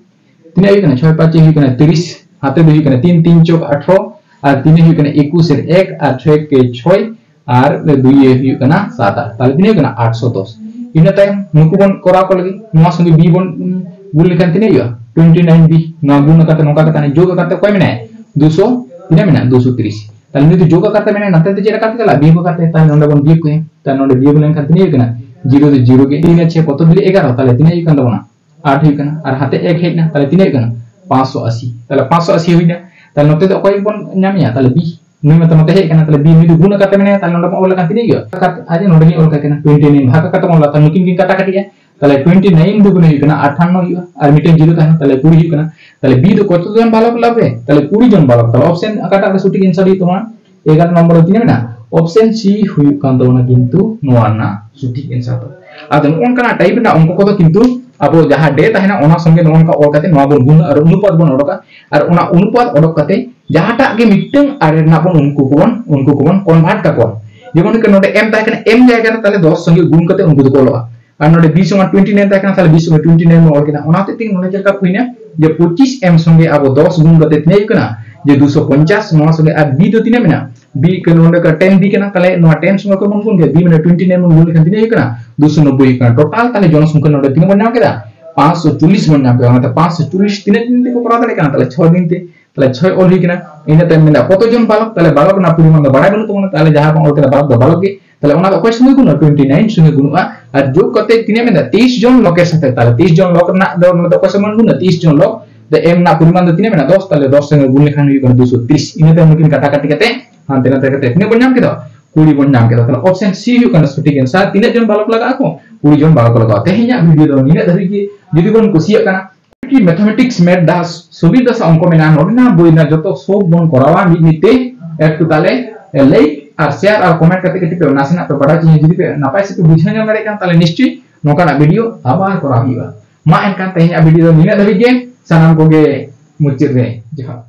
ᱛᱤᱱᱟᱹᱜ ᱦᱩᱭᱩᱜ ᱠᱟᱱᱟ? ᱪᱷᱚᱭ ᱯᱟᱸᱪᱮ ᱦᱩᱭᱩᱜ ᱠᱟᱱᱟ ᱛᱤᱨᱤᱥ, ᱦᱟᱛᱮ ᱫᱚ ᱦᱩᱭᱩᱜ ᱠᱟᱱᱟ ᱛᱤᱱ ᱛᱤᱱ ᱪᱚᱠ ᱟᱴᱷᱨᱚ, ᱟᱨ ᱛᱤᱱᱮ ᱦᱩᱭᱩᱜ ᱠᱟᱱᱟ ᱮᱠᱩᱥ ᱮᱨ ᱮᱠ, ᱟᱨ ᱪᱷᱚᱭ ᱮᱠᱮ ᱪᱷᱚᱭ, ᱟᱨ ᱫᱩᱭ ᱮ ᱦᱩᱭᱩᱜ ᱠᱟᱱᱟ ᱥᱟᱛ ᱟᱴ, ᱛᱟᱦᱞᱮ ᱛᱤᱱᱟᱹᱜ ᱦᱩᱭᱩᱜ ᱠᱟᱱᱟ? ᱟᱴᱥᱚ ᱫᱚᱥ᱾ ᱤᱱᱟᱹ ᱛᱟᱭᱚᱢ ᱱᱩᱠᱩ ᱵᱚᱱ ᱠᱚᱨᱟᱣ ᱠᱚ ᱞᱟᱹᱜᱤᱫ, ᱱᱚᱣᱟ ᱥᱚᱸᱜᱮ ᱵᱤ ᱵᱚᱱ, ᱩᱸ, ᱜᱩᱱ ᱞᱮᱠᱷᱟᱱ ᱛᱤᱱᱟᱹᱜ ᱦᱩᱭᱩᱜᱼᱟ? Twenty nine B. ᱱᱚᱣᱟ ᱜᱩᱱ ᱟᱠᱟᱫ ᱛᱮ, ᱱᱚᱝᱠᱟ ᱠᱟᱛᱮ ᱦᱟᱱᱮ ᱡᱳᱜ ᱟᱠᱟᱫ ᱛᱮ ᱚᱠᱚᱭ ᱢᱮᱱᱟᱭᱟ? ᱫᱩᱥᱚ, ᱛᱤᱱᱟᱹᱜ ᱢᱮᱱᱟᱜᱼᱟ? ᱫᱩᱥᱚ ᱛᱤᱨᱤᱥ᱾ ᱛᱟᱦᱞᱮ ᱱᱩᱭ ᱫᱚ ᱡᱳᱜ ᱟᱠᱟᱫ ᱛᱮ ᱢᱮᱱᱟᱭᱟ, ᱱᱟᱛᱮ ᱫᱚ ᱪᱮᱫ ᱟᱠᱟᱫ ᱛᱮ ᱪᱟᱞᱟᱜᱼᱟ? ᱵᱤᱭᱳᱜ ᱟᱠᱟᱫ ᱛᱮ᱾ ᱛᱟᱦᱞᱮ ᱱᱚᱰᱮ ᱵᱚᱱ ᱵᱤᱭᱳᱜ ᱠᱚᱣᱟ᱾ ᱛᱟᱦᱞᱮ ᱱᱚᱰᱮ ᱵᱤᱭᱳᱜ ᱞᱮᱱᱠᱷᱟᱱ ᱛᱤᱱᱟᱹᱜ ᱦᱩᱭᱩᱜ ᱠᱟᱱᱟ? ᱡᱤᱨᱳ ᱨᱮ ᱡᱤᱨᱳ ᱜᱮ, ᱛᱤᱱ ᱟᱨ ᱪᱷᱚᱭ ᱠᱚᱛᱚ ᱫᱤᱞᱤ? ᱮᱜᱟᱨᱚ᱾ ᱛᱟᱦᱞᱮ ᱛᱤᱱᱟᱹᱜ ᱦᱩᱭᱩᱜ ᱠᱟᱱ ᱛᱟᱵᱚᱱᱟ? ᱟᱴ ᱦᱩᱭᱩᱜ ᱠᱟᱱᱟ᱾ ᱟᱨ ᱦᱟᱛᱮ ᱮᱠ ᱦᱮᱡ ᱮᱱᱟ, ᱛᱟᱦᱞᱮ ᱛᱤᱱᱟᱹᱜ ᱦᱩᱭᱩᱜ ᱠᱟᱱᱟ? ᱯᱟᱸᱪᱥᱚ ᱟᱥᱤ᱾ ᱛᱟᱦᱞᱮ ᱯᱟᱸᱪᱥᱚ ᱟᱥᱤ ᱦᱩᱭᱱᱟ᱾ ᱛᱟᱦᱞᱮ ᱱᱚᱛᱮ ᱫᱚ ᱚᱠᱚᱭ ᱵᱚᱱ ᱧᱟᱢᱮᱭᱟ? ᱛᱟᱦᱞᱮ ᱵᱤ᱾ ᱱᱩᱭ ᱢᱟᱛᱚ ᱱᱚᱛᱮ ᱦᱮᱡ ᱠᱟᱱᱟ, ᱛᱟᱦᱞᱮ ᱵᱤ ᱱᱩᱭ ᱫᱚ ᱜᱩᱱ ᱟᱠᱟᱫ ᱛᱮ ᱢᱮᱱᱟᱭᱟ, ᱛᱟᱦᱞᱮ ᱱᱚᱰᱮ ᱵᱚᱱ ᱚᱞ ᱞᱮᱠᱷᱟᱱ ᱛᱤᱱᱟᱹᱜ ᱦᱩᱭᱩᱜᱼᱟ? ᱟᱡ ᱱᱚᱰᱮ ᱜᱮᱧ ᱚᱞ ᱠᱟᱜ ᱠᱟᱱᱟ, ᱴᱩᱭᱮᱱᱴᱤ ᱱᱟᱭᱤᱱ ᱵᱷᱟᱜᱽ ᱠᱟᱛᱮ ᱵᱚᱱ ᱚᱞᱟ, ᱛᱟᱦᱞᱮ ᱱᱩᱠᱤᱱ ᱠᱤᱱ ᱠᱟᱴᱟ ᱠᱟᱹᱴᱤᱡᱼᱟ᱾ ᱛᱟᱦᱞᱮ ᱴᱩᱭᱮᱱᱴᱤ ᱱᱟᱭᱤᱱ ᱫᱩᱜᱩᱱᱮ ᱦᱩᱭᱩᱜ ᱠᱟᱱᱟ ᱟᱴᱷᱟᱱᱱᱚ ᱦᱩᱭᱩᱜᱼᱟ, ᱟᱨ ᱢᱤᱫᱴᱮᱱ ᱡᱤᱨᱳ ᱛᱟᱦᱮᱱᱟ, ᱛᱟᱦᱞᱮ ᱠᱩᱲᱤ ᱦᱩᱭᱩᱜ ᱠᱟᱱᱟ᱾ ᱛᱟᱦᱞᱮ ᱵᱤ ᱫᱚ ᱠᱚᱛᱚ ᱡᱚᱱ ᱵᱟᱞᱚᱠ ᱞᱟᱜᱟᱜᱼᱟ? ᱛᱟᱦᱞᱮ ᱠᱩᱲᱤ ᱡᱚᱱ ᱵᱟᱞᱚᱠ᱾ ᱛᱟᱦᱞᱮ ᱚᱯᱥᱮᱱ ᱚᱠᱟᱴᱟᱜ ᱨᱮ ᱥᱚᱴᱷᱤᱠ ᱮᱱᱥᱟᱨ ᱦᱩᱭᱩᱜ ᱛᱟᱵᱚᱱᱟ? ᱮᱜᱟᱨᱚ ᱱᱚᱢᱵᱚᱨ ᱨᱮ ᱛᱤᱱᱟᱹᱜ ᱢᱮᱱᱟᱜᱼᱟ? ᱚᱯᱥᱮᱱ ᱥᱤ ᱦᱩᱭᱩᱜ ᱠᱟᱱ ᱛᱟᱵᱚᱱᱟ ᱠᱤᱱᱛᱩ ᱱᱚᱣᱟ ᱨᱮᱱᱟᱜ ᱥᱚᱴᱷᱤᱠ ᱮᱱᱥᱟᱨ ᱫᱚ᱾ ᱟᱫᱚ ᱱᱚᱜᱼᱚ ᱱᱚᱝᱠᱟᱱᱟᱜ ᱴᱟᱭᱤᱯ ᱨᱮᱱᱟᱜ ᱚᱝᱠᱚ ᱠᱚᱫᱚ ᱠᱤᱱᱛᱩ ᱟᱵᱚ ᱡᱟᱦᱟᱸ ᱰᱮ ᱛᱟᱦᱮᱱᱟ, ᱚᱱᱟ ᱥᱚᱸᱜᱮ ᱱᱚᱜᱼᱚ ᱱᱚᱝᱠᱟ ᱚᱞ ᱠᱟᱛᱮ ᱱᱚᱣᱟ ᱵᱚᱱ ᱜᱩᱱᱟ ᱟᱨ ᱚᱱᱩᱯᱟᱛ ᱵᱚᱱ ᱚᱰᱚᱠᱟ᱾ ᱟᱨ ᱚᱱᱟ ᱚᱱᱩᱯᱟᱛ ᱚᱰᱚᱠ ᱠᱟᱛᱮ ᱡᱟᱦᱟᱸᱴᱟᱜ ᱜᱮ ᱢᱤᱫᱴᱟᱝ ᱟᱨᱮ ᱨᱮᱱᱟᱜ ᱵᱚᱱ, ᱩᱱᱠᱩ ᱠᱚᱵᱚᱱ, ᱩᱱᱠᱩ ᱠᱚᱵᱚᱱ ᱠᱚᱱᱵᱷᱟᱨᱴ ᱠᱟᱠᱚᱣᱟ᱾ ᱡᱮᱢᱚᱱ ᱠᱤ ᱱᱚᱰᱮ ᱮᱢ ᱛᱟᱦᱮᱸ ᱠᱟᱱᱟ, ᱮᱢ ᱡᱟᱭᱜᱟ ᱨᱮ ᱛᱟᱦᱞᱮ ᱫᱚᱥ ᱥᱚᱸᱜᱮ ᱜᱩᱱ ᱠᱟᱛᱮ ᱩᱱᱠᱩ ᱫᱚᱠᱚ ᱚᱞᱚᱜᱼᱟ᱾ ᱟᱨ ᱱᱚᱰᱮ ᱵᱤ ᱥᱚᱢᱟᱱ ᱴᱩᱭᱮᱱᱴᱤ ᱱᱟᱭᱤᱱ ᱛᱟᱦᱮᱸ ᱠᱟᱱᱟ, ᱛᱟᱦᱞᱮ ᱵᱤ ᱥᱚᱸᱜᱮ ᱴᱩᱭᱮᱱᱴᱤ ᱱᱟᱭᱤᱱ ᱵᱚᱱ ᱚᱞ ᱠᱮᱫᱟ᱾ ᱚᱱᱟ ᱦᱚᱛᱮᱡ ᱛᱮ ᱱᱚᱰᱮ ᱪᱮᱫ ᱞᱮᱠᱟ ᱦᱩᱭᱱᱟ? ᱡᱮ ᱯᱚᱸᱪᱤᱥ ᱮᱢ ᱥᱚᱸᱜᱮ ᱟᱵᱚ ᱫᱚᱥ ᱜᱩᱱ ᱠᱟᱛᱮ ᱛᱤᱱᱟᱹᱜ ᱦᱩᱭᱩᱜ ᱠᱟᱱᱟ? ᱡᱮ ᱫᱩᱥᱚ ᱯᱚᱧᱪᱟᱥ᱾ ᱱᱚᱣᱟ ᱥᱚᱸᱜᱮ ᱟᱨ ᱵᱤ ᱫᱚ ᱛᱤᱱᱟᱹᱜ ᱢᱮᱱᱟᱜᱼᱟ? ᱵᱤ ᱠᱟᱱᱟ ᱱᱚᱰᱮ ᱴᱮᱱ ᱵᱤ ᱠᱟᱱᱟ, ᱛᱟᱦᱞᱮ ᱱᱚᱣᱟ ᱴᱮᱱ ᱥᱚᱸᱜᱮ ᱚᱠᱚᱭ ᱵᱚᱱ ᱜᱩᱱ ᱠᱮᱫᱟ? ᱵᱤ ᱢᱟᱱᱮ ᱴᱩᱭᱮᱱᱴᱤ ᱱᱟᱭᱤᱱ ᱵᱚᱱ ᱜᱩᱱ ᱞᱮᱠᱷᱟᱱ ᱛᱤᱱᱟᱹᱜ ᱦᱩᱭᱩᱜ ᱠᱟᱱᱟ? ᱫᱩᱥᱚ ᱱᱚᱵᱵᱳᱭ ᱦᱩᱭᱩᱜ ᱠᱟᱱᱟ᱾ ᱴᱳᱴᱟᱞ ᱛᱟᱦᱞᱮ ᱡᱚᱱᱚᱥᱚᱝᱠᱷᱟ ᱱᱚᱰᱮ ᱛᱤᱱᱟᱹᱜ ᱵᱚᱱ ᱧᱟᱢ ᱠᱮᱫᱟ? ᱯᱟᱸᱪᱥᱚ ᱪᱚᱞᱞᱤᱥ ᱵᱚᱱ ᱧᱟᱢ ᱠᱮᱫᱟ᱾ ᱚᱱᱟᱛᱮ ᱯᱟᱸᱪᱥᱚ ᱪᱚᱞᱞᱤᱥ ᱛᱤᱱᱟᱹᱜ ᱫᱤᱱ ᱛᱮᱠᱚ ᱠᱚᱨᱟᱣ ᱫᱟᱲᱮᱭᱟᱜ ᱠᱟᱱᱟ? ᱛᱟᱦᱞᱮ ᱪᱷᱚ ᱫᱤᱱ ᱛᱮ᱾ ᱛᱟᱦᱞᱮ ᱪᱷᱚᱭ ᱚᱞ ᱦᱩᱭ ᱠᱟᱱᱟ᱾ ᱤᱱᱟᱹ ᱛᱟᱭᱚᱢ ᱢᱮᱱᱫᱟ ᱠᱚᱛᱚ ᱡᱚᱱ ᱵᱟᱞᱚᱠ? ᱛᱟᱦᱞᱮ ᱵᱟᱞᱚᱠ ᱨᱮᱱᱟᱜ ᱯᱚᱨᱤᱢᱟᱱ ᱫᱚ ᱵᱟᱲᱟᱭ ᱵᱟᱹᱱᱩᱜ ᱛᱟᱵᱚᱱᱟ, ᱛᱟᱦᱞᱮ ᱡᱟᱦᱟᱸ ᱵᱚᱱ ᱚᱞ ᱠᱮᱫᱟ ᱵᱟᱞᱚᱠ ᱫᱚ ᱵᱟᱞᱚᱠ ᱜᱮ᱾ ᱛᱟᱦᱞᱮ ᱚᱱᱟ ᱫᱚ ᱚᱠᱚᱭ ᱥᱚᱸᱜᱮ ᱜᱩᱱᱟ? ᱴᱩᱭᱮᱱᱴᱤ ᱱᱟᱭᱤᱱ ᱥᱚᱸᱜᱮ ᱜᱩᱱᱩᱜᱼᱟ᱾ ᱟᱨ ᱡᱳᱜᱽ ᱠᱟᱛᱮ ᱛᱤᱱᱟᱹᱜ ᱢᱮᱱᱫᱟ? ᱛᱮᱭᱤᱥ ᱡᱚᱱ ᱞᱳᱠᱮᱨ ᱥᱟᱛᱮ᱾ ᱛᱟᱦᱞᱮ ᱛᱮᱭᱤᱥ ᱡᱚᱱ ᱞᱳᱠ ᱨᱮᱱᱟᱜ ᱫᱚ ᱱᱚᱰᱮ ᱚᱠᱚᱭ ᱥᱚᱸᱜᱮ ᱵᱚᱱ ᱜᱩᱱᱟ? ᱛᱮᱭᱤᱥ ᱡᱚᱱ ᱞᱳᱠ᱾ ᱫᱚ ᱮᱢ ᱨᱮᱱᱟᱜ ᱯᱚᱨᱤᱢᱟᱱ ᱫᱚ ᱛᱤᱱᱟᱹᱜ ᱢᱮᱱᱟᱜᱼᱟ? ᱫᱚᱥ᱾ ᱛᱟᱦᱞᱮ ᱫᱚᱥ ᱥᱚᱸᱜᱮ ᱜᱩᱱ ᱞᱮᱠᱷᱟᱱ ᱦᱩᱭᱩᱜ ᱠᱟᱱᱟ ᱫᱩᱥᱚ ᱛᱤᱨᱤᱥ᱾ ᱤᱱᱟᱹ ᱛᱟᱭᱚᱢ ᱱᱩᱠᱤᱱ ᱠᱟᱴᱟ ᱠᱟᱴᱤ ᱠᱟᱛᱮ ᱦᱟᱱᱛᱮ ᱱᱟᱛᱮ ᱠᱟᱛᱮ ᱛᱤᱱᱟᱹᱜ ᱵᱚᱱ ᱧᱟᱢ ᱠᱮᱫᱟ? ᱠᱩᱲᱤ ᱵᱚᱱ ᱧᱟᱢ ᱠᱮᱫᱟ᱾ ᱛᱟᱦᱞᱮ ᱚᱯᱥᱮᱱ ᱥᱤ ᱦᱩᱭᱩᱜ ᱠᱟᱱᱟ ᱥᱚᱴᱷᱤᱠ ᱮᱱᱥᱟᱨ᱾ ᱛᱤᱱᱟᱹᱜ ᱡᱚᱱ ᱵᱟᱞᱚᱠ ᱞᱟᱜᱟᱜ ᱟᱠᱚ? ᱠᱩᱲᱤ ᱡᱚᱱ ᱵᱟᱞᱚᱠ ᱞᱟᱜᱟᱜᱼᱟ᱾ ᱛᱮᱦᱮᱧᱟᱜ ᱵᱷᱤᱰᱤᱭᱳ ᱫᱚ ᱱᱤᱱᱟᱹᱜ ᱫᱷᱟᱹᱵᱤᱡ ᱜᱮ᱾ ᱡᱩᱫᱤ ᱵᱚᱱ ᱠᱩᱥᱤᱭᱟᱜ ᱠᱟᱱᱟ, ᱢᱮᱛᱷᱟᱢᱮᱴᱤᱠᱥ ᱢᱮᱛᱷ ᱫᱟᱥ ᱥᱩᱵᱤᱨ ᱫᱟᱥᱟᱜ ᱚᱝᱠᱚ ᱢᱮᱱᱟᱜᱼᱟ, ᱱᱚᱰᱮᱱᱟᱜ ᱵᱳᱭ ᱨᱮᱱᱟᱜ ᱡᱚᱛᱚ ᱥᱚᱵ ᱵᱚᱱ ᱠᱚᱨᱟᱣᱟ ᱢᱤᱫ ᱢᱤᱫ ᱛᱮ᱾ ᱮᱠᱴᱩ ᱛᱟᱦᱞᱮ ᱞᱟᱹᱭ ᱟᱨ share ᱟᱨ comment ᱠᱟᱛᱮ ᱠᱟᱹᱴᱤᱡ ᱯᱮ ᱱᱟᱥᱮᱱᱟᱜ ᱯᱮ ᱵᱟᱲᱟᱭ ᱦᱚᱪᱚᱧᱟ᱾ ᱡᱩᱫᱤ ᱯᱮ ᱱᱟᱯᱟᱭ ᱥᱮᱫ ᱯᱮ ᱵᱩᱡᱷᱟᱹᱣ ᱧᱟᱢ ᱫᱟᱲᱮᱭᱟᱜ ᱠᱟᱱ, ᱛᱟᱦᱞᱮ ᱱᱤᱥᱪᱚᱭ ᱱᱚᱝᱠᱟᱱᱟᱜ video ᱟᱵᱟᱨ ᱠᱚᱨᱟᱣ ᱦᱩᱭᱩᱜᱼᱟ᱾ ᱢᱟ ᱮᱱᱠᱷᱟᱱ ᱛᱮᱦᱮᱧᱟᱜ video ᱫᱚ ᱱᱤᱱᱟᱹᱜ ᱫᱷᱟᱹᱵᱤᱡ ᱜᱮ᱾ ᱥᱟᱱᱟᱢ ᱠᱚᱜᱮ ᱢᱩᱪᱟᱹᱫ ᱨᱮ ᱡᱚᱦᱟᱨ᱾